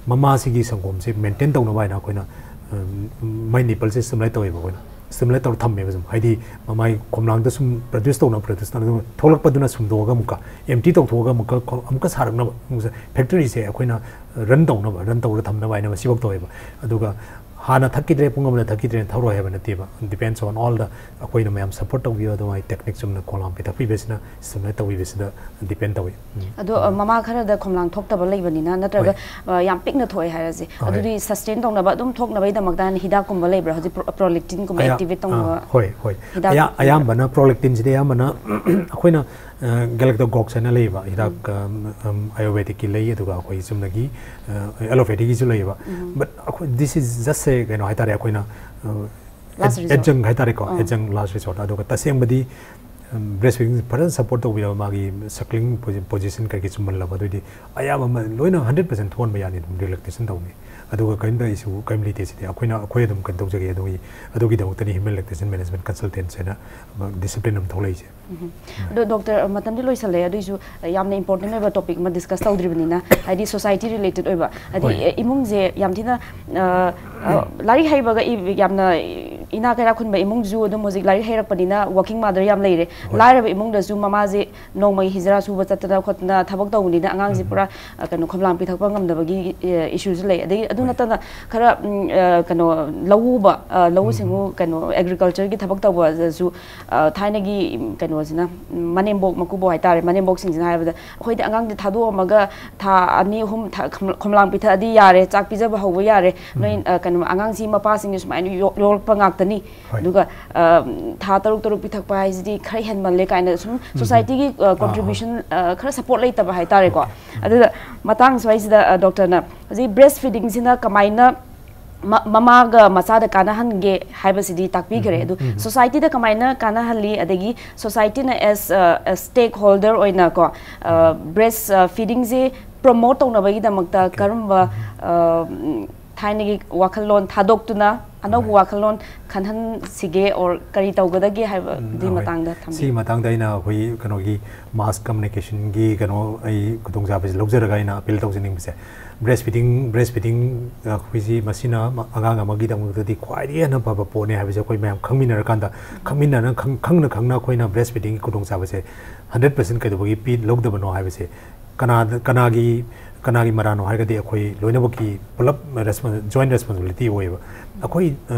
ꯃꯃꯥꯁꯤꯒꯤ ꯁꯪꯒꯣꯝꯁꯦ ꯃꯦꯟꯇꯦꯟ ꯇꯧꯅꯕ ꯍꯥꯏꯅ ꯑꯩꯈꯣꯏꯅ, ꯎꯝ, ꯃꯥꯏ ꯅꯤꯄꯜꯁꯦ ꯁ꯭ꯇꯤꯃꯨꯂꯦꯠ ꯇꯧꯋꯦꯕ ꯑꯩꯈꯣꯏꯅ꯫ ꯁ꯭ꯇꯤꯃꯨꯂꯦꯠ ꯇꯧꯔ ꯊꯝꯃꯦꯕ ꯁꯨꯝ꯫ ꯍꯥꯏꯗꯤ ꯃꯃꯥꯏ ꯈꯣꯝꯂꯥꯡꯗ ꯁꯨꯝ ꯄ꯭ꯔꯗ꯭ꯌꯨꯁ ꯇꯧꯅ, ꯄ꯭ꯔꯗ꯭ꯌꯨꯁ ꯇꯧꯅ, ꯑꯗꯨꯒ ꯊꯣꯛꯂꯛꯄꯗꯨꯅ ꯁꯨꯝꯗꯣꯛꯑꯒ ꯑꯃꯨꯛꯀ, ꯑꯦꯝꯇꯤ ꯇꯧꯊꯣꯛꯑꯒ ꯑꯃꯨꯛꯀ ꯈꯣ-, ꯑꯃꯨꯛꯀ ꯁꯥꯔꯛꯅꯕ, ꯐꯦꯛꯇꯔꯤꯁꯦ ꯑꯩꯈꯣꯏꯅ ꯔꯟ ꯇꯧꯅꯕ, ꯔꯟ ꯇꯧꯔ ꯊꯝꯅꯕ ꯍꯥꯏꯅ ꯃꯁꯤꯐꯧ ꯇꯧꯋꯦꯕ꯫ ꯑꯗꯨꯒ ꯍꯥꯟꯅ ꯊꯛꯈꯤꯗ꯭ꯔꯦ, ꯄꯨꯡ ꯑꯃꯗ ꯊꯛꯈꯤꯗ꯭ꯔꯦꯅ ꯊꯛꯑꯔꯣꯏ ꯍꯥꯏꯕ ꯅꯠꯇꯦꯕ꯫ Depends on all the, ꯑꯩꯈꯣꯏꯅ ꯃꯌꯥꯝ ꯁꯞꯄꯣꯔꯠ ꯇꯧꯕꯤꯌꯣ, ꯑꯗꯨꯃꯥꯏꯅ ꯇꯦꯛꯅꯤꯛ ꯆꯨꯝꯅ ꯈꯣꯝꯂꯥꯡ ꯄꯤꯊꯛꯄꯤꯕꯁꯤꯅ, ꯁ꯭ꯇꯤꯃꯨꯂꯦꯠ ꯇꯧꯕꯤꯕꯁꯤꯗ ꯗꯤꯄꯦꯟ ꯇꯧꯋꯤ꯫ ꯎꯝ꯫ ꯑꯗꯣ, ꯑ, ꯃꯃꯥ ꯈꯔꯗ ꯈꯣꯝꯂꯥꯡ ꯊꯣꯛꯇꯕ ꯂꯩꯕꯅꯤꯅ, ꯅꯠꯇ꯭ꯔꯒ, ꯍꯣꯏ꯫ ꯑ, ꯌꯥꯝ ꯄꯤꯛꯅ ꯊꯣꯛꯑꯦ ꯍꯥꯏꯔꯁꯦ, ꯍꯣꯏ꯫ ꯑꯗꯨꯗꯤ ꯁꯁꯇꯦꯟ ꯇꯧꯅꯕ, ꯑꯗꯨꯝ ꯊꯣꯛꯅꯕꯒꯤꯗꯃꯛꯇ ꯍꯥꯏꯅ ꯍꯤꯗꯥꯛꯀꯨꯝꯕ ꯂꯩꯕ꯭ꯔꯥ? ꯍꯧꯖꯤꯛ ꯄ꯭ꯔꯣ-, ꯄ꯭ꯔꯣꯂꯦꯛꯇꯤꯟꯒꯨꯝꯕ ꯑꯌꯥ-, ꯑꯦꯛꯇꯤꯚꯦꯠ ꯇꯧꯅꯕ ꯑꯥ, ꯍꯣꯏ, ꯍꯣꯏ꯫ ꯍꯤꯗꯥꯛ ꯑꯌꯥ-, ꯂꯩꯕ꯭ꯔꯥ? ꯑꯌꯥꯝꯕꯅ ꯄ꯭ꯔꯣꯂꯦꯛꯇꯤꯟꯁꯤꯗꯤ ꯑꯌꯥꯝꯕꯅ ꯑꯩꯈꯣꯏꯅ, ꯑ, ꯒꯦꯂꯦꯛꯇꯣꯒꯣꯛꯁ ꯍꯥꯏꯅ ꯂꯩꯌꯦꯕ, ꯍꯤꯗꯥꯛ, ꯑꯝ, ꯑꯝ, ꯑꯥꯌꯨꯔꯚꯦꯗꯤꯛꯀꯤ ꯂꯩ, ꯑꯗꯨꯒ ꯑꯩꯈꯣꯏ ꯆꯨꯝꯅꯒꯤ, ꯑ, ꯑꯦꯂꯣꯄꯦꯊꯤꯒꯤꯁꯨ ꯂꯩꯌꯦꯕ꯫ But ꯑꯩꯈꯣꯏ, this is just a, ꯀꯩꯅꯣ ꯍꯥꯏꯇꯥꯔꯦ, ꯑꯩꯈꯣꯏꯅ, ꯑ, Last resort. ꯑꯦꯗꯖꯪ ꯍꯥꯏꯇꯥꯔꯦꯀꯣ, ꯑꯥ꯫ ꯑꯦꯗꯖꯪ, ꯂꯥꯁ ꯔꯤꯁꯣꯔꯠ꯫ ꯑꯗꯨꯒ ꯇꯁꯦꯡꯕꯗꯤ ꯕ꯭ꯔꯦꯁ ꯐꯤꯗꯤꯡ ꯐꯖꯅ ꯁꯞꯄꯣꯔꯠ ꯇꯧꯕꯤꯔꯕ, ꯃꯥꯒꯤ ꯁꯛꯂꯤꯡ ꯄꯣꯖꯤꯁꯟ ꯀꯩꯀꯩ ꯆꯨꯝꯍꯜꯂꯕ, ꯑꯗꯨꯑꯣꯏꯗꯤ ꯑꯌꯥꯝꯕ ꯑꯃ ꯂꯣꯏꯅ ꯍꯟꯗ꯭ꯔꯦꯠ ꯄꯥꯔꯁꯦꯟ ꯊꯣꯛꯍꯟꯕ ꯌꯥꯅꯤ, ꯑꯗꯨꯝ ꯔꯤꯂꯦꯛꯇꯦꯁꯟ ꯇꯧꯅꯤ꯫ ꯑꯗꯨꯒ ꯀꯔꯤꯝꯇ ꯏꯁꯨ ꯀꯔꯤꯝ ꯂꯩꯇꯦ꯫ ꯁꯤꯗꯤ ꯑꯩꯈꯣꯏꯅ, ꯑꯩꯈꯣꯏ ꯑꯗꯨꯝ ꯀꯩꯅꯣ ꯇꯧꯖꯒꯦ꯫ ꯑꯗꯨꯒꯤ, ꯑꯗꯨꯒꯤꯗꯃꯛꯇꯅꯤ ꯍ꯭ꯌꯨꯃꯦꯟ ꯂꯦꯛꯇꯦꯁꯟ ꯃꯦꯅꯦꯖꯃꯦꯟ ꯀꯟꯁꯜꯇꯦꯟꯁ ꯍꯥꯏꯅ ꯗꯤꯁꯤꯄ꯭ꯂꯤꯟ ꯑꯃ ꯊꯣꯛꯂꯛꯏꯁꯦ꯫ ꯑꯗꯣ ꯗꯣꯛꯇꯔ, ꯃꯇꯝꯗꯤ ꯂꯣꯏꯁꯜꯂꯛꯑꯦ, ꯑꯗꯨꯏꯁꯨ ꯌꯥꯝꯅ ꯏꯝꯄꯣꯔꯇꯦꯟ ꯑꯣꯏꯕ ꯇꯣꯄꯤꯛ ꯑꯃ ꯗꯤꯁꯀꯁ ꯇꯧꯗ꯭ꯔꯤꯕꯅꯤꯅ, ꯍꯥꯏꯗꯤ ꯁꯣꯁꯥꯏꯇꯤ ꯔꯤꯂꯦꯇꯦꯠ ꯑꯣꯏꯕ, ꯍꯥꯏꯗꯤ ꯍꯣꯏ꯫ ꯏꯃꯨꯡꯁꯦ ꯌꯥꯝ ꯊꯤꯅ ꯑ, ꯑ, ꯂꯥꯏꯔꯤꯛ ꯍꯩꯕꯒ ꯏ- ꯌꯥꯝꯅ ꯏꯅꯥ ꯀꯩꯔꯥꯛ ꯈꯨꯟꯕ ꯏꯃꯨꯡꯁꯨ ꯑꯗꯨꯝ ꯍꯧꯖꯤꯛ ꯂꯥꯏꯔꯤꯛ ꯍꯩꯔꯛꯄꯅꯤꯅ ꯋꯥꯔꯀꯤꯡ ꯃꯥꯗꯔ ꯌꯥꯝ ꯂꯩꯔꯦ꯫ ꯍꯣꯏ꯫ ꯂꯥꯏꯔꯕ ꯏꯃꯨꯡꯗꯁꯨ ꯃꯃꯥꯁꯦ ꯅꯣꯡꯃꯒꯤ ꯍꯤꯖꯔꯥ ꯁꯨꯕ ꯆꯠꯇꯅ ꯈꯣꯠꯇꯅ ꯊꯕꯛ ꯇꯧꯕꯅꯤꯅ ꯑꯉꯥꯡꯁꯦ ꯎꯝ꯫ ꯄꯨꯔꯥ, ꯑ, ꯀꯩꯅꯣ, ꯈꯣꯝꯂꯥꯡ ꯄꯤꯊꯛꯄ ꯉꯝꯗꯕꯒꯤ, ꯑ, ꯏꯁꯨꯁꯨ ꯂꯩ꯫ ꯑꯗꯒꯤ ꯑꯗꯨ ꯍꯣꯏ꯫ ꯅꯠꯇꯅ ꯈꯔ, ꯎꯝ, ꯑ, ꯀꯩꯅꯣ, ꯂꯧꯎꯕ, ꯑ, ꯂꯧꯎ ꯁꯤꯡꯎ, ꯀꯩꯅꯣ, ꯑꯦꯒ꯭ꯔꯤꯀꯜꯆꯔꯒꯤ ꯊꯕꯛ ꯇꯧꯕꯗꯁꯨ, ꯑ, ꯊꯥꯏꯅꯒꯤ, ꯎꯝ, ꯀꯩꯅꯣꯁꯤꯅ, ꯎꯝ, ꯃꯅꯦꯝꯕꯣꯛ ꯃꯀꯨꯕꯣꯛ ꯍꯥꯏꯇꯥꯔꯦ, ꯃꯅꯦꯝꯕꯣꯛꯁꯤꯡꯁꯤꯅ ꯍꯥꯏꯕꯗ, "ꯑꯩꯈꯣꯏꯗꯤ ꯑꯉꯥꯡꯗꯤ ꯊꯥꯗꯣꯛꯑꯝꯃꯒ ꯊꯥ ꯑꯅꯤ ꯑꯍꯨꯝ ꯊ-, ꯈꯝ-, ꯈꯣꯝꯂꯥꯡ ꯄꯤꯊꯛꯑꯗꯤ ꯌꯥꯔꯦ, ꯆꯥꯛ ꯄꯤꯖꯕ ꯍꯧꯕ ꯌꯥꯔꯦ, ꯅꯣꯏ, ꯑ, ꯀꯩꯅꯣ, ꯑꯉꯥꯡꯁꯤ ꯃꯄꯥꯁꯤꯡꯁꯦ ꯁꯨꯃꯥꯏꯅ ꯌꯣꯛ-, ꯌꯣꯛꯂꯛꯄ ꯉꯥꯛꯇꯅꯤ꯫ ꯍꯣꯏ꯫ ꯑꯗꯨꯒ, ꯑ, ꯊꯥ ꯇꯔꯨꯛ ꯇꯔꯨꯛ ꯄꯤꯊꯛꯄ ꯍꯥꯏꯁꯤꯗꯤ ꯈꯔ ꯍꯦꯟꯃꯜꯂꯦ" ꯀꯥꯏꯅ ꯁꯨꯝ ꯁꯣꯁꯥꯏꯇꯤꯒꯤ, ꯑ, ꯑꯥ, ꯍꯣꯏ꯫ ꯀꯣꯟꯇ꯭ꯔꯤꯕ꯭ꯌꯨꯁꯟ, ꯑ, ꯈꯔ ꯁꯞꯄꯣꯔꯠ ꯂꯩꯇꯕ ꯍꯥꯏꯇꯥꯔꯦꯀꯣ꯫ ꯑꯣꯀꯦ꯫ ꯑꯗꯨꯗ ꯃꯇꯥꯡ ꯁ꯭ꯋꯥꯏꯁꯤꯗ, ꯑ, ꯗꯣꯛꯇꯔꯅ ꯍꯧꯖꯤꯛ ꯕ꯭ꯔꯦꯁ ꯐꯤꯗꯤꯡꯁꯤꯅ ꯀꯃꯥꯏꯅ ꯃ-, ꯃꯃꯥꯒ ꯃꯆꯥꯗ ꯀꯥꯟꯅꯍꯟꯒꯦ ꯍꯥꯏꯕꯁꯤꯗꯤ ꯇꯥꯛꯄꯤꯈ꯭ꯔꯦ꯫ ꯎꯝ, ꯑꯗꯨ ꯎꯝ꯫ ꯁꯣꯁꯥꯏꯇꯤꯗ ꯀꯃꯥꯏꯅ ꯀꯥꯟꯅꯍꯜꯂꯤ, ꯑꯗꯒꯤ ꯁꯣꯁꯥꯏꯇꯤꯅ ꯑꯦꯁ, ꯑ, ꯑꯦꯁ ꯁ꯭ꯇꯦꯛ ꯍꯣꯜꯗꯔ ꯑꯣꯏꯅꯀꯣ, ꯑ, ꯕ꯭ꯔꯦꯁ, ꯑ, ꯐꯤꯗꯤꯡꯁꯦ ꯄ꯭ꯔꯣꯃꯣꯠ ꯇꯧꯅꯕꯒꯤꯗꯃꯛꯇ ꯑꯣꯀꯦ꯫ ꯀꯔꯝꯕ, ꯑ, ꯎꯝ, ꯊꯥꯏꯅꯒꯤ ꯋꯥꯈꯜꯂꯣꯟ ꯊꯥꯗꯣꯛꯇꯨꯅ ꯑꯅꯧꯕ ꯍꯣꯏ꯫ ꯋꯥꯈꯜꯂꯣꯟ ꯈꯟꯍꯟꯁꯤꯒꯦ or ꯀꯔꯤ ꯇꯧꯒꯗꯒꯦ ꯍꯥꯏꯕꯗꯨꯒꯤ ꯎꯝ, ꯍꯣꯏ꯫ ꯃꯇꯥꯡꯗ ꯊꯝꯕꯤꯌꯨ꯫ ꯁꯤꯒꯤ ꯃꯇꯥꯡꯗ ꯑꯩꯅ ꯑꯩꯈꯣꯏꯒꯤ ꯀꯩꯅꯣꯒꯤ ꯃꯥꯁ ꯀꯝꯃꯨꯅꯤꯀꯦꯁꯟꯒꯤ ꯀꯩꯅꯣ, ꯑꯩ ꯈꯨꯗꯣꯡꯆꯥꯕꯁꯤ ꯂꯧꯖꯔꯒ ꯑꯩꯅ ꯑꯄꯤꯜ ꯇꯧꯖꯅꯤꯡꯕꯁꯦ, ꯕ꯭ꯔꯦꯁ ꯐꯤꯗꯤꯡ, ꯕ꯭ꯔꯦꯁ ꯐꯤꯗꯤꯡ ꯑꯩꯈꯣꯏꯁꯤ ꯃꯁꯤꯅ ꯑꯉꯥꯡ ꯑꯃꯒꯤꯗꯃꯛꯇꯗꯤ ꯈ꯭ꯋꯥꯏꯗꯒꯤ ꯍꯦꯟꯅ ꯐꯕ ꯄꯣꯠꯅꯤ ꯍꯥꯏꯕꯁꯦ ꯑꯩꯈꯣꯏ ꯃꯌꯥꯝ ꯈꯪꯃꯤꯟꯅꯔꯀꯥꯟꯗ, ꯈꯪꯃꯤꯟꯅꯅ, ꯈꯪ-, ꯈꯪꯅ ꯈꯪꯅ ꯑꯩꯈꯣꯏꯅ ꯕ꯭ꯔꯦꯁ ꯐꯤꯗꯤꯡꯒꯤ ꯈꯨꯗꯣꯡꯆꯥꯕꯁꯦ ꯍꯟꯗ꯭ꯔꯦꯠ ꯄꯥꯔꯁꯦꯟ ꯀꯩꯗꯧꯕꯒꯤ ꯄꯤ ꯂꯧꯗꯕꯅꯣ ꯍꯥꯏꯕꯁꯦ, ꯀꯅꯥꯗ, ꯀꯅꯥꯒꯤ, ꯀꯅꯥꯒꯤ ꯃꯔꯥꯅꯣ ꯍꯥꯏꯔꯒꯗꯤ ꯑꯩꯈꯣꯏ ꯂꯣꯏꯅꯃꯛꯀꯤ ꯄꯨꯂꯞ ꯔꯦꯁꯄꯣꯟ-, ꯖꯣꯏꯟ ꯔꯦꯁꯄꯣꯟꯁꯤꯕꯤꯂꯤꯇꯤ ꯑꯣꯏꯌꯦꯕ꯫ ꯑꯩꯈꯣꯏ, ꯑ,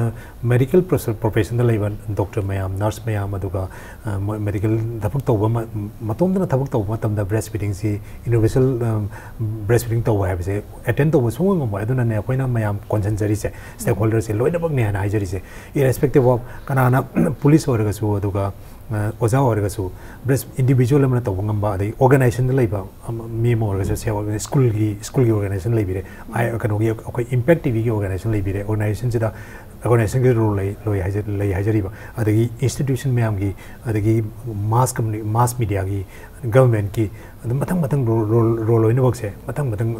ꯃꯦꯗꯤꯀꯦꯜ ꯄ꯭ꯔꯣꯐꯦꯁ-, ꯄ꯭ꯔꯣꯐꯦꯁꯟꯗ ꯂꯩꯕ ꯗꯣꯛꯇꯔ ꯃꯌꯥꯝ, ꯅꯔꯁ ꯃꯌꯥꯝ, ꯑꯗꯨꯒ, ꯑ, ꯃꯣꯏ ꯃꯦꯗꯤꯀꯦꯜ ꯊꯕꯛ ꯇꯧꯕ ꯃ-, ꯃꯇꯣꯝꯇꯅ ꯊꯕꯛ ꯇꯧꯕ ꯃꯇꯝꯗ ꯕ꯭ꯔꯦꯁ ꯐꯤꯗꯤꯡꯁꯤ, ꯌꯨꯅꯤꯚꯔꯁꯦꯜ, ꯑ, ꯕ꯭ꯔꯦꯁ ꯐꯤꯗꯤꯡ ꯇꯧꯕ ꯍꯥꯏꯕꯁꯦ ꯑꯦꯇꯦꯟ ꯇꯧꯕ ꯁꯨꯡꯉꯝ ꯉꯝꯃꯣꯏ꯫ ꯑꯗꯨꯅꯅꯦ ꯑꯩꯈꯣꯏꯅ ꯃꯌꯥꯝ ꯀꯣꯟꯁꯤꯟꯖꯔꯤꯁꯦ, ꯁ꯭ꯇꯦꯛ ꯍꯣꯜꯗꯔꯁꯦ ꯂꯣꯏꯅꯃꯛꯅꯦ ꯍꯥꯏꯅ ꯍꯥꯏꯖꯔꯤꯁꯦ, ꯏꯔꯦꯁꯄꯦꯛꯇꯤꯞ ꯑꯣꯐ ꯀꯅꯥꯅ ꯄꯨꯂꯤꯁ ꯑꯣꯏꯔꯒꯁꯨ, ꯑꯗꯨꯒ, ꯑ, ꯑꯣꯖꯥ ꯑꯣꯏꯔꯒꯁꯨ, ꯕ꯭ꯔꯦꯁ ꯏꯟꯗꯤꯕꯤꯖꯨꯋꯦꯜ ꯑꯃꯅ ꯇꯧꯕ ꯉꯝꯕ, ꯑꯗꯩ ꯑꯣꯔꯒꯅꯥꯏꯖꯦꯁꯟꯗ ꯂꯩꯕ ꯑꯃ, ꯃꯤ ꯑꯃ ꯑꯣꯏꯔꯒꯁꯨ, ꯁꯦ, ꯁ꯭ꯀꯨꯜꯒꯤ, ꯁ꯭ꯀꯨꯜꯒꯤ ꯑꯣꯔꯒꯅꯥꯏꯖꯦꯁꯟ ꯂꯩꯕꯤꯔꯦ, ꯑꯥꯏ-, ꯀꯩꯅꯣꯒꯤ ꯑꯩꯈꯣꯏ ꯏꯝꯄꯦꯛ ꯇꯤ ꯚꯤꯒꯤ ꯑꯣꯔꯒꯅꯥꯏꯖꯦꯁꯟ ꯂꯩꯕꯤꯔꯦ, ꯑꯣꯔꯒꯅꯥꯏꯖꯦꯁꯟꯁꯤꯗ organizationꯒꯤ role ꯂꯩ ꯂꯣꯏ ꯍꯥꯏꯖ- ꯂꯩ ꯍꯥꯏꯖꯔꯤꯕ, ꯑꯗꯒꯤ institution ꯃꯌꯥꯝꯒꯤ, ꯑꯗꯒꯤ mass communi- mass mediaꯒꯤ, governmentꯀꯤ, ꯑꯗꯨꯝ ꯃꯊꯪ ꯃꯊꯪ role role role ꯂꯣꯏꯅꯃꯛꯁꯦ ꯃꯊꯪ ꯃꯊꯪ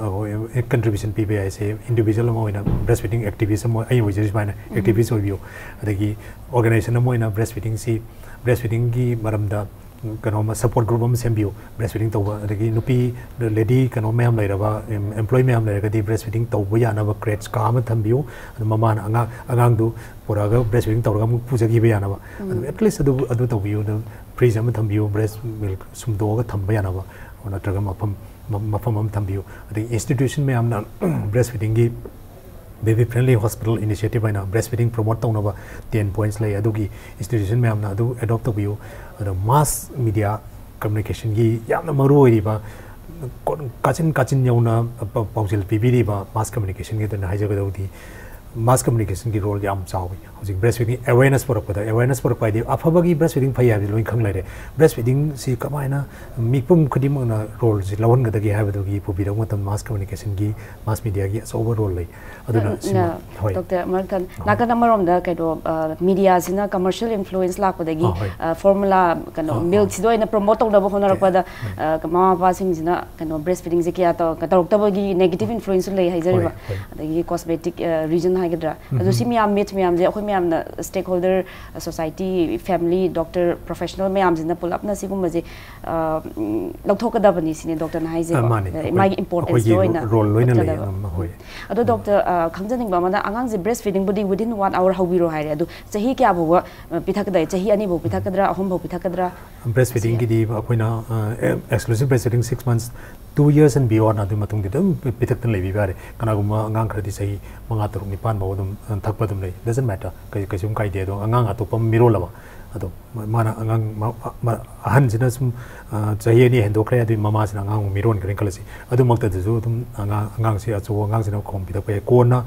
contribution ꯄꯤꯕ ꯌꯥꯏ꯫ ꯁꯦ individual ꯑꯃ ꯑꯣꯏꯅ breastfeeding activist ꯑꯃ ꯑꯩ ꯑꯣꯏꯖꯔꯤ ꯁꯨꯃꯥꯏꯅ activist ꯑꯣꯏꯕꯤꯌꯨ, ꯑꯗꯒꯤ organization ꯑꯃ ꯑꯣꯏꯅ breastfeedingꯁꯤ, breastfeedingꯒꯤ ꯃꯔꯝꯗ ꯀꯩꯅꯣꯝꯃ support group ꯑꯃ ꯁꯦꯝꯕꯤꯌꯨ꯫ Breastfeeding ꯇꯧꯕ, ꯑꯗꯒꯤ ꯅꯨꯄꯤ, lady ꯀꯩꯅꯣ ꯃꯌꯥꯝ ꯂꯩꯔꯕ, employee ꯃꯌꯥꯝ ꯂꯩꯔꯒꯗꯤ breastfeeding ꯇꯧꯕ ꯌꯥꯅꯕ crèche ꯀꯥ ꯑꯃ ꯊꯝꯕꯤꯌꯨ꯫ ꯑꯗꯨ ꯃꯃꯥꯅ ꯑꯉꯥꯡ ꯑꯉꯥꯡꯗꯨ ꯄꯨꯔꯛꯑꯒ breastfeeding ꯇꯧꯔꯒ ꯑꯃꯨꯛ ꯄꯨꯖꯈꯤꯕ ꯌꯥꯅꯕ꯫ ꯑꯗꯨ at least ꯑꯗꯨ ꯑꯗꯨ ꯇꯧꯕꯤꯌꯨ꯫ ꯑꯗꯨ fridge ꯑꯃ ꯊꯝꯕꯤꯌꯨ, breast milk ꯁꯨꯝꯗꯣꯛꯑꯒ ꯊꯝꯕ ꯌꯥꯅꯕ, ꯅꯠꯇ꯭ꯔꯒ ꯃꯐꯝ ꯃ- ꯃꯐꯝ ꯑꯃ ꯊꯝꯕꯤꯌꯨ꯫ ꯑꯗꯒꯤ institution ꯃꯌꯥꯝꯅ breastfeedingꯒꯤ baby friendly hospital initiative ꯍꯥꯏꯅ breastfeeding promote ꯇꯧꯅꯕ ten points ꯂꯩ꯫ ꯑꯗꯨꯒꯤ institution ꯃꯌꯥꯝꯅ ꯑꯗꯨ adopt ꯇꯧꯕꯤꯌꯨ꯫ ꯑꯗꯣ mass media communicationꯒꯤ ꯌꯥꯝꯅ ꯃꯔꯨ ꯑꯣꯏꯔꯤꯕ, ꯀꯣ- ꯀꯥꯆꯤꯟ ꯀꯥꯆꯤꯟ ꯌꯧꯅ ꯄ- ꯄꯥꯎꯖꯦꯜ ꯄꯤꯕꯤꯔꯤꯕ mass communicationꯒꯤ ꯑꯗꯨꯅ ꯍꯥꯏꯖꯒꯗꯧꯗꯤ, mass communicationꯒꯤ role ꯌꯥꯝ ꯆꯥꯎꯏ꯫ ꯍꯧꯖꯤꯛ breastfeeding awareness ꯄꯨꯔꯛꯄꯗ, awareness ꯄꯨꯔꯛꯄ ꯍꯥꯏꯗꯤ ꯑꯐꯕꯒꯤ breastfeeding ꯐꯩ ꯍꯥꯏꯕꯗꯤ ꯂꯣꯏꯅ ꯈꯪ ꯂꯩꯔꯦ꯫ Breastfeedingꯁꯤ ꯀꯃꯥꯏꯅ ꯃꯤꯄꯨꯝ ꯈꯨꯗꯤꯡꯃꯛꯅ roleꯁꯤ ꯂꯧꯍꯟꯒꯗꯒꯦ ꯍꯥꯏꯕꯗꯨꯒꯤ ꯄꯨꯕꯤꯔꯛꯄ ꯃꯇꯝꯗ mass communicationꯒꯤ, mass mediaꯒꯤ ꯑꯆꯧꯕ role ꯂꯩ꯫ ꯑꯗꯨꯅ ꯁꯤꯃ, ꯍꯣꯏ꯫ Doctor Markan, ꯅꯥꯀꯟ ꯑꯃꯔꯣꯝꯗ ꯀꯩꯅꯣ, mediaꯁꯤꯅ commercial influence ꯂꯥꯛꯄꯗꯒꯤ formula ꯀꯩꯅꯣ milkꯁꯤꯗ ꯑꯣꯏꯅ promote ꯇꯧꯅꯕ ꯍꯣꯠꯅꯔꯛꯄꯗ ꯃꯃꯥ ꯃꯄꯥꯁꯤꯡꯁꯤꯅ ꯀꯩꯅꯣ breastfeedingꯁꯦ ꯀꯌꯥ ꯇꯧ- ꯇꯧꯔꯛꯇꯕꯒꯤ negative influenceꯁꯨ ꯂꯩ ꯍꯥꯏꯖꯔꯤꯕ꯫ ꯑꯗꯒꯤ cosmetic reason ꯍꯥꯏꯒꯗ꯭ꯔꯥ, ꯑꯗꯨ ꯁꯤ ꯃꯌꯥꯝ myth ꯃꯌꯥꯝꯁꯦ ꯑꯩꯈꯣꯏ ꯃꯌꯥꯝꯅ stakeholder, society, family, doctor, professional ꯃꯌꯥꯝꯁꯤꯅ ꯄꯨꯂꯞꯅ ꯁꯤꯒꯨꯝꯕꯁꯦ ꯂꯧꯊꯣꯛꯀꯗꯕꯅꯤ ꯁꯤꯅꯦ doctorꯅ ꯍꯥꯏꯁꯦꯀꯣ꯫ ꯃꯥꯅꯤ, ꯃꯥꯒꯤ importanceꯇ ꯑꯣꯏꯅ role ꯂꯣꯏꯅ ꯂꯩ꯫ ꯆꯠꯀꯗꯕ꯫ ꯍꯣꯏ꯫ ꯑꯗꯣ doctor, ꯈꯪꯖꯅꯤꯡꯕ ꯑꯃꯅ, ꯑꯉꯥꯡꯁꯦ breastfeedingꯕꯨꯗꯤ within one hour ꯍꯧꯕꯤꯔꯣ ꯍꯥꯏꯔꯦ, ꯑꯗꯨ ꯆꯍꯤ ꯀꯌꯥ ꯐꯥꯎꯕ ꯄꯤꯊꯛꯀꯗꯒꯦ? ꯆꯍꯤ ꯑꯅꯤ ꯐꯥꯎ ꯄꯤꯊꯛꯀꯗ꯭ꯔꯥ, ꯑꯍꯨꯝ ꯐꯥꯎ ꯄꯤꯊꯛꯀꯗ꯭ꯔꯥ? Breastfeedingꯒꯤꯗꯤ ꯑꯩꯈꯣꯏꯅ exclusive breastfeeding six months, two years and beyond, ꯑꯗꯨꯒꯤ ꯃꯇꯨꯡꯗꯤ ꯑꯗꯨꯝ ꯄꯤꯊꯛꯇꯅ ꯂꯩꯕꯤꯕ ꯌꯥꯔꯦ꯫ ꯀꯅꯥꯒꯨꯝꯕ ꯑꯉꯥꯡ ꯈꯔꯗꯤ ꯆꯍꯤ ꯃꯉꯥ, ꯇꯔꯨꯛ, ꯅꯤꯄꯥꯟ ꯐꯥꯎ ꯑꯗꯨꯝ ꯊꯛꯄ ꯑꯗꯨꯝ ꯂꯩ, doesn't matter, ꯀꯩꯁꯨꯝ ꯀꯥꯏꯗꯦ꯫ ꯑꯗꯣ ꯑꯉꯥꯡ ꯑꯇꯣꯞꯄ ꯑꯃ ꯃꯤꯔꯣꯜꯂꯕ, ꯑꯗꯣ ꯃꯥꯅ ꯑꯉꯥꯡ, ꯑꯍꯟꯁꯤꯅ ꯁꯨꯝ ꯆꯍꯤ ꯑꯅꯤ ꯍꯦꯟꯗꯣꯛꯈ꯭ꯔꯦ, ꯑꯗꯨꯒꯤ ꯃꯃꯥꯁꯤꯅ ꯑꯉꯥꯡ ꯑꯃꯨꯛ ꯃꯤꯔꯣꯟꯈ꯭ꯔꯦꯅ ꯈꯜꯂꯁꯤ, ꯑꯗꯨꯃꯛꯇꯗꯁꯨ ꯑꯗꯨꯝ ꯑꯉꯥꯡ ꯑꯉꯥꯡꯁꯤ, ꯑꯆꯧꯕ ꯑꯉꯥꯡꯁꯤꯅ ꯈꯣꯝ ꯄꯤꯊꯛꯄ ꯌꯥꯏ꯫ ꯀꯣꯟꯅ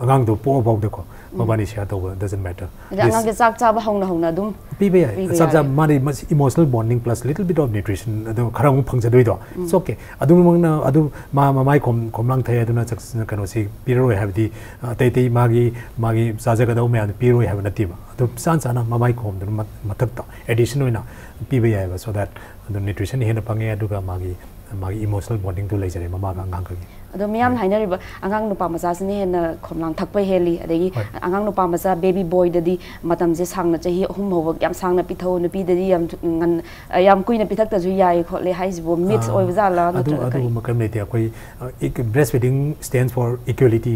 ꯑꯉꯥꯡꯗꯣ ꯄꯣꯛꯑ ꯐꯥꯎꯗꯀꯣ ꯃꯕꯥꯅꯤ ꯁꯤꯌꯥꯔ ꯇꯧꯕ doesn't matter꯫ ꯑꯗꯩ ꯑꯉꯥꯡꯁꯦ ꯆꯥꯛ ꯆꯥꯕ ꯍꯧꯅ ꯍꯧꯅ ꯑꯗꯨꯝ ꯄꯤꯕ ꯌꯥꯏ꯫ ꯄꯤꯕ ꯆꯥꯛ ꯆꯥ ꯌꯥꯏ꯫ ꯃꯥꯗꯤ ꯃꯁꯤ emotional bonding plus little bit of nutrition ꯑꯗꯨ ꯈꯔ ꯑꯃꯨꯛ ꯐꯪꯖꯗꯣꯏꯗꯣ, it's okay꯫ ꯑꯗꯨꯃꯛꯅ ꯑꯗꯨ ꯃꯥ ꯃꯃꯥꯏ ꯈꯣꯝ ꯈꯣꯝꯂꯥꯡ ꯊꯛꯑꯦ ꯑꯗꯨꯅ ꯆꯥꯛ ꯀꯩꯅꯣꯁꯤ ꯄꯤꯔꯔꯣꯏ ꯍꯥꯏꯕꯗꯤ, ꯑꯇꯩ ꯑꯇꯩ ꯃꯥꯒꯤ ꯃꯥꯒꯤ ꯆꯥꯖꯒꯗꯧꯕ ꯃꯌꯥꯝꯗꯣ ꯄꯤꯔꯔꯣꯏ ꯍꯥꯏꯕ ꯅꯠꯇꯦꯕ꯫ ꯑꯗꯨ ꯆꯥꯟ ꯆꯥꯅ ꯃꯃꯥꯏ ꯈꯣꯝꯗꯨꯅ ꯃ- ꯃꯊꯛꯇ addition ꯑꯣꯏꯅ ꯄꯤꯕ ꯌꯥꯏꯑꯕ, so that ꯑꯗꯨ nutrition ꯍꯦꯟꯅ ꯐꯪꯉꯦ ꯑꯗꯨꯒ ꯃꯥꯒꯤ ꯃꯥꯒꯤ emotional bondingꯗꯨ ꯂꯩꯖꯔꯦ ꯃꯃꯥꯒ ꯑꯉꯥꯡꯒꯒꯤ꯫ ꯑꯗꯣ ꯃꯤꯌꯥꯝꯅ ꯍꯥꯏꯅꯔꯤꯕ ꯑꯉꯥꯡ ꯅꯨꯄꯥ ꯃꯆꯥꯁꯤꯅ ꯍꯦꯟꯅ ꯈꯣꯝꯂꯥꯡ ꯊꯛꯄ ꯍꯦꯜꯂꯤ, ꯑꯗꯒꯤ ꯍꯣꯏ꯫ ꯑꯉꯥꯡ ꯅꯨꯄꯥ ꯃꯆꯥ baby boyꯗꯗꯤ ꯃꯇꯝꯁꯦ ꯁꯥꯡꯅ, ꯆꯍꯤ ꯑꯍꯨꯝ ꯐꯥꯎꯕ ꯌꯥꯝ ꯁꯥꯡꯅ ꯄꯤꯊꯧ, ꯅꯨꯄꯤꯗꯗꯤ ꯌꯥꯝ ꯊꯨ- ꯉꯟ- ꯑ, ꯌꯥꯝ ꯀꯨꯏꯅ ꯄꯤꯊꯛꯇꯁꯨ ꯌꯥꯏ ꯈꯣꯠꯂꯦ ꯍꯥꯏꯁꯤꯕꯨ myth ꯑꯥ, ꯑꯣꯏꯕ ꯖꯥꯠꯂꯥ ꯑꯗꯨ ꯅꯠꯇ꯭ꯔꯒ ꯀꯔꯤ? ꯑꯗꯨꯒꯨꯝꯕ ꯀꯔꯤꯝ ꯂꯩꯇꯦ꯫ ꯑꯩꯈꯣꯏ breast feeding stands for equality,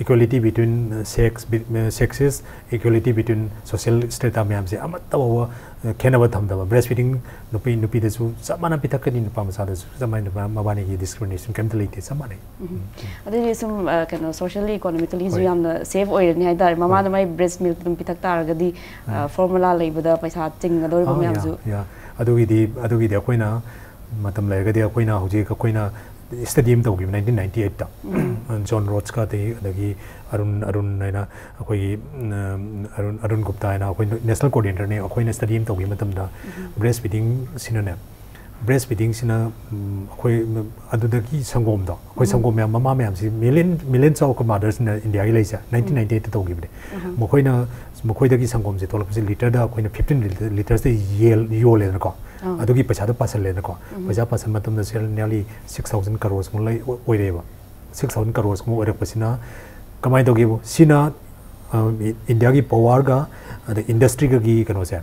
equality between sex, sexes, equality between social strata ꯃꯌꯥꯝꯁꯦ ꯑꯃꯠꯇ ꯐꯥꯎꯕ ꯈꯦꯠꯅꯕ ꯊꯝꯗꯕ꯫ Breast feeding ꯅꯨꯄꯤ ꯅꯨꯄꯤꯗꯁꯨ ꯆꯞ ꯃꯥꯟꯅ ꯄꯤꯊꯛꯀꯅꯤ, ꯅꯨꯄꯥ ꯃꯆꯥꯗꯁꯨ ꯆꯞ ꯃꯥꯟꯅ, ꯃꯕꯥꯅꯤꯒꯤ discrimination ꯀꯔꯤꯝꯇ ꯂꯩꯇꯦ, ꯆꯞ ꯃꯥꯟꯅꯩ꯫ ꯑꯗꯨꯗꯤ ꯁꯨꯝ ꯑ, ꯀꯩꯅꯣ, socially economicallyꯁꯨ ꯍꯣꯏ꯫ ꯌꯥꯝꯅ safe ꯑꯣꯏꯔꯅꯤ ꯍꯥꯏꯇꯥꯔꯦ꯫ ꯃꯃꯥꯅ ꯃꯥꯏ breast milk ꯑꯗꯨꯝ ꯄꯤꯊꯛ ꯇꯥꯔꯒꯗꯤ, ꯑ, formula ꯂꯩꯕꯗ ꯄꯩꯁꯥ ꯆꯤꯡꯒꯗꯧꯔꯤꯕ ꯑꯥ, ꯃꯌꯥꯝꯁꯨ꯫ ꯌꯥ, ꯌꯥ꯫ ꯑꯗꯨꯒꯤꯗꯤ ꯑꯗꯨꯒꯤꯗꯤ ꯑꯩꯈꯣꯏꯅ ꯃꯇꯝ ꯂꯩꯔꯒꯗꯤ ꯑꯩꯈꯣꯏꯅ ꯍꯧꯖꯤꯛ ꯑꯩꯈꯣꯏꯅ study ꯑꯃ ꯇꯧꯈꯤꯕ nineteen ninety eightꯇ꯫ John Rhodes ꯀ ꯑꯗꯒꯤ ꯑꯗꯒꯤ ꯑꯔꯨꯟ ꯑꯔꯨꯟ ꯍꯥꯏꯅ ꯑꯩꯈꯣꯏꯒꯤ, ꯎꯝ, ꯑꯔꯨꯟ ꯑꯔꯨꯟ ꯒꯨꯞꯇꯥ ꯍꯥꯏꯅ ꯑꯩꯈꯣꯏ national coordinatorꯅꯦ꯫ ꯑꯩꯈꯣꯏꯅ study ꯑꯃ ꯇꯧꯈꯤꯕ ꯃꯇꯝꯗ breast feedingꯁꯤꯅꯅꯦ, breast feedingꯁꯤꯅ, ꯎꯝ, ꯑꯩꯈꯣꯏ ꯑꯗꯨꯗꯒꯤ ꯁꯪꯒꯣꯝꯗꯣ, ꯑꯩꯈꯣꯏ ꯁꯪꯒꯣꯝ ꯃꯌꯥꯝ, ꯃꯃꯥ ꯃꯌꯥꯝꯁꯤ million millions of mothers Indiaꯒꯤ ꯂꯩꯁꯦ nineteen ninety eightꯇ ꯇꯧꯈꯤꯕꯅꯦ꯫ ꯃꯈꯣꯏꯅ ꯃꯈꯣꯏꯗꯒꯤ ꯁꯪꯒꯣꯝꯁꯦ ꯊꯣꯛꯂꯛꯄꯁꯦ litre ꯗ ꯑꯩꯈꯣꯏꯅ fifteen litre ꯁꯦ ꯌꯦꯜ ꯌꯣꯜꯂꯦꯗꯅꯀꯣ꯫ ꯑꯥ꯫ ꯑꯗꯨꯒꯤ ꯄꯩꯁꯥꯗꯣ ꯄꯥꯁꯜꯂꯦꯗꯅꯀꯣ꯫ ꯄꯩꯁꯥ ꯄꯥꯁꯟꯕ ꯃꯇꯝꯗ nearly six thousand crores ꯃꯨꯛ ꯂꯩ ꯑꯣꯏꯔꯦꯕ꯫ Six thousand crores ꯃꯨꯛ ꯑꯣꯏꯔꯛꯄꯁꯤꯅ ꯀꯃꯥꯏꯅ ꯇꯧꯒꯦꯕꯨ, ꯁꯤꯅ, ꯑ, ꯏꯟꯗꯤꯌꯥꯒꯤ powerꯒ ꯑꯗ industryꯒꯒꯤ ꯀꯩꯅꯣꯁꯦ,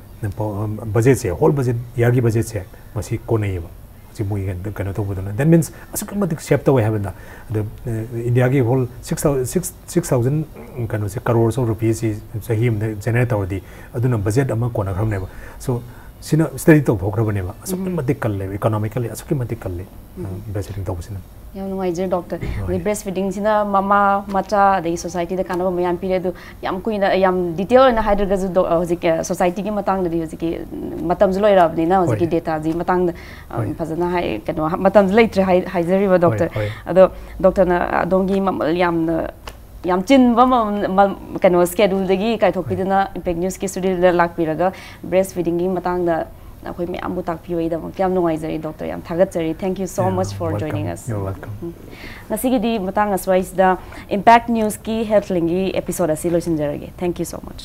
budgetꯁꯦ, whole budget, yearꯒꯤ budgetꯁꯦ ꯃꯁꯤ ꯀꯣꯟꯅꯩꯌꯦꯕ꯫ ꯍꯧꯖꯤꯛ ꯃꯣꯏꯒꯤ ꯀꯩꯅꯣ ꯇꯧꯕꯗꯨꯅ, that means ꯑꯁꯨꯛꯀꯤ ꯃꯇꯤꯛ save ꯇꯧꯋꯦ ꯍꯥꯏꯕꯅꯤꯗ꯫ ꯑꯗ, ꯑ, ꯏꯟꯗꯤꯌꯥꯒꯤ whole six thousand, six, six thousand ꯀꯩꯅꯣꯁꯦ, crores of rupeesꯁꯤ ꯆꯍꯤ ꯑꯃꯗ generate ꯇꯧꯔꯗꯤ ꯑꯗꯨꯅ budget ꯑꯃ ꯀꯣꯟꯅꯈ꯭ꯔꯕꯅꯦꯕ꯫ So ꯁꯤꯅ study ꯇꯧꯊꯣꯛꯈ꯭ꯔꯕꯅꯦꯕ꯫ ꯑꯁꯨꯛꯀꯤ ꯃꯇꯤꯛ ꯀꯜꯂꯦꯕ, economically ꯑꯁꯨꯛꯀꯤ ꯃꯇꯤꯛ ꯀꯜꯂꯦ, ꯑ, breastfeeding ꯇꯧꯕꯁꯤꯅ꯫ ꯌꯥꯝ ꯅꯨꯡꯉꯥꯏꯖꯔꯦ doctor꯫ ꯍꯣꯏ꯫ ꯑꯗꯩ breastfeedingꯁꯤꯅ ꯃꯃꯥ, ꯃꯆꯥ, ꯑꯗꯒꯤ societyꯗ ꯀꯥꯟꯅꯕ ꯃꯌꯥꯝ ꯄꯤꯔꯦ꯫ ꯑꯗꯨ ꯌꯥꯝ ꯀꯨꯏꯅ, ꯌꯥꯝ detail ꯑꯣꯏꯅ ꯍꯥꯏꯗ꯭ꯔꯒꯁꯨ ꯗꯣ-, ꯍꯧꯖꯤꯛ, ꯑ, societyꯒꯤ ꯃꯇꯥꯡꯗꯗꯤ ꯍꯧꯖꯤꯛꯀꯤ, ꯎꯝ, ꯃꯇꯝꯁꯨ ꯂꯣꯏꯔꯛꯑꯕꯅꯤꯅ ꯍꯧꯖꯤꯛꯀꯤ ꯍꯣꯏ꯫ dataꯁꯤ ꯃꯇꯥꯡꯗ, ꯑ, ꯍꯣꯏ꯫ ꯐꯖꯅ ꯍꯥꯏ-, ꯀꯩꯅꯣ, ꯃꯇꯝꯁꯨ ꯂꯩꯇ꯭ꯔꯦ ꯍꯥꯏ-, ꯍꯥꯏꯖꯔꯤꯕ doctor꯫ ꯍꯣꯏ꯫ ꯑꯗꯣ doctorꯅ ꯑꯗꯣꯝꯒꯤ ꯃꯃꯜ ꯌꯥꯝꯅ ꯌꯥꯝ ꯆꯤꯟꯕ ꯃ- ꯃ- ꯀꯩꯅꯣ scheduleꯗꯒꯤ ꯀꯥꯏꯊꯣꯛꯄꯤꯗꯨꯅ Impact Newsꯀꯤ studioꯗ ꯂꯥꯛꯄꯤꯔꯒ breast feedingꯒꯤ ꯃꯇꯥꯡꯗ ꯑꯩꯈꯣꯏ ꯃꯌꯥꯝꯕꯨ ꯇꯥꯛꯄꯤꯕꯒꯤꯗꯃꯛꯇ ꯌꯥꯝ ꯅꯨꯡꯉꯥꯏꯖꯔꯦ doctor, ꯌꯥꯝ ꯊꯥꯒꯠꯆꯔꯤ. Thank you so much for joining us. You're welcome. ꯉꯁꯤꯒꯤꯗꯤ ꯃꯇꯥꯡ ꯑꯁ꯭ꯋꯥꯏꯁꯤꯗ Impact Newsꯀꯤ Health Linkꯒꯤ episode ꯑꯁꯤ ꯂꯣꯏꯁꯤꯟꯖꯔꯒꯦ. Thank you so much.